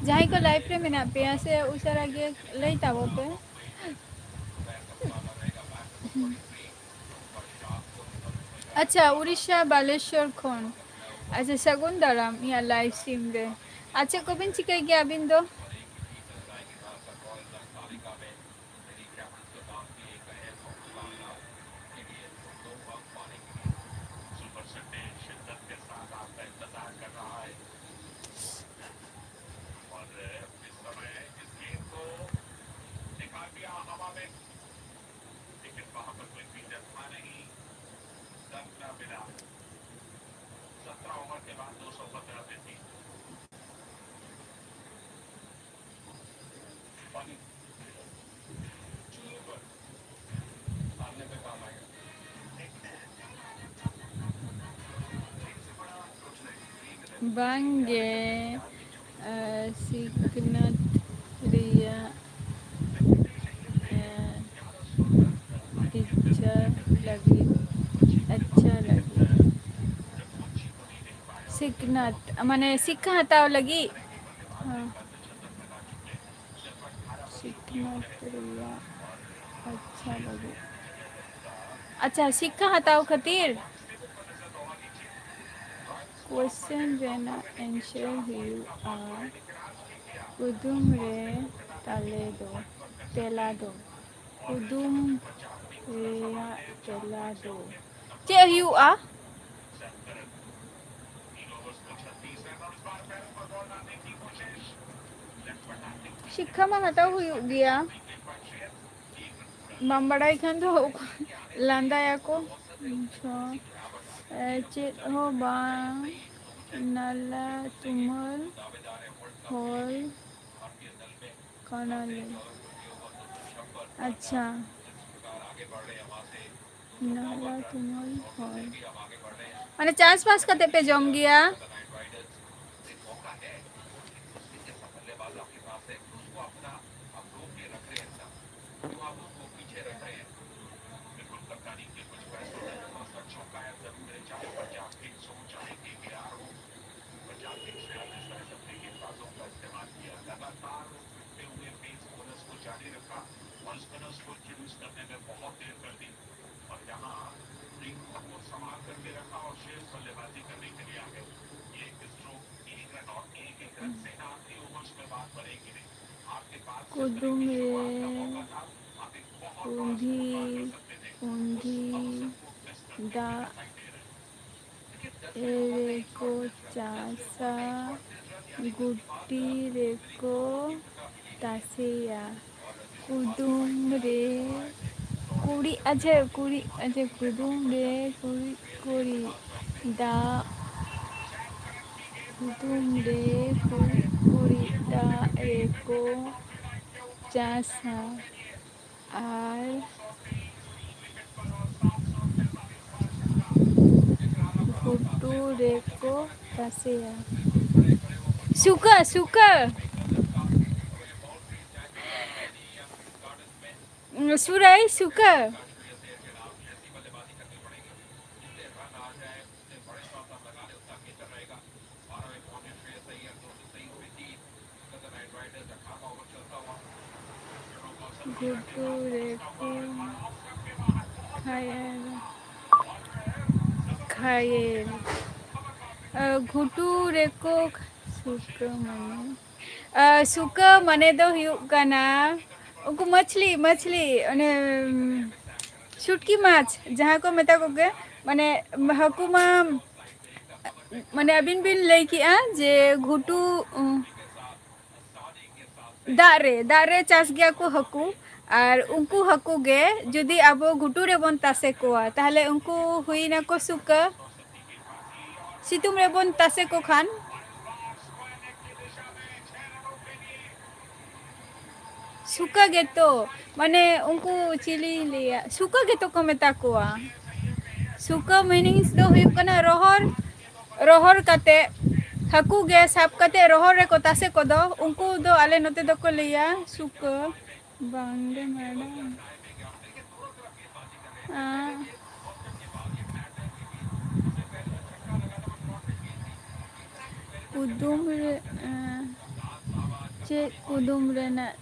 ᱡᱟᱦᱟᱸᱭ ᱠᱚ live ᱨᱮ ᱢᱮᱱᱟᱜ ᱯᱮᱭᱟ ᱥᱮ, ᱩᱥᱟᱹᱨᱟ ᱜᱮ ᱞᱟᱹᱭ ᱛᱟᱵᱚ ᱯᱮ᱾ ᱟᱪᱪᱷᱟ, ᱩᱲᱤᱥᱥᱟ ᱵᱟᱞᱮᱥᱣᱚᱨ ᱠᱷᱚᱱ᱾ ᱟᱪᱪᱷᱟ, ᱥᱟᱹᱜᱩᱱ ᱫᱟᱨᱟᱢ ᱤᱧᱟᱹᱜ live stream ᱨᱮ᱾ ᱟᱨ ᱪᱮᱫ ᱠᱚᱵᱤᱱ ᱪᱤᱠᱟᱹᱭ ᱜᱮᱭᱟ ᱟᱹᱵᱤᱱ ᱫᱚ? ᱵᱟᱝᱜᱮ, ᱟᱨ ᱥᱤᱠᱷᱱᱟᱹᱛ ᱨᱮᱭᱟᱜ, ᱟᱨ ᱤᱪᱪᱷᱟ ᱞᱟᱹᱜᱤᱫ, ᱟᱪᱪᱷᱟ ᱞᱟᱹᱜᱤᱫ᱾ ᱥᱤᱠᱷᱱᱟᱹᱛ, ᱢᱟᱱᱮ ᱥᱤᱠᱠᱷᱟ ᱦᱟᱛᱟᱣ ᱞᱟᱹᱜᱤᱫ᱾ ᱦᱮᱸ᱾ ᱥᱤᱠᱷᱱᱟᱹᱛ ᱨᱮᱭᱟᱜ ᱟᱪᱪᱷᱟ ᱞᱟᱹᱜᱤᱫ᱾ ᱟᱪᱪᱷᱟ, ᱥᱤᱠᱠᱷᱟ ᱦᱟᱛᱟᱣ ᱠᱷᱟᱹᱛᱤᱨ᱾ ᱠᱚᱥᱪᱮᱱ ᱨᱮᱱᱟᱜ ᱮᱱᱥᱟᱨ ᱦᱩᱭᱩᱜᱼᱟ, ᱠᱩᱫᱩᱢ ᱨᱮ ᱛᱟᱞᱮ ᱫᱚ, ᱛᱮᱞᱟ ᱫᱚ, ᱠᱩᱫᱩᱢ ᱨᱮᱭᱟᱜ ᱛᱮᱞᱟ ᱫᱚ ᱪᱮᱫ ᱦᱩᱭᱩᱜᱼᱟ? ᱥᱤᱠᱠᱷᱟ ᱢᱟ ᱦᱟᱛᱟᱣ ᱦᱩᱭᱩᱜ ᱜᱮᱭᱟ, ᱵᱟᱢ ᱵᱟᱲᱟᱭ ᱠᱷᱟᱱ ᱫᱚ ᱞᱟᱸᱫᱟᱭᱟᱠᱚ᱾ ᱟᱪᱪᱷᱟ, ᱮ, ᱪᱮᱫ ᱦᱚᱸ ᱵᱟᱝ, ᱱᱟᱞᱟ ᱛᱩᱢᱟᱹᱞ ᱦᱚᱭ ᱠᱟᱱᱟᱞᱮ᱾ ᱟᱪᱪᱷᱟ, ᱱᱟᱞᱟ ᱛᱩᱢᱟᱹᱞ ᱦᱚᱭ, ᱢᱟᱱᱮ ᱪᱟᱥᱵᱟᱥ ᱠᱟᱛᱮ ᱯᱮ ᱡᱚᱢ ᱜᱮᱭᱟ? ᱠᱩᱫᱩᱢ ᱨᱮ ᱠᱩᱸᱰᱤ, ᱠᱩᱸᱰᱤ ᱫᱟᱜ ᱨᱮᱠᱚ ᱪᱟᱥᱟ, ᱜᱩᱴᱤ ᱨᱮᱠᱚ ᱛᱟᱥᱮᱭᱟ᱾ ᱠᱩᱫᱩᱢ ᱨᱮ ᱠᱩᱲᱤ, ᱟᱪᱪᱷᱟ, ᱠᱩᱲᱤ, ᱟᱪᱪᱷᱟ, ᱠᱩᱫᱩᱢ ᱨᱮ ᱠᱩᱲᱤ, ᱠᱩᱲᱤ ᱫᱟᱜ, ᱠᱩᱫᱩᱢ ᱨᱮ ᱠᱩᱲᱤ, ᱠᱩᱲᱤ ᱫᱟᱜ ᱨᱮᱠᱚ ᱪᱟᱥᱟ᱾ ᱟᱨ ᱜᱷᱩᱴᱩ ᱨᱮᱠᱚ ᱛᱟᱥᱮᱭᱟ᱾ ᱥᱩᱠᱟᱹ, ᱥᱩᱠᱟᱹ᱾ ᱥᱩᱨᱟᱹᱭ, ᱥᱩᱠᱟᱹ᱾ ᱜᱷᱩᱴᱩ ᱨᱮᱠᱚ ᱠᱷᱟᱭᱮᱨ, ᱠᱷᱟᱭᱮᱨ, ᱟ, ᱜᱷᱩᱴᱩ ᱨᱮᱠᱚ ᱥᱩᱠᱟᱹ ᱢᱟᱱᱮ, ᱟ, ᱥᱩᱠᱟᱹ ᱢᱟᱱᱮ ᱫᱚ ᱦᱩᱭᱩᱜ ᱠᱟᱱᱟ ᱩᱱᱠᱩ ᱢᱟᱪᱷᱞᱤ, ᱢᱟᱪᱷᱞᱤ, ᱚᱱᱮ, ᱩᱢ, ᱥᱩᱴᱠᱤ ᱢᱟᱪᱷ ᱡᱟᱦᱟᱸ ᱠᱚ ᱢᱮᱛᱟ ᱠᱚᱜᱮ, ᱢᱟᱱᱮ ᱦᱟᱹᱠᱩ ᱢᱟ, ᱢᱟᱱᱮ ᱟᱹᱵᱤᱱ ᱵᱤᱱ ᱞᱟᱹᱭ ᱠᱮᱜᱼᱟ ᱡᱮ ᱜᱷᱩᱴᱩ, ᱩᱸ, ᱫᱟᱜ ᱨᱮ, ᱫᱟᱜ ᱨᱮ ᱪᱟᱥ ᱜᱮᱭᱟ ᱠᱚ ᱦᱟᱹᱠᱩ, ᱟᱨ ᱩᱱᱠᱩ ᱦᱟᱹᱠᱩ ᱜᱮ ᱡᱩᱫᱤ ᱟᱵᱚ ᱜᱷᱩᱴᱩ ᱨᱮᱵᱚᱱ ᱛᱟᱥᱮ ᱠᱚᱣᱟ, ᱛᱟᱦᱞᱮ ᱩᱱᱠᱩ ᱦᱩᱭᱱᱟᱠᱚ ᱥᱩᱠᱟᱹ᱾ ᱥᱤᱛᱩᱝ ᱨᱮᱵᱚᱱ ᱛᱟᱥᱮ ᱠᱚ ᱠᱷᱟᱱ ᱥᱩᱠᱟᱹ ᱜᱮᱛᱚ, ᱢᱟᱱᱮ ᱩᱱᱠᱩ ᱪᱤᱞᱤᱧ ᱞᱟᱹᱭᱟ, ᱥᱩᱠᱟᱹ ᱜᱮᱛᱚ ᱠᱚ ᱢᱮᱛᱟ ᱠᱚᱣᱟ᱾ ᱥᱩᱠᱟᱹ meanings ᱫᱚ ᱦᱩᱭᱩᱜ ᱠᱟᱱᱟ ᱨᱚᱦᱚᱲ, ᱨᱚᱦᱚᱲ ᱠᱟᱛᱮ ᱦᱟᱹᱠᱩ ᱜᱮ ᱥᱟᱵ ᱠᱟᱛᱮ ᱨᱚᱦᱚᱲ ᱨᱮᱠᱚ ᱛᱟᱥᱮ ᱠᱚᱫᱚ, ᱩᱱᱠᱩ ᱫᱚ ᱟᱞᱮ ᱱᱚᱛᱮ ᱫᱚᱠᱚ ᱞᱟᱹᱭᱟ ᱥᱩᱠᱟᱹ᱾ ᱵᱟᱝ ᱜᱮ ᱢᱮᱰᱟᱢ᱾ ᱟᱸ, ᱠᱩᱫᱩᱢ ᱨᱮ, ᱟᱸ, ᱪᱮᱫ ᱠᱩᱫᱩᱢ ᱨᱮᱱᱟᱜ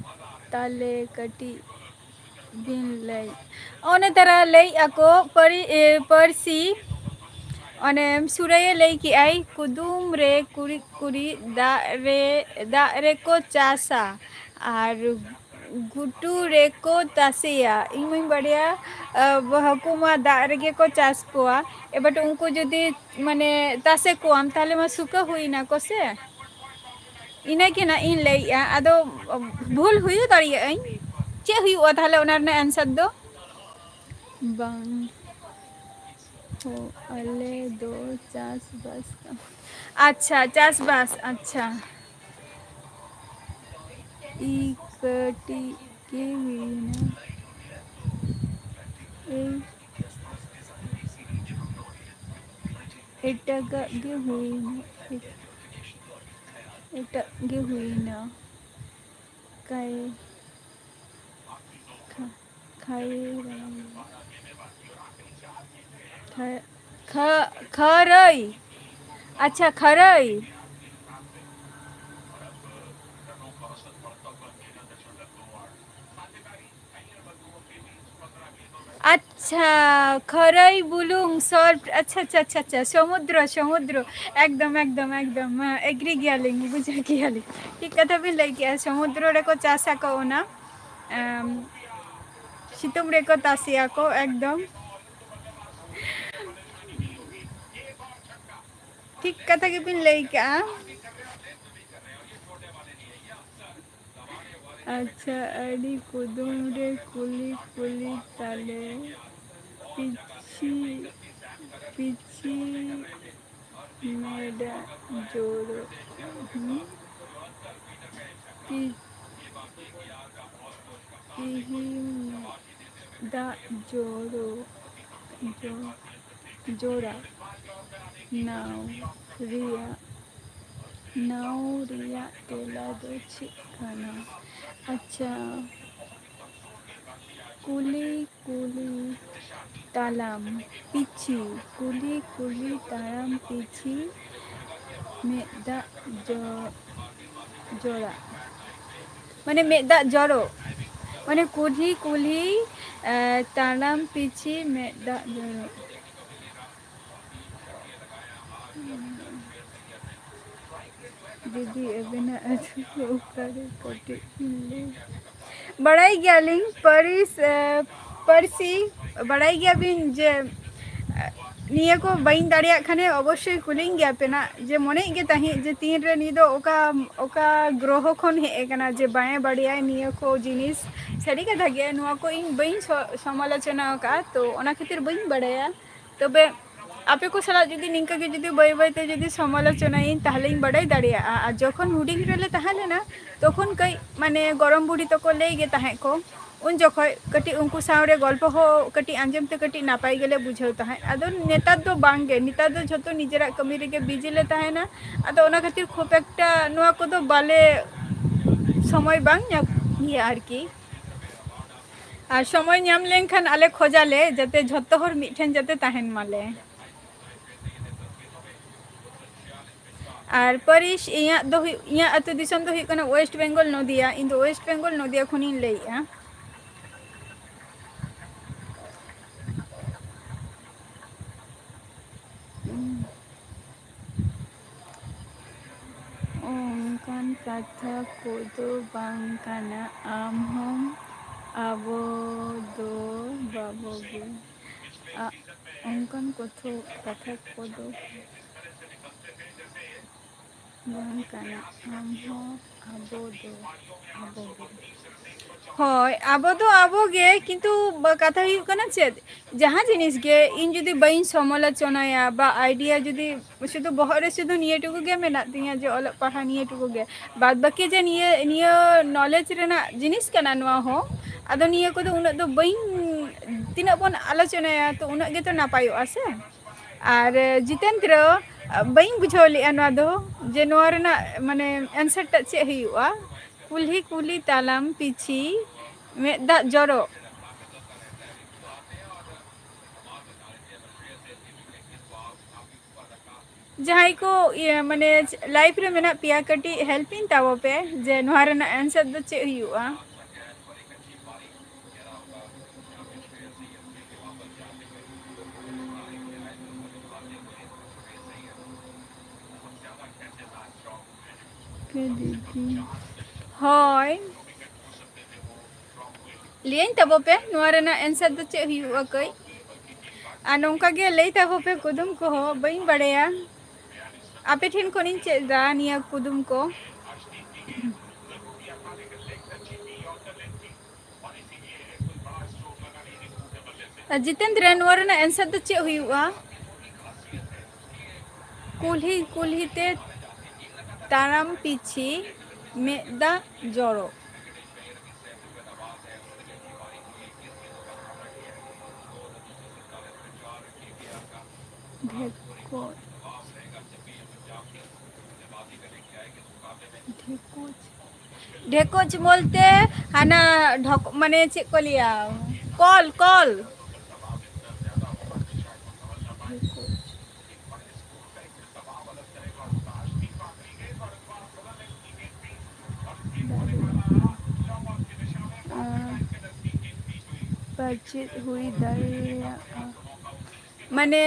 ᱛᱟᱞᱮ ᱠᱟᱹᱴᱤᱡ ᱵᱤᱱ ᱞᱟᱹᱭ? ᱚᱱᱮ ᱛᱟᱨᱟ ᱞᱟᱹᱭ ᱟᱠᱚ ᱯᱟᱹᱨᱤ-, ᱮ, ᱯᱟᱹᱨᱥᱤ, ᱚᱱᱮ ᱥᱩᱨᱟᱹᱭᱮ ᱞᱟᱹᱭ ᱠᱮᱜᱼᱟᱭ, ᱠᱩᱫᱩᱢ ᱨᱮ ᱠᱩᱲᱤᱫ ᱠᱩᱲᱤᱫ ᱫᱟᱜ ᱨᱮ, ᱫᱟᱜ ᱨᱮᱠᱚ ᱪᱟᱥᱟ ᱟᱨ ᱜᱷᱩᱴᱩ ᱨᱮᱠᱚ ᱛᱟᱥᱮᱭᱟ᱾ ᱤᱧ ᱢᱟᱧ ᱵᱟᱲᱟᱭᱟ, ᱟ, ᱦᱟᱹᱠᱩ ᱢᱟ ᱫᱟᱜ ᱨᱮᱜᱮ ᱠᱚ ᱪᱟᱥ ᱠᱚᱣᱟ᱾ ᱮ, but ᱩᱱᱠᱩ ᱡᱩᱫᱤ, ᱢᱟᱱᱮ, ᱛᱟᱥᱮ ᱠᱚᱣᱟᱢ, ᱛᱟᱦᱞᱮ ᱢᱟ ᱥᱩᱠᱟᱹ ᱦᱩᱭᱱᱟ ᱠᱚ ᱥᱮ᱾ ᱤᱱᱟᱹ ᱜᱮ ᱱᱟᱜ ᱤᱧ ᱞᱟᱹᱭᱮᱜᱼᱟ᱾ ᱟᱫᱚ ᱵᱷᱩᱞ ᱦᱩᱭ ᱫᱟᱲᱮᱭᱟᱜᱼᱟᱹᱧ᱾ ᱪᱮᱫ ᱦᱩᱭᱩᱜᱼᱟ ᱛᱟᱦᱞᱮ ᱚᱱᱟ ᱨᱮᱱᱟᱜ answer ᱫᱚ? ᱵᱟᱝ᱾ ᱦᱳ, ᱟᱞᱮ ᱫᱚ ᱪᱟᱥᱵᱟᱥ ᱠᱟᱹᱢᱤ᱾ ᱟᱪᱪᱷᱟ, ᱪᱟᱥᱵᱟᱥ, ᱟᱪᱪᱷᱟ᱾ ᱤ ᱠᱟᱹᱴᱤᱡ ᱜᱮ ᱦᱩᱭᱱᱟ᱾ ᱮᱭ, ᱮᱴᱟᱜᱟᱜ ᱜᱮ ᱦᱩᱭᱱᱟ᱾ ᱮᱴᱟᱜ ᱜᱮ ᱦᱩᱭᱱᱟ᱾ ᱠᱟᱭ, ᱠᱷᱟ-, ᱠᱷᱟᱭ, ᱠᱷᱟ-, ᱠᱷᱟ-, ᱠᱷᱟᱹᱨᱟᱹᱭ᱾ ᱟᱪᱪᱷᱟ, ᱠᱷᱟᱹᱨᱟᱹᱭ᱾ ᱟᱪᱪᱷᱟ, ᱠᱷᱟᱹᱨᱟᱹᱭ ᱵᱩᱞᱩᱝ ᱥᱚᱞᱴ, ᱟᱪᱪᱷᱟ, ᱟᱪᱪᱷᱟ, ᱟᱪᱪᱷᱟ, ᱟᱪᱪᱷᱟ, ᱥᱚᱢᱩᱫᱨᱚ, ᱥᱚᱢᱩᱫᱨᱚ, ᱮᱠᱫᱚᱢ, ᱮᱠᱫᱚᱢ, ᱮᱠᱫᱚᱢ, ᱦᱮᱸ, agree ᱜᱮᱭᱟᱞᱤᱧ, ᱵᱩᱡᱷᱟᱹᱣ ᱜᱮᱭᱟᱞᱤᱧ, ᱴᱷᱤᱠ ᱠᱟᱛᱷᱟ ᱵᱤᱱ ᱞᱟᱹᱭ ᱠᱮᱜᱼᱟ, ᱥᱚᱢᱩᱫᱨᱚ ᱨᱮᱠᱚ ᱪᱟᱥ ᱟᱠᱚ ᱚᱱᱟ, ᱮᱢ, ᱥᱤᱛᱩᱝ ᱨᱮᱠᱚ ᱛᱟᱥᱮᱭᱟᱠᱚ, ᱮᱠᱫᱚᱢ ᱴᱷᱤᱠ ᱠᱟᱛᱷᱟ ᱜᱮᱵᱤᱱ ᱞᱟᱹᱭ ᱠᱟᱜᱼᱟ᱾ ᱟᱪᱪᱷᱟ, ᱟᱹᱰᱤ ᱠᱩᱫᱩᱢ ᱨᱮ ᱠᱩᱞᱤ ᱠᱩᱞᱤ ᱛᱟᱞᱮ ᱯᱤᱪᱷᱤ ᱯᱤᱪᱷᱤ ᱢᱮᱰᱟ ᱡᱳᱲᱳ, ᱦᱩᱸ? ᱯᱤ-, ᱯᱤᱦᱤ ᱢᱮ-, ᱫᱟᱜ ᱡᱳᱲᱳ, ᱡᱳ-, ᱡᱳᱲᱟ ᱱᱟᱣ ᱨᱮᱭᱟᱜ, ᱱᱟᱣ ᱨᱮᱭᱟᱜ ᱛᱮᱞᱟ ᱫᱚ ᱪᱮᱫ ᱠᱟᱱᱟ? ᱟᱪᱪᱷᱟ, ᱠᱩᱞᱤ ᱠᱩᱞᱤ ᱛᱟᱲᱟᱢ ᱯᱤᱪᱷᱤ, ᱠᱩᱞᱤ ᱠᱩᱞᱤ ᱛᱟᱲᱟᱢ ᱯᱤᱪᱷᱤ ᱢᱮᱫ ᱫᱟᱜ ᱡᱚ-, ᱡᱚᱲᱟ᱾ ᱢᱟᱱᱮ ᱢᱮᱫ ᱫᱟᱜ ᱡᱚᱨᱚ᱾ ᱢᱟᱱᱮ ᱠᱩᱞᱦᱤ ᱠᱩᱞᱦᱤ, ᱮ, ᱛᱟᱲᱟᱢ ᱯᱤᱪᱷᱤ ᱢᱮᱫ ᱫᱟᱜ ᱡᱚᱨᱚ᱾ ᱫᱤᱫᱤ, ᱟᱹᱵᱤᱱᱟᱜ ᱟᱹᱛᱩ ᱫᱚ ᱚᱠᱟᱨᱮ? ᱠᱟᱹᱴᱤᱡ ᱵᱤᱱ ᱞᱟᱹᱭ᱾ ᱵᱟᱲᱟᱭ ᱜᱮᱭᱟᱞᱤᱧ ᱯᱟᱹᱨᱤᱥ, ᱮ, ᱯᱟᱹᱨᱥᱤ, ᱵᱟᱲᱟᱭ ᱜᱮᱭᱟᱵᱤᱱ ᱡᱮ, ᱮ, ᱱᱤᱭᱟᱹ ᱠᱚ ᱵᱟᱹᱧ ᱫᱟᱲᱮᱭᱟᱜ ᱠᱷᱟᱱᱮ ᱚᱵᱚᱥᱥᱳᱭ ᱠᱩᱞᱤᱧ ᱜᱮᱭᱟ ᱯᱮ ᱱᱟᱜ, ᱡᱮ ᱢᱚᱱᱮᱭᱮᱫ ᱜᱮ ᱛᱟᱦᱮᱸᱫ ᱡᱮ ᱛᱤᱱᱨᱮ ᱱᱩᱭ ᱫᱚ ᱚᱠᱟ, ᱚᱠᱟ ᱜᱨᱚᱦᱚ ᱠᱷᱚᱱ ᱦᱮᱡ ᱟᱠᱟᱱᱟ, ᱡᱮ ᱵᱟᱝ ᱮ ᱵᱟᱲᱟᱭᱟ ᱱᱤᱭᱟᱹ ᱠᱚ ᱡᱤᱱᱤᱥ᱾ ᱥᱟᱹᱨᱤ ᱠᱟᱛᱷᱟ ᱜᱮ, ᱱᱚᱣᱟ ᱠᱚ ᱤᱧ ᱵᱟᱹᱧ ᱥᱚ-, ᱥᱚᱢᱟᱞᱳᱪᱚᱱᱟ ᱟᱠᱟᱫᱼᱟ, ᱛᱚ ᱚᱱᱟ ᱠᱷᱟᱹᱛᱤᱨ ᱵᱟᱹᱧ ᱵᱟᱲᱟᱭᱟ᱾ ᱛᱚᱵᱮ ᱟᱯᱮ ᱠᱚ ᱥᱟᱞᱟᱜ ᱡᱩᱫᱤ ᱱᱤᱝᱠᱟᱹ ᱜᱮ ᱡᱩᱫᱤ ᱵᱟᱹᱭ ᱵᱟᱹᱭ ᱛᱮ ᱡᱩᱫᱤ ᱥᱚᱢᱟᱞᱳᱪᱚᱱᱟᱭᱟᱹᱧ, ᱛᱟᱦᱞᱮᱧ ᱵᱟᱰᱟᱭ ᱫᱟᱲᱮᱭᱟᱜᱼᱟ᱾ ᱟᱨ ᱡᱚᱠᱷᱚᱱ ᱦᱩᱰᱤᱧ ᱨᱮᱞᱮ ᱛᱟᱦᱮᱸ ᱞᱮᱱᱟ, ᱛᱚᱠᱷᱚᱱ ᱠᱟᱹᱡ ᱢᱟᱱᱮ ᱜᱚᱲᱚᱢ ᱵᱩᱰᱷᱤ ᱛᱟᱠᱚ ᱞᱟᱹᱭ ᱜᱮ ᱛᱟᱦᱮᱸᱫ ᱠᱚ, ᱩᱱ ᱡᱚᱠᱷᱚᱡ ᱠᱟᱹᱴᱤᱡ ᱩᱱᱠᱩ ᱥᱟᱶ ᱨᱮ ᱜᱚᱞᱯᱚ ᱦᱚᱸ ᱠᱟᱹᱴᱤᱡ ᱟᱸᱡᱚᱢ ᱛᱮ ᱠᱟᱹᱴᱤᱡ ᱱᱟᱯᱟᱭ ᱜᱮᱞᱮ ᱵᱩᱡᱷᱟᱹᱣ ᱛᱟᱦᱮᱸᱫ᱾ ᱟᱫᱚ ᱱᱮᱛᱟᱨ ᱫᱚ ᱵᱟᱝ ᱜᱮ, ᱱᱮᱛᱟᱨ ᱫᱚ ᱡᱷᱚᱛᱚ ᱱᱤᱡᱮᱨᱟᱜ ᱠᱟᱹᱢᱤ ᱨᱮᱜᱮ ᱵᱤᱡᱤ ᱞᱮ ᱛᱟᱦᱮᱱᱟ᱾ ᱟᱫᱚ ᱚᱱᱟ ᱠᱷᱟᱹᱛᱤᱨ ᱠᱷᱩᱵ ᱮᱠᱴᱟ ᱱᱚᱣᱟ ᱠᱚᱫᱚ ᱵᱟᱞᱮ, ᱥᱚᱢᱚᱭ ᱵᱟᱝ ᱧᱟᱢ ᱜᱮᱭᱟ ᱟᱨᱠᱤ᱾ ᱟᱨ ᱥᱚᱢᱚᱭ ᱧᱟᱢ ᱞᱮᱱᱠᱷᱟᱱ ᱟᱞᱮ ᱠᱷᱚᱡᱟᱞᱮ ᱡᱟᱛᱮ ᱡᱷᱚᱛᱚ ᱦᱚᱲ ᱢᱤᱫᱴᱷᱮᱱ ᱡᱟᱛᱮ ᱛᱟᱦᱮᱱ ᱢᱟᱞᱮ᱾ ᱟᱨ ᱯᱟᱹᱨᱤᱥ, ᱤᱧᱟᱹᱜ ᱫᱚ ᱦᱩᱭᱩᱜ, ᱤᱧᱟᱹᱜ ᱟᱹᱛᱩ ᱫᱤᱥᱚᱢ ᱫᱚ ᱦᱩᱭᱩᱜ ᱠᱟᱱᱟ ᱳᱭᱮᱥᱴ ᱵᱮᱝᱜᱚᱞ ᱱᱚᱫᱤᱭᱟ᱾ ᱤᱧ ᱫᱚ ᱳᱭᱮᱥᱴ ᱵᱮᱝᱜᱚᱞ ᱱᱚᱫᱤᱭᱟ ᱠᱷᱚᱱᱤᱧ ᱞᱟᱹᱭᱮᱜᱼᱟ᱾ ᱠᱚᱫᱚ ᱵᱟᱝ ᱠᱟᱱᱟ, ᱟᱢ ᱦᱚᱸ ᱟᱵᱚ ᱫᱚ ᱵᱟᱵᱚ ᱜᱮ᱾ ᱟ-, ᱚᱱᱠᱟᱱ ᱠᱚᱛᱷᱚ-, ᱠᱟᱛᱷᱟ ᱠᱚᱫᱚ ᱵᱟᱝ ᱠᱟᱱᱟ, ᱟᱢ ᱦᱚᱸ ᱟᱵᱚ ᱫᱚ ᱟᱵᱚ ᱜᱮ᱾ ᱦᱳᱭ, ᱟᱵᱚ ᱫᱚ ᱟᱵᱚ ᱜᱮ, ᱠᱤᱱᱛᱩ ᱵᱟ-, ᱠᱟᱛᱷᱟ ᱦᱩᱭᱩᱜ ᱠᱟᱱᱟ ᱪᱮᱫ, ᱡᱟᱦᱟᱸ ᱡᱤᱱᱤᱥ ᱜᱮ ᱤᱧ ᱡᱩᱫᱤ ᱵᱟᱹᱧ ᱥᱚᱢᱟᱞᱳᱪᱚᱱᱟᱭᱟ ᱵᱟ idea ᱡᱩᱫᱤ ᱥᱩᱫᱷᱩ ᱵᱚᱦᱚᱜ ᱨᱮ ᱥᱩᱫᱷᱩ ᱱᱤᱭᱟᱹ ᱴᱩᱠᱩ ᱜᱮ ᱢᱮᱱᱟᱜ ᱛᱤᱧᱟᱹ ᱡᱮ ᱚᱞᱚᱜ ᱯᱟᱲᱦᱟᱜ ᱱᱤᱭᱟᱹ ᱴᱩᱠᱩ ᱜᱮ, ᱵᱟᱫ ᱵᱟᱹᱠᱤ ᱡᱮ ᱱᱤᱭᱟᱹ, ᱱᱤᱭᱟᱹ knowledge ᱨᱮᱱᱟᱜ ᱡᱤᱱᱤᱥ ᱠᱟᱱᱟ ᱱᱚᱣᱟ ᱦᱚᱸ, ᱟᱫᱚ ᱱᱤᱭᱟᱹ ᱠᱚᱫᱚ ᱩᱱᱟᱹᱜ ᱫᱚ ᱵᱟᱹᱧ, ᱛᱤᱱᱟᱹᱜ ᱵᱚᱱ ᱟᱞᱳᱪᱚᱱᱟᱭᱟ ᱛᱚ ᱩᱱᱟᱹᱜ ᱜᱮᱛᱚ ᱱᱟᱯᱟᱭᱚᱜᱼᱟ ᱥᱮ᱾ ᱟᱨ ᱡᱤᱛᱮᱱᱫᱨᱚ, ᱵᱟᱹᱧ ᱵᱩᱡᱷᱟᱹᱣ ᱞᱮᱜᱼᱟ ᱱᱚᱣᱟ ᱫᱚ, ᱡᱮ ᱱᱚᱣᱟ ᱨᱮᱱᱟᱜ ᱢᱟᱱᱮ answer ᱴᱟᱜ ᱪᱮᱫ ᱦᱩᱭᱩᱜᱼᱟ? ᱠᱩᱞᱦᱤ ᱠᱩᱞᱦᱤ ᱛᱟᱲᱟᱢ ᱯᱤᱪᱷᱤ ᱢᱮᱫ ᱫᱟᱜ ᱡᱚᱨᱚᱜ᱾ ᱡᱟᱦᱟᱸᱭ ᱠᱚ ᱤᱭᱟᱹ ᱢᱟᱱᱮ live ᱨᱮ ᱢᱮᱱᱟᱜ ᱯᱮᱭᱟ, ᱠᱟᱹᱴᱤᱡ help ᱤᱧ ᱛᱟᱵᱚ ᱯᱮ ᱡᱮ ᱱᱚᱣᱟ ᱨᱮᱱᱟᱜ answer ᱫᱚ ᱪᱮᱫ ᱦᱩᱭᱩᱜᱼᱟ? ᱦᱳᱭ, ᱞᱟᱹᱭᱟᱹᱧ ᱛᱟᱵᱚ ᱯᱮ ᱱᱚᱣᱟ ᱨᱮᱱᱟᱜ answer ᱫᱚ ᱪᱮᱫ ᱦᱩᱭᱩᱜᱼᱟ ᱠᱟᱹᱡ? ᱟᱨ ᱱᱚᱝᱠᱟ ᱜᱮ ᱞᱟᱹᱭ ᱛᱟᱵᱚ ᱯᱮ, ᱠᱩᱫᱩᱢ ᱠᱚᱦᱚᱸ ᱵᱟᱹᱧ ᱵᱟᱲᱟᱭᱟ, ᱟᱯᱮ ᱴᱷᱮᱱ ᱠᱷᱚᱱᱤᱧ ᱪᱮᱫ ᱮᱫᱟ ᱱᱤᱭᱟᱹ ᱠᱩᱫᱩᱢ ᱠᱚ᱾ ᱡᱤᱛᱮᱱᱫᱨᱚ, ᱱᱚᱣᱟ ᱨᱮᱱᱟᱜ answer ᱫᱚ ᱪᱮᱫ ᱦᱩᱭᱩᱜᱼᱟ? ᱠᱩᱞᱦᱤ ᱠᱩᱞᱦᱤ ᱛᱮ ᱛᱟᱲᱟᱢ ᱯᱤᱪᱷᱤ ᱢᱮᱫ ᱫᱟᱜ ᱡᱚᱨᱚ᱾ ᱰᱷᱮᱠᱚᱡ᱾ ᱰᱷᱮᱠᱚᱡ᱾ ᱰᱷᱮᱠᱚᱡ ᱵᱚᱞᱛᱮ ᱦᱟᱱᱟ ᱰᱷᱚᱠ-, ᱢᱟᱱᱮ ᱪᱮᱫ ᱠᱚ ᱞᱟᱹᱭᱟ? ᱠᱚᱞ, ᱠᱚᱞ᱾ ᱰᱷᱮᱠᱚᱡ᱾ ᱯᱟᱪᱮᱫ ᱦᱩᱭ ᱫᱟᱲᱮᱭᱟᱜᱼᱟ᱾ ᱢᱟᱱᱮ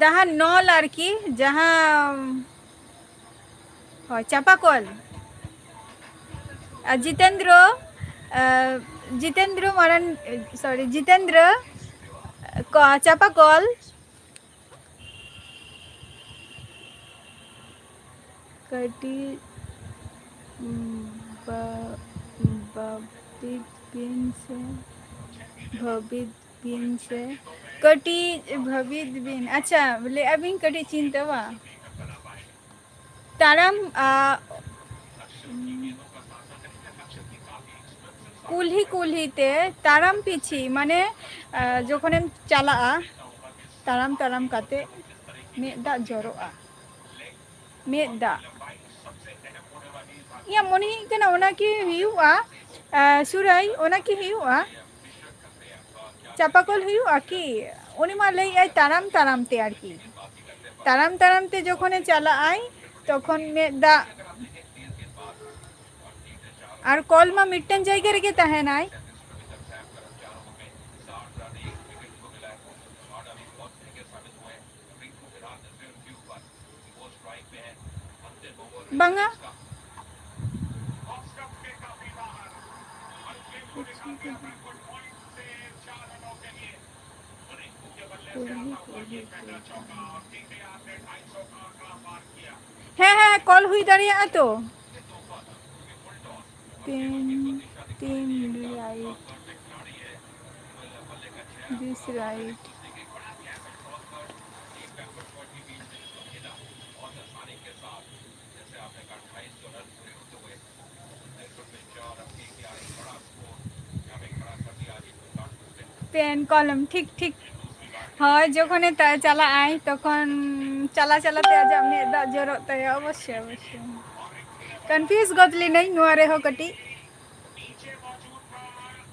ᱡᱟᱦᱟᱸ ᱱᱚᱞ ᱟᱨᱠᱤ, ᱡᱟᱦᱟᱸ, ᱦᱳᱭ, ᱪᱟᱯᱟ ᱠᱚᱞ᱾ ᱟᱨ ᱡᱤᱛᱮᱱᱫᱨᱚ, ᱟᱨ ᱡᱤᱛᱮᱱᱫᱨᱚ ᱢᱟᱨᱟᱱ, sorry, ᱡᱤᱛᱮᱱᱫᱨᱚ, ᱠᱚ-, ᱪᱟᱯᱟ ᱠᱚᱞ᱾ ᱠᱟᱹᱴᱤᱡ ᱵᱟ-, ᱵᱟᱵᱤᱫ ᱵᱤᱱ ᱥᱮ ᱵᱷᱟᱵᱤᱫ ᱵᱤᱱ ᱥᱮ ᱠᱟᱹᱴᱤᱡ ᱵᱷᱟᱵᱤᱫ ᱵᱤᱱ᱾ ᱟᱪᱪᱷᱟ, ᱞᱟᱹᱭᱮᱫᱼᱟ ᱵᱤᱱ ᱠᱟᱹᱴᱤᱡ ᱪᱤᱱᱛᱟᱹᱣᱟ᱾ ᱛᱟᱲᱟᱢ, ᱟ, ᱠᱩᱞᱦᱤ ᱠᱩᱞᱦᱤ ᱛᱮ ᱛᱟᱲᱟᱢ ᱯᱤᱪᱷᱤ, ᱢᱟᱱᱮ, ᱟ, ᱡᱚᱠᱷᱚᱱᱮᱢ ᱪᱟᱞᱟᱜᱼᱟ ᱛᱟᱲᱟᱢ ᱛᱟᱲᱟᱢ ᱠᱟᱛᱮ, ᱢᱮᱫ ᱫᱟᱜ ᱡᱚᱨᱚᱜᱼᱟ, ᱢᱮᱫ ᱫᱟᱜ᱾ ᱤᱧᱟᱹᱜ ᱢᱚᱱᱮ ᱦᱩᱭᱩᱜ ᱠᱟᱱᱟ ᱚᱱᱟ ᱠᱤ ᱦᱩᱭᱩᱜᱼᱟ, ᱟ, ᱥᱩᱨᱟᱹᱭ, ᱚᱱᱟ ᱠᱤ ᱦᱩᱭᱩᱜᱼᱟ? ᱪᱟᱯᱟ ᱠᱚᱞ ᱦᱩᱭᱩᱜᱼᱟ ᱠᱤ? ᱩᱱᱤ ᱢᱟ ᱞᱟᱹᱭᱮᱫᱼᱟᱭ ᱛᱟᱲᱟᱢ ᱛᱟᱲᱟᱢ ᱛᱮ ᱟᱨᱠᱤ, ᱛᱟᱲᱟᱢ ᱛᱟᱲᱟᱢ ᱛᱮ ᱡᱚᱠᱷᱚᱱᱮ ᱪᱟᱞᱟᱜᱼᱟᱭ ᱛᱚᱠᱷᱚᱱ ᱢᱮᱫ ᱫᱟᱜ᱾ ᱟᱨ ᱠᱚᱞ ᱢᱟ ᱢᱤᱫᱴᱮᱱ ᱡᱟᱭᱜᱟ ᱨᱮᱜᱮ ᱛᱟᱦᱮᱱᱟᱭ᱾ ᱵᱟᱝᱟ᱾ ᱦᱮᱸ, ᱦᱮᱸ, ᱠᱚᱞ ᱦᱩᱭ ᱫᱟᱲᱮᱭᱟᱜᱼᱟ ᱛᱚ᱾ Team, team right. This right. pen column, ᱴᱷᱤᱠ, ᱴᱷᱤᱠ᱾ ᱦᱳᱭ, ᱡᱚᱠᱷᱚᱱᱮ ᱛᱟ-, ᱪᱟᱞᱟᱜ ᱟᱭ, ᱛᱚᱠᱷᱚᱱ ᱪᱟᱞᱟ ᱪᱟᱞᱟᱛᱮ ᱟᱡᱟᱜ ᱢᱮᱫ ᱫᱟᱜ ᱡᱚᱨᱚᱜ ᱛᱟᱭᱟ, ᱚᱵᱚᱥᱥᱳᱭ, ᱚᱵᱚᱥᱥᱳᱭ᱾ Confuse ᱜᱚᱫ ᱞᱤᱱᱟᱹᱧ ᱱᱚᱣᱟ ᱨᱮᱦᱚᱸ ᱠᱟᱹᱴᱤᱡ᱾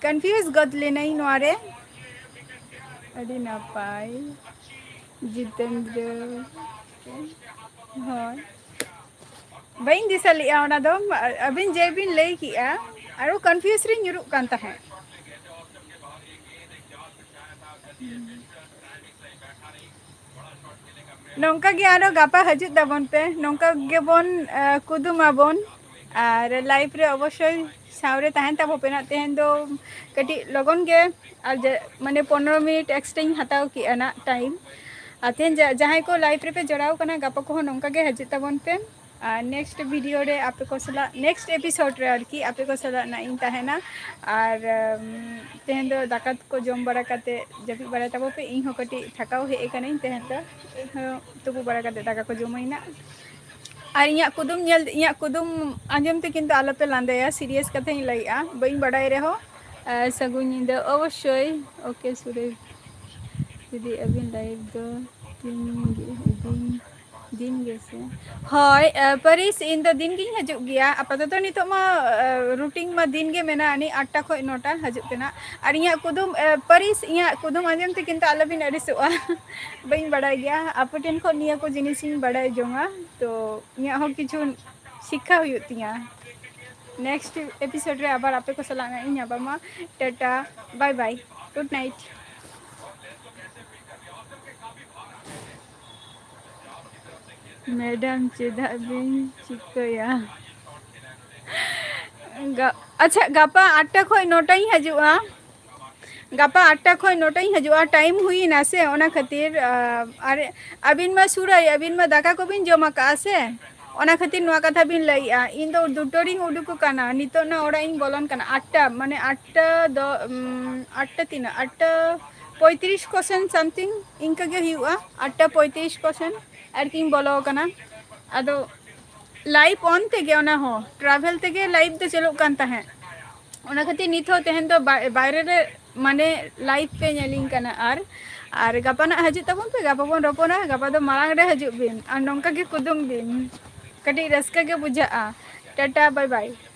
Confuse ᱜᱚᱫ ᱞᱤᱱᱟᱹᱧ ᱱᱚᱣᱟ ᱨᱮ᱾ ᱟᱹᱰᱤ ᱱᱟᱯᱟᱭ, ᱡᱤᱛᱮᱱᱫᱨᱚ᱾ ᱦᱳᱭ, ᱵᱟᱹᱧ ᱫᱤᱥᱟᱹ ᱞᱮᱫᱼᱟ ᱚᱱᱟ ᱫᱚ᱾ ᱟᱹᱵᱤᱱ ᱡᱮ ᱵᱤᱱ ᱞᱟᱹᱭ ᱠᱮᱜᱼᱟ, ᱟᱨᱚ confuse ᱨᱤᱧ ᱧᱩᱨᱩᱜ ᱠᱟᱱ ᱛᱟᱦᱮᱸᱫ᱾ ᱱᱚᱝᱠᱟ ᱜᱮ ᱟᱨᱚ ᱜᱟᱯᱟ ᱦᱤᱡᱩᱜ ᱛᱟᱵᱚᱱ ᱯᱮ, ᱱᱚᱝᱠᱟ ᱜᱮᱵᱚᱱ, ᱟ, ᱠᱩᱫᱩᱢ ᱟᱵᱚᱱ᱾ ᱟᱨ live ᱨᱮ ᱚᱵᱚᱥᱥᱳᱭ ᱥᱟᱶᱨᱮ ᱛᱟᱦᱮᱱ ᱛᱟᱵᱚ ᱯᱮ ᱱᱟᱜ᱾ ᱛᱮᱦᱮᱧ ᱫᱚ ᱠᱟᱹᱴᱤᱡ ᱞᱚᱜᱚᱱ ᱜᱮ, ᱟᱨ ᱡᱟ-, ᱢᱟᱱᱮ ᱯᱚᱱᱨᱚ ᱢᱤᱱᱤᱴ extra ᱤᱧ ᱦᱟᱛᱟᱣ ᱠᱮᱜᱼᱟ ᱱᱟᱜ time᱾ ᱟᱨ ᱛᱮᱦᱮᱧ ᱡᱟ-, ᱡᱟᱦᱟᱸᱭ ᱠᱚ live ᱨᱮᱯᱮ ᱡᱚᱲᱟᱣ ᱠᱟᱱᱟ, ᱜᱟᱯᱟ ᱠᱚᱦᱚᱸ ᱱᱚᱝᱠᱟ ᱜᱮ ᱦᱤᱡᱩᱜ ᱛᱟᱵᱚᱱ ᱯᱮ᱾ ᱟᱨ next video ᱨᱮ ᱟᱯᱮ ᱠᱚ ᱥᱟᱞᱟᱜ, next episode ᱨᱮ ᱟᱨᱠᱤ, ᱟᱯᱮ ᱠᱚ ᱥᱟᱞᱟᱜ ᱱᱟᱜ ᱤᱧ ᱛᱟᱦᱮᱱᱟ᱾ ᱟᱨ, ᱩᱢ, ᱛᱮᱦᱮᱧ ᱫᱚ ᱫᱟᱠᱟ ᱠᱚ ᱡᱚᱢ ᱵᱟᱲᱟ ᱠᱟᱛᱮ ᱡᱟᱹᱯᱤᱫ ᱵᱟᱲᱟᱭ ᱛᱟᱵᱚ ᱯᱮ᱾ ᱤᱧ ᱦᱚᱸ ᱠᱟᱹᱴᱤᱡ ᱛᱷᱟᱠᱟᱣ ᱦᱮᱡ ᱟᱠᱟᱱᱟᱹᱧ ᱛᱮᱦᱮᱧ ᱫᱚ᱾ ᱤᱧ ᱦᱚᱸ ᱛᱩᱯᱩ ᱵᱟᱲᱟ ᱠᱟᱛᱮ ᱫᱟᱠᱟ ᱠᱚ ᱡᱚᱢᱟᱹᱧ ᱱᱟᱜ᱾ ᱟᱨ ᱤᱧᱟᱹᱜ ᱠᱩᱫᱩᱢ ᱧᱮᱞ, ᱤᱧᱟᱹᱜ ᱠᱩᱫᱩᱢ ᱟᱸᱡᱚᱢ ᱛᱮ ᱠᱤᱱᱛᱩ ᱟᱞᱚᱯᱮ ᱞᱟᱸᱫᱟᱭᱟ, serious ᱠᱟᱛᱷᱟᱧ ᱞᱟᱹᱭᱮᱜᱼᱟ, ᱵᱟᱹᱧ ᱵᱟᱰᱟᱭ ᱨᱮᱦᱚᱸ᱾ ᱟᱨ ᱥᱟᱹᱜᱩᱱ ᱧᱤᱫᱟᱹ ᱚᱵᱚᱥᱥᱳᱭ᱾ OK ᱥᱩᱨᱮᱥ ᱫᱤᱫᱤ, ᱟᱹᱵᱤᱱ live ᱫᱚ ᱫᱤᱱ ᱜᱮ, ᱫᱤᱱ, ᱫᱤᱱ ᱜᱮ ᱥᱮ? ᱦᱳᱭ, ᱟᱨ ᱯᱟᱹᱨᱤᱥ, ᱤᱧ ᱫᱚ ᱫᱤᱱ ᱜᱤᱧ ᱦᱤᱡᱩᱜ ᱜᱮᱭᱟ᱾ ᱟᱯᱟᱛᱚᱛᱚ ᱱᱤᱛᱚᱜ ᱢᱟ, ᱟᱨ routine ᱢᱟ ᱫᱤᱱ ᱜᱮ ᱢᱮᱱᱟᱜᱼᱟ, ᱟᱹᱱᱤᱡ ᱟᱴᱴᱟ ᱠᱷᱚᱱ ᱱᱚᱴᱟ ᱦᱤᱡᱩᱜ ᱠᱟᱱᱟ᱾ ᱟᱨ ᱤᱧᱟᱹᱜ ᱠᱩᱫᱩᱢ, ᱟᱨ ᱯᱟᱹᱨᱤᱥ, ᱤᱧᱟᱹᱜ ᱠᱩᱫᱩᱢ ᱟᱸᱡᱚᱢ ᱛᱮ ᱠᱤᱱᱛᱩ ᱟᱞᱚᱵᱤᱱ ᱟᱹᱲᱤᱥᱚᱜᱼᱟ᱾ ᱵᱟᱹᱧ ᱵᱟᱲᱟᱭ ᱜᱮᱭᱟ, ᱟᱯᱮ ᱴᱷᱮᱱ ᱠᱷᱚᱱ ᱱᱤᱭᱟᱹ ᱠᱚ ᱡᱤᱱᱤᱥ ᱤᱧ ᱵᱟᱲᱟᱭ ᱡᱚᱝᱟ, ᱛᱚ ᱤᱧᱟᱹᱜ ᱦᱚᱸ ᱠᱤᱪᱷᱩ ᱥᱤᱠᱠᱷᱟ ᱦᱩᱭᱩᱜ ᱛᱤᱧᱟᱹ᱾ Next episode ᱨᱮ ᱟᱵᱟᱨ ᱟᱯᱮ ᱠᱚ ᱥᱟᱞᱟᱜ ᱤᱧ ᱧᱟᱯᱟᱢᱟ᱾ Tata, bye bye, good night᱾ Madam, ᱪᱮᱫᱟᱜ ᱵᱤᱱ ᱪᱤᱠᱟᱹᱭᱟ? ᱜᱟ-, ᱟᱪᱪᱷᱟ, ᱜᱟᱯᱟ ᱟᱴᱴᱟ ᱠᱷᱚᱱ ᱱᱚᱴᱟᱧ ᱦᱤᱡᱩᱜᱼᱟ᱾ ᱜᱟᱯᱟ ᱟᱴᱴᱟ ᱠᱷᱚᱱ ᱱᱚᱴᱟᱧ ᱦᱤᱡᱩᱜᱼᱟ, time ᱦᱩᱭᱮᱱᱟ ᱥᱮ, ᱚᱱᱟ ᱠᱷᱟᱹᱛᱤᱨ, ᱟᱨ ᱟᱹᱵᱤᱱ ᱢᱟ ᱥᱩᱨᱟᱹᱭ, ᱟᱹᱵᱤᱱ ᱢᱟ ᱫᱟᱠᱟ ᱠᱚᱵᱤᱱ ᱡᱚᱢ ᱟᱠᱟᱜᱼᱟ ᱥᱮ, ᱚᱱᱟ ᱠᱷᱟᱹᱛᱤᱨ ᱱᱚᱣᱟ ᱠᱟᱛᱷᱟ ᱵᱤᱱ ᱞᱟᱹᱭᱮᱜᱼᱟ᱾ ᱤᱧ ᱫᱚ ᱫᱩᱴᱳ ᱨᱤᱧ ᱩᱰᱩᱠ ᱟᱠᱟᱱᱟ, ᱱᱤᱛᱚᱜ ᱱᱟ ᱚᱲᱟᱜ ᱤᱧ ᱵᱚᱞᱚᱱ ᱠᱟᱱᱟ᱾ ᱟᱴᱴᱟ, ᱢᱟᱱᱮ ᱟᱴᱴᱟ ᱫᱚ, ᱩᱢ, ᱟᱴᱴᱟ ᱛᱤᱱᱟᱹᱜ? ᱟᱴᱴᱟ ᱯᱚᱸᱭᱛᱨᱤᱥ ᱠᱚ ᱥᱮᱱ something ᱤᱱᱠᱟᱹ ᱜᱮ ᱦᱩᱭᱩᱜᱼᱟ, ᱟᱴᱴᱟ ᱯᱚᱸᱭᱛᱨᱤᱥ ᱠᱚ ᱥᱮᱱ ᱟᱨᱠᱤᱧ ᱵᱚᱞᱚ ᱟᱠᱟᱱᱟ᱾ ᱟᱫᱚ live on ᱛᱮᱜᱮ, ᱚᱱᱟ ᱦᱚᱸ travel ᱛᱮᱜᱮ live ᱫᱚ ᱪᱟᱹᱞᱩᱜ ᱠᱟᱱ ᱛᱟᱦᱮᱸᱫ᱾ ᱚᱱᱟ ᱠᱷᱟᱹᱛᱤᱨ ᱱᱤᱛ ᱦᱚᱸ ᱛᱮᱦᱮᱧ ᱫᱚ ᱵᱟ-, ᱵᱟᱭᱨᱮ ᱨᱮ ᱢᱟᱱᱮ live ᱯᱮ ᱧᱮᱞᱤᱧ ᱠᱟᱱᱟ᱾ ᱟᱨ, ᱟᱨ ᱜᱟᱯᱟ ᱱᱟᱜ ᱦᱤᱡᱩᱜ ᱛᱟᱵᱚᱱ ᱯᱮ, ᱜᱟᱯᱟ ᱵᱚᱱ ᱨᱚᱯᱚᱲᱟ᱾ ᱜᱟᱯᱟ ᱫᱚ ᱢᱟᱲᱟᱝ ᱨᱮ ᱦᱤᱡᱩᱜ ᱵᱤᱱ ᱟᱨ ᱱᱚᱝᱠᱟ ᱜᱮ ᱠᱩᱫᱩᱢ ᱵᱤᱱ, ᱠᱟᱹᱴᱤᱡ ᱨᱟᱹᱥᱠᱟᱹ ᱜᱮ ᱵᱩᱡᱷᱟᱹᱜᱼᱟ᱾ Tata, bye bye᱾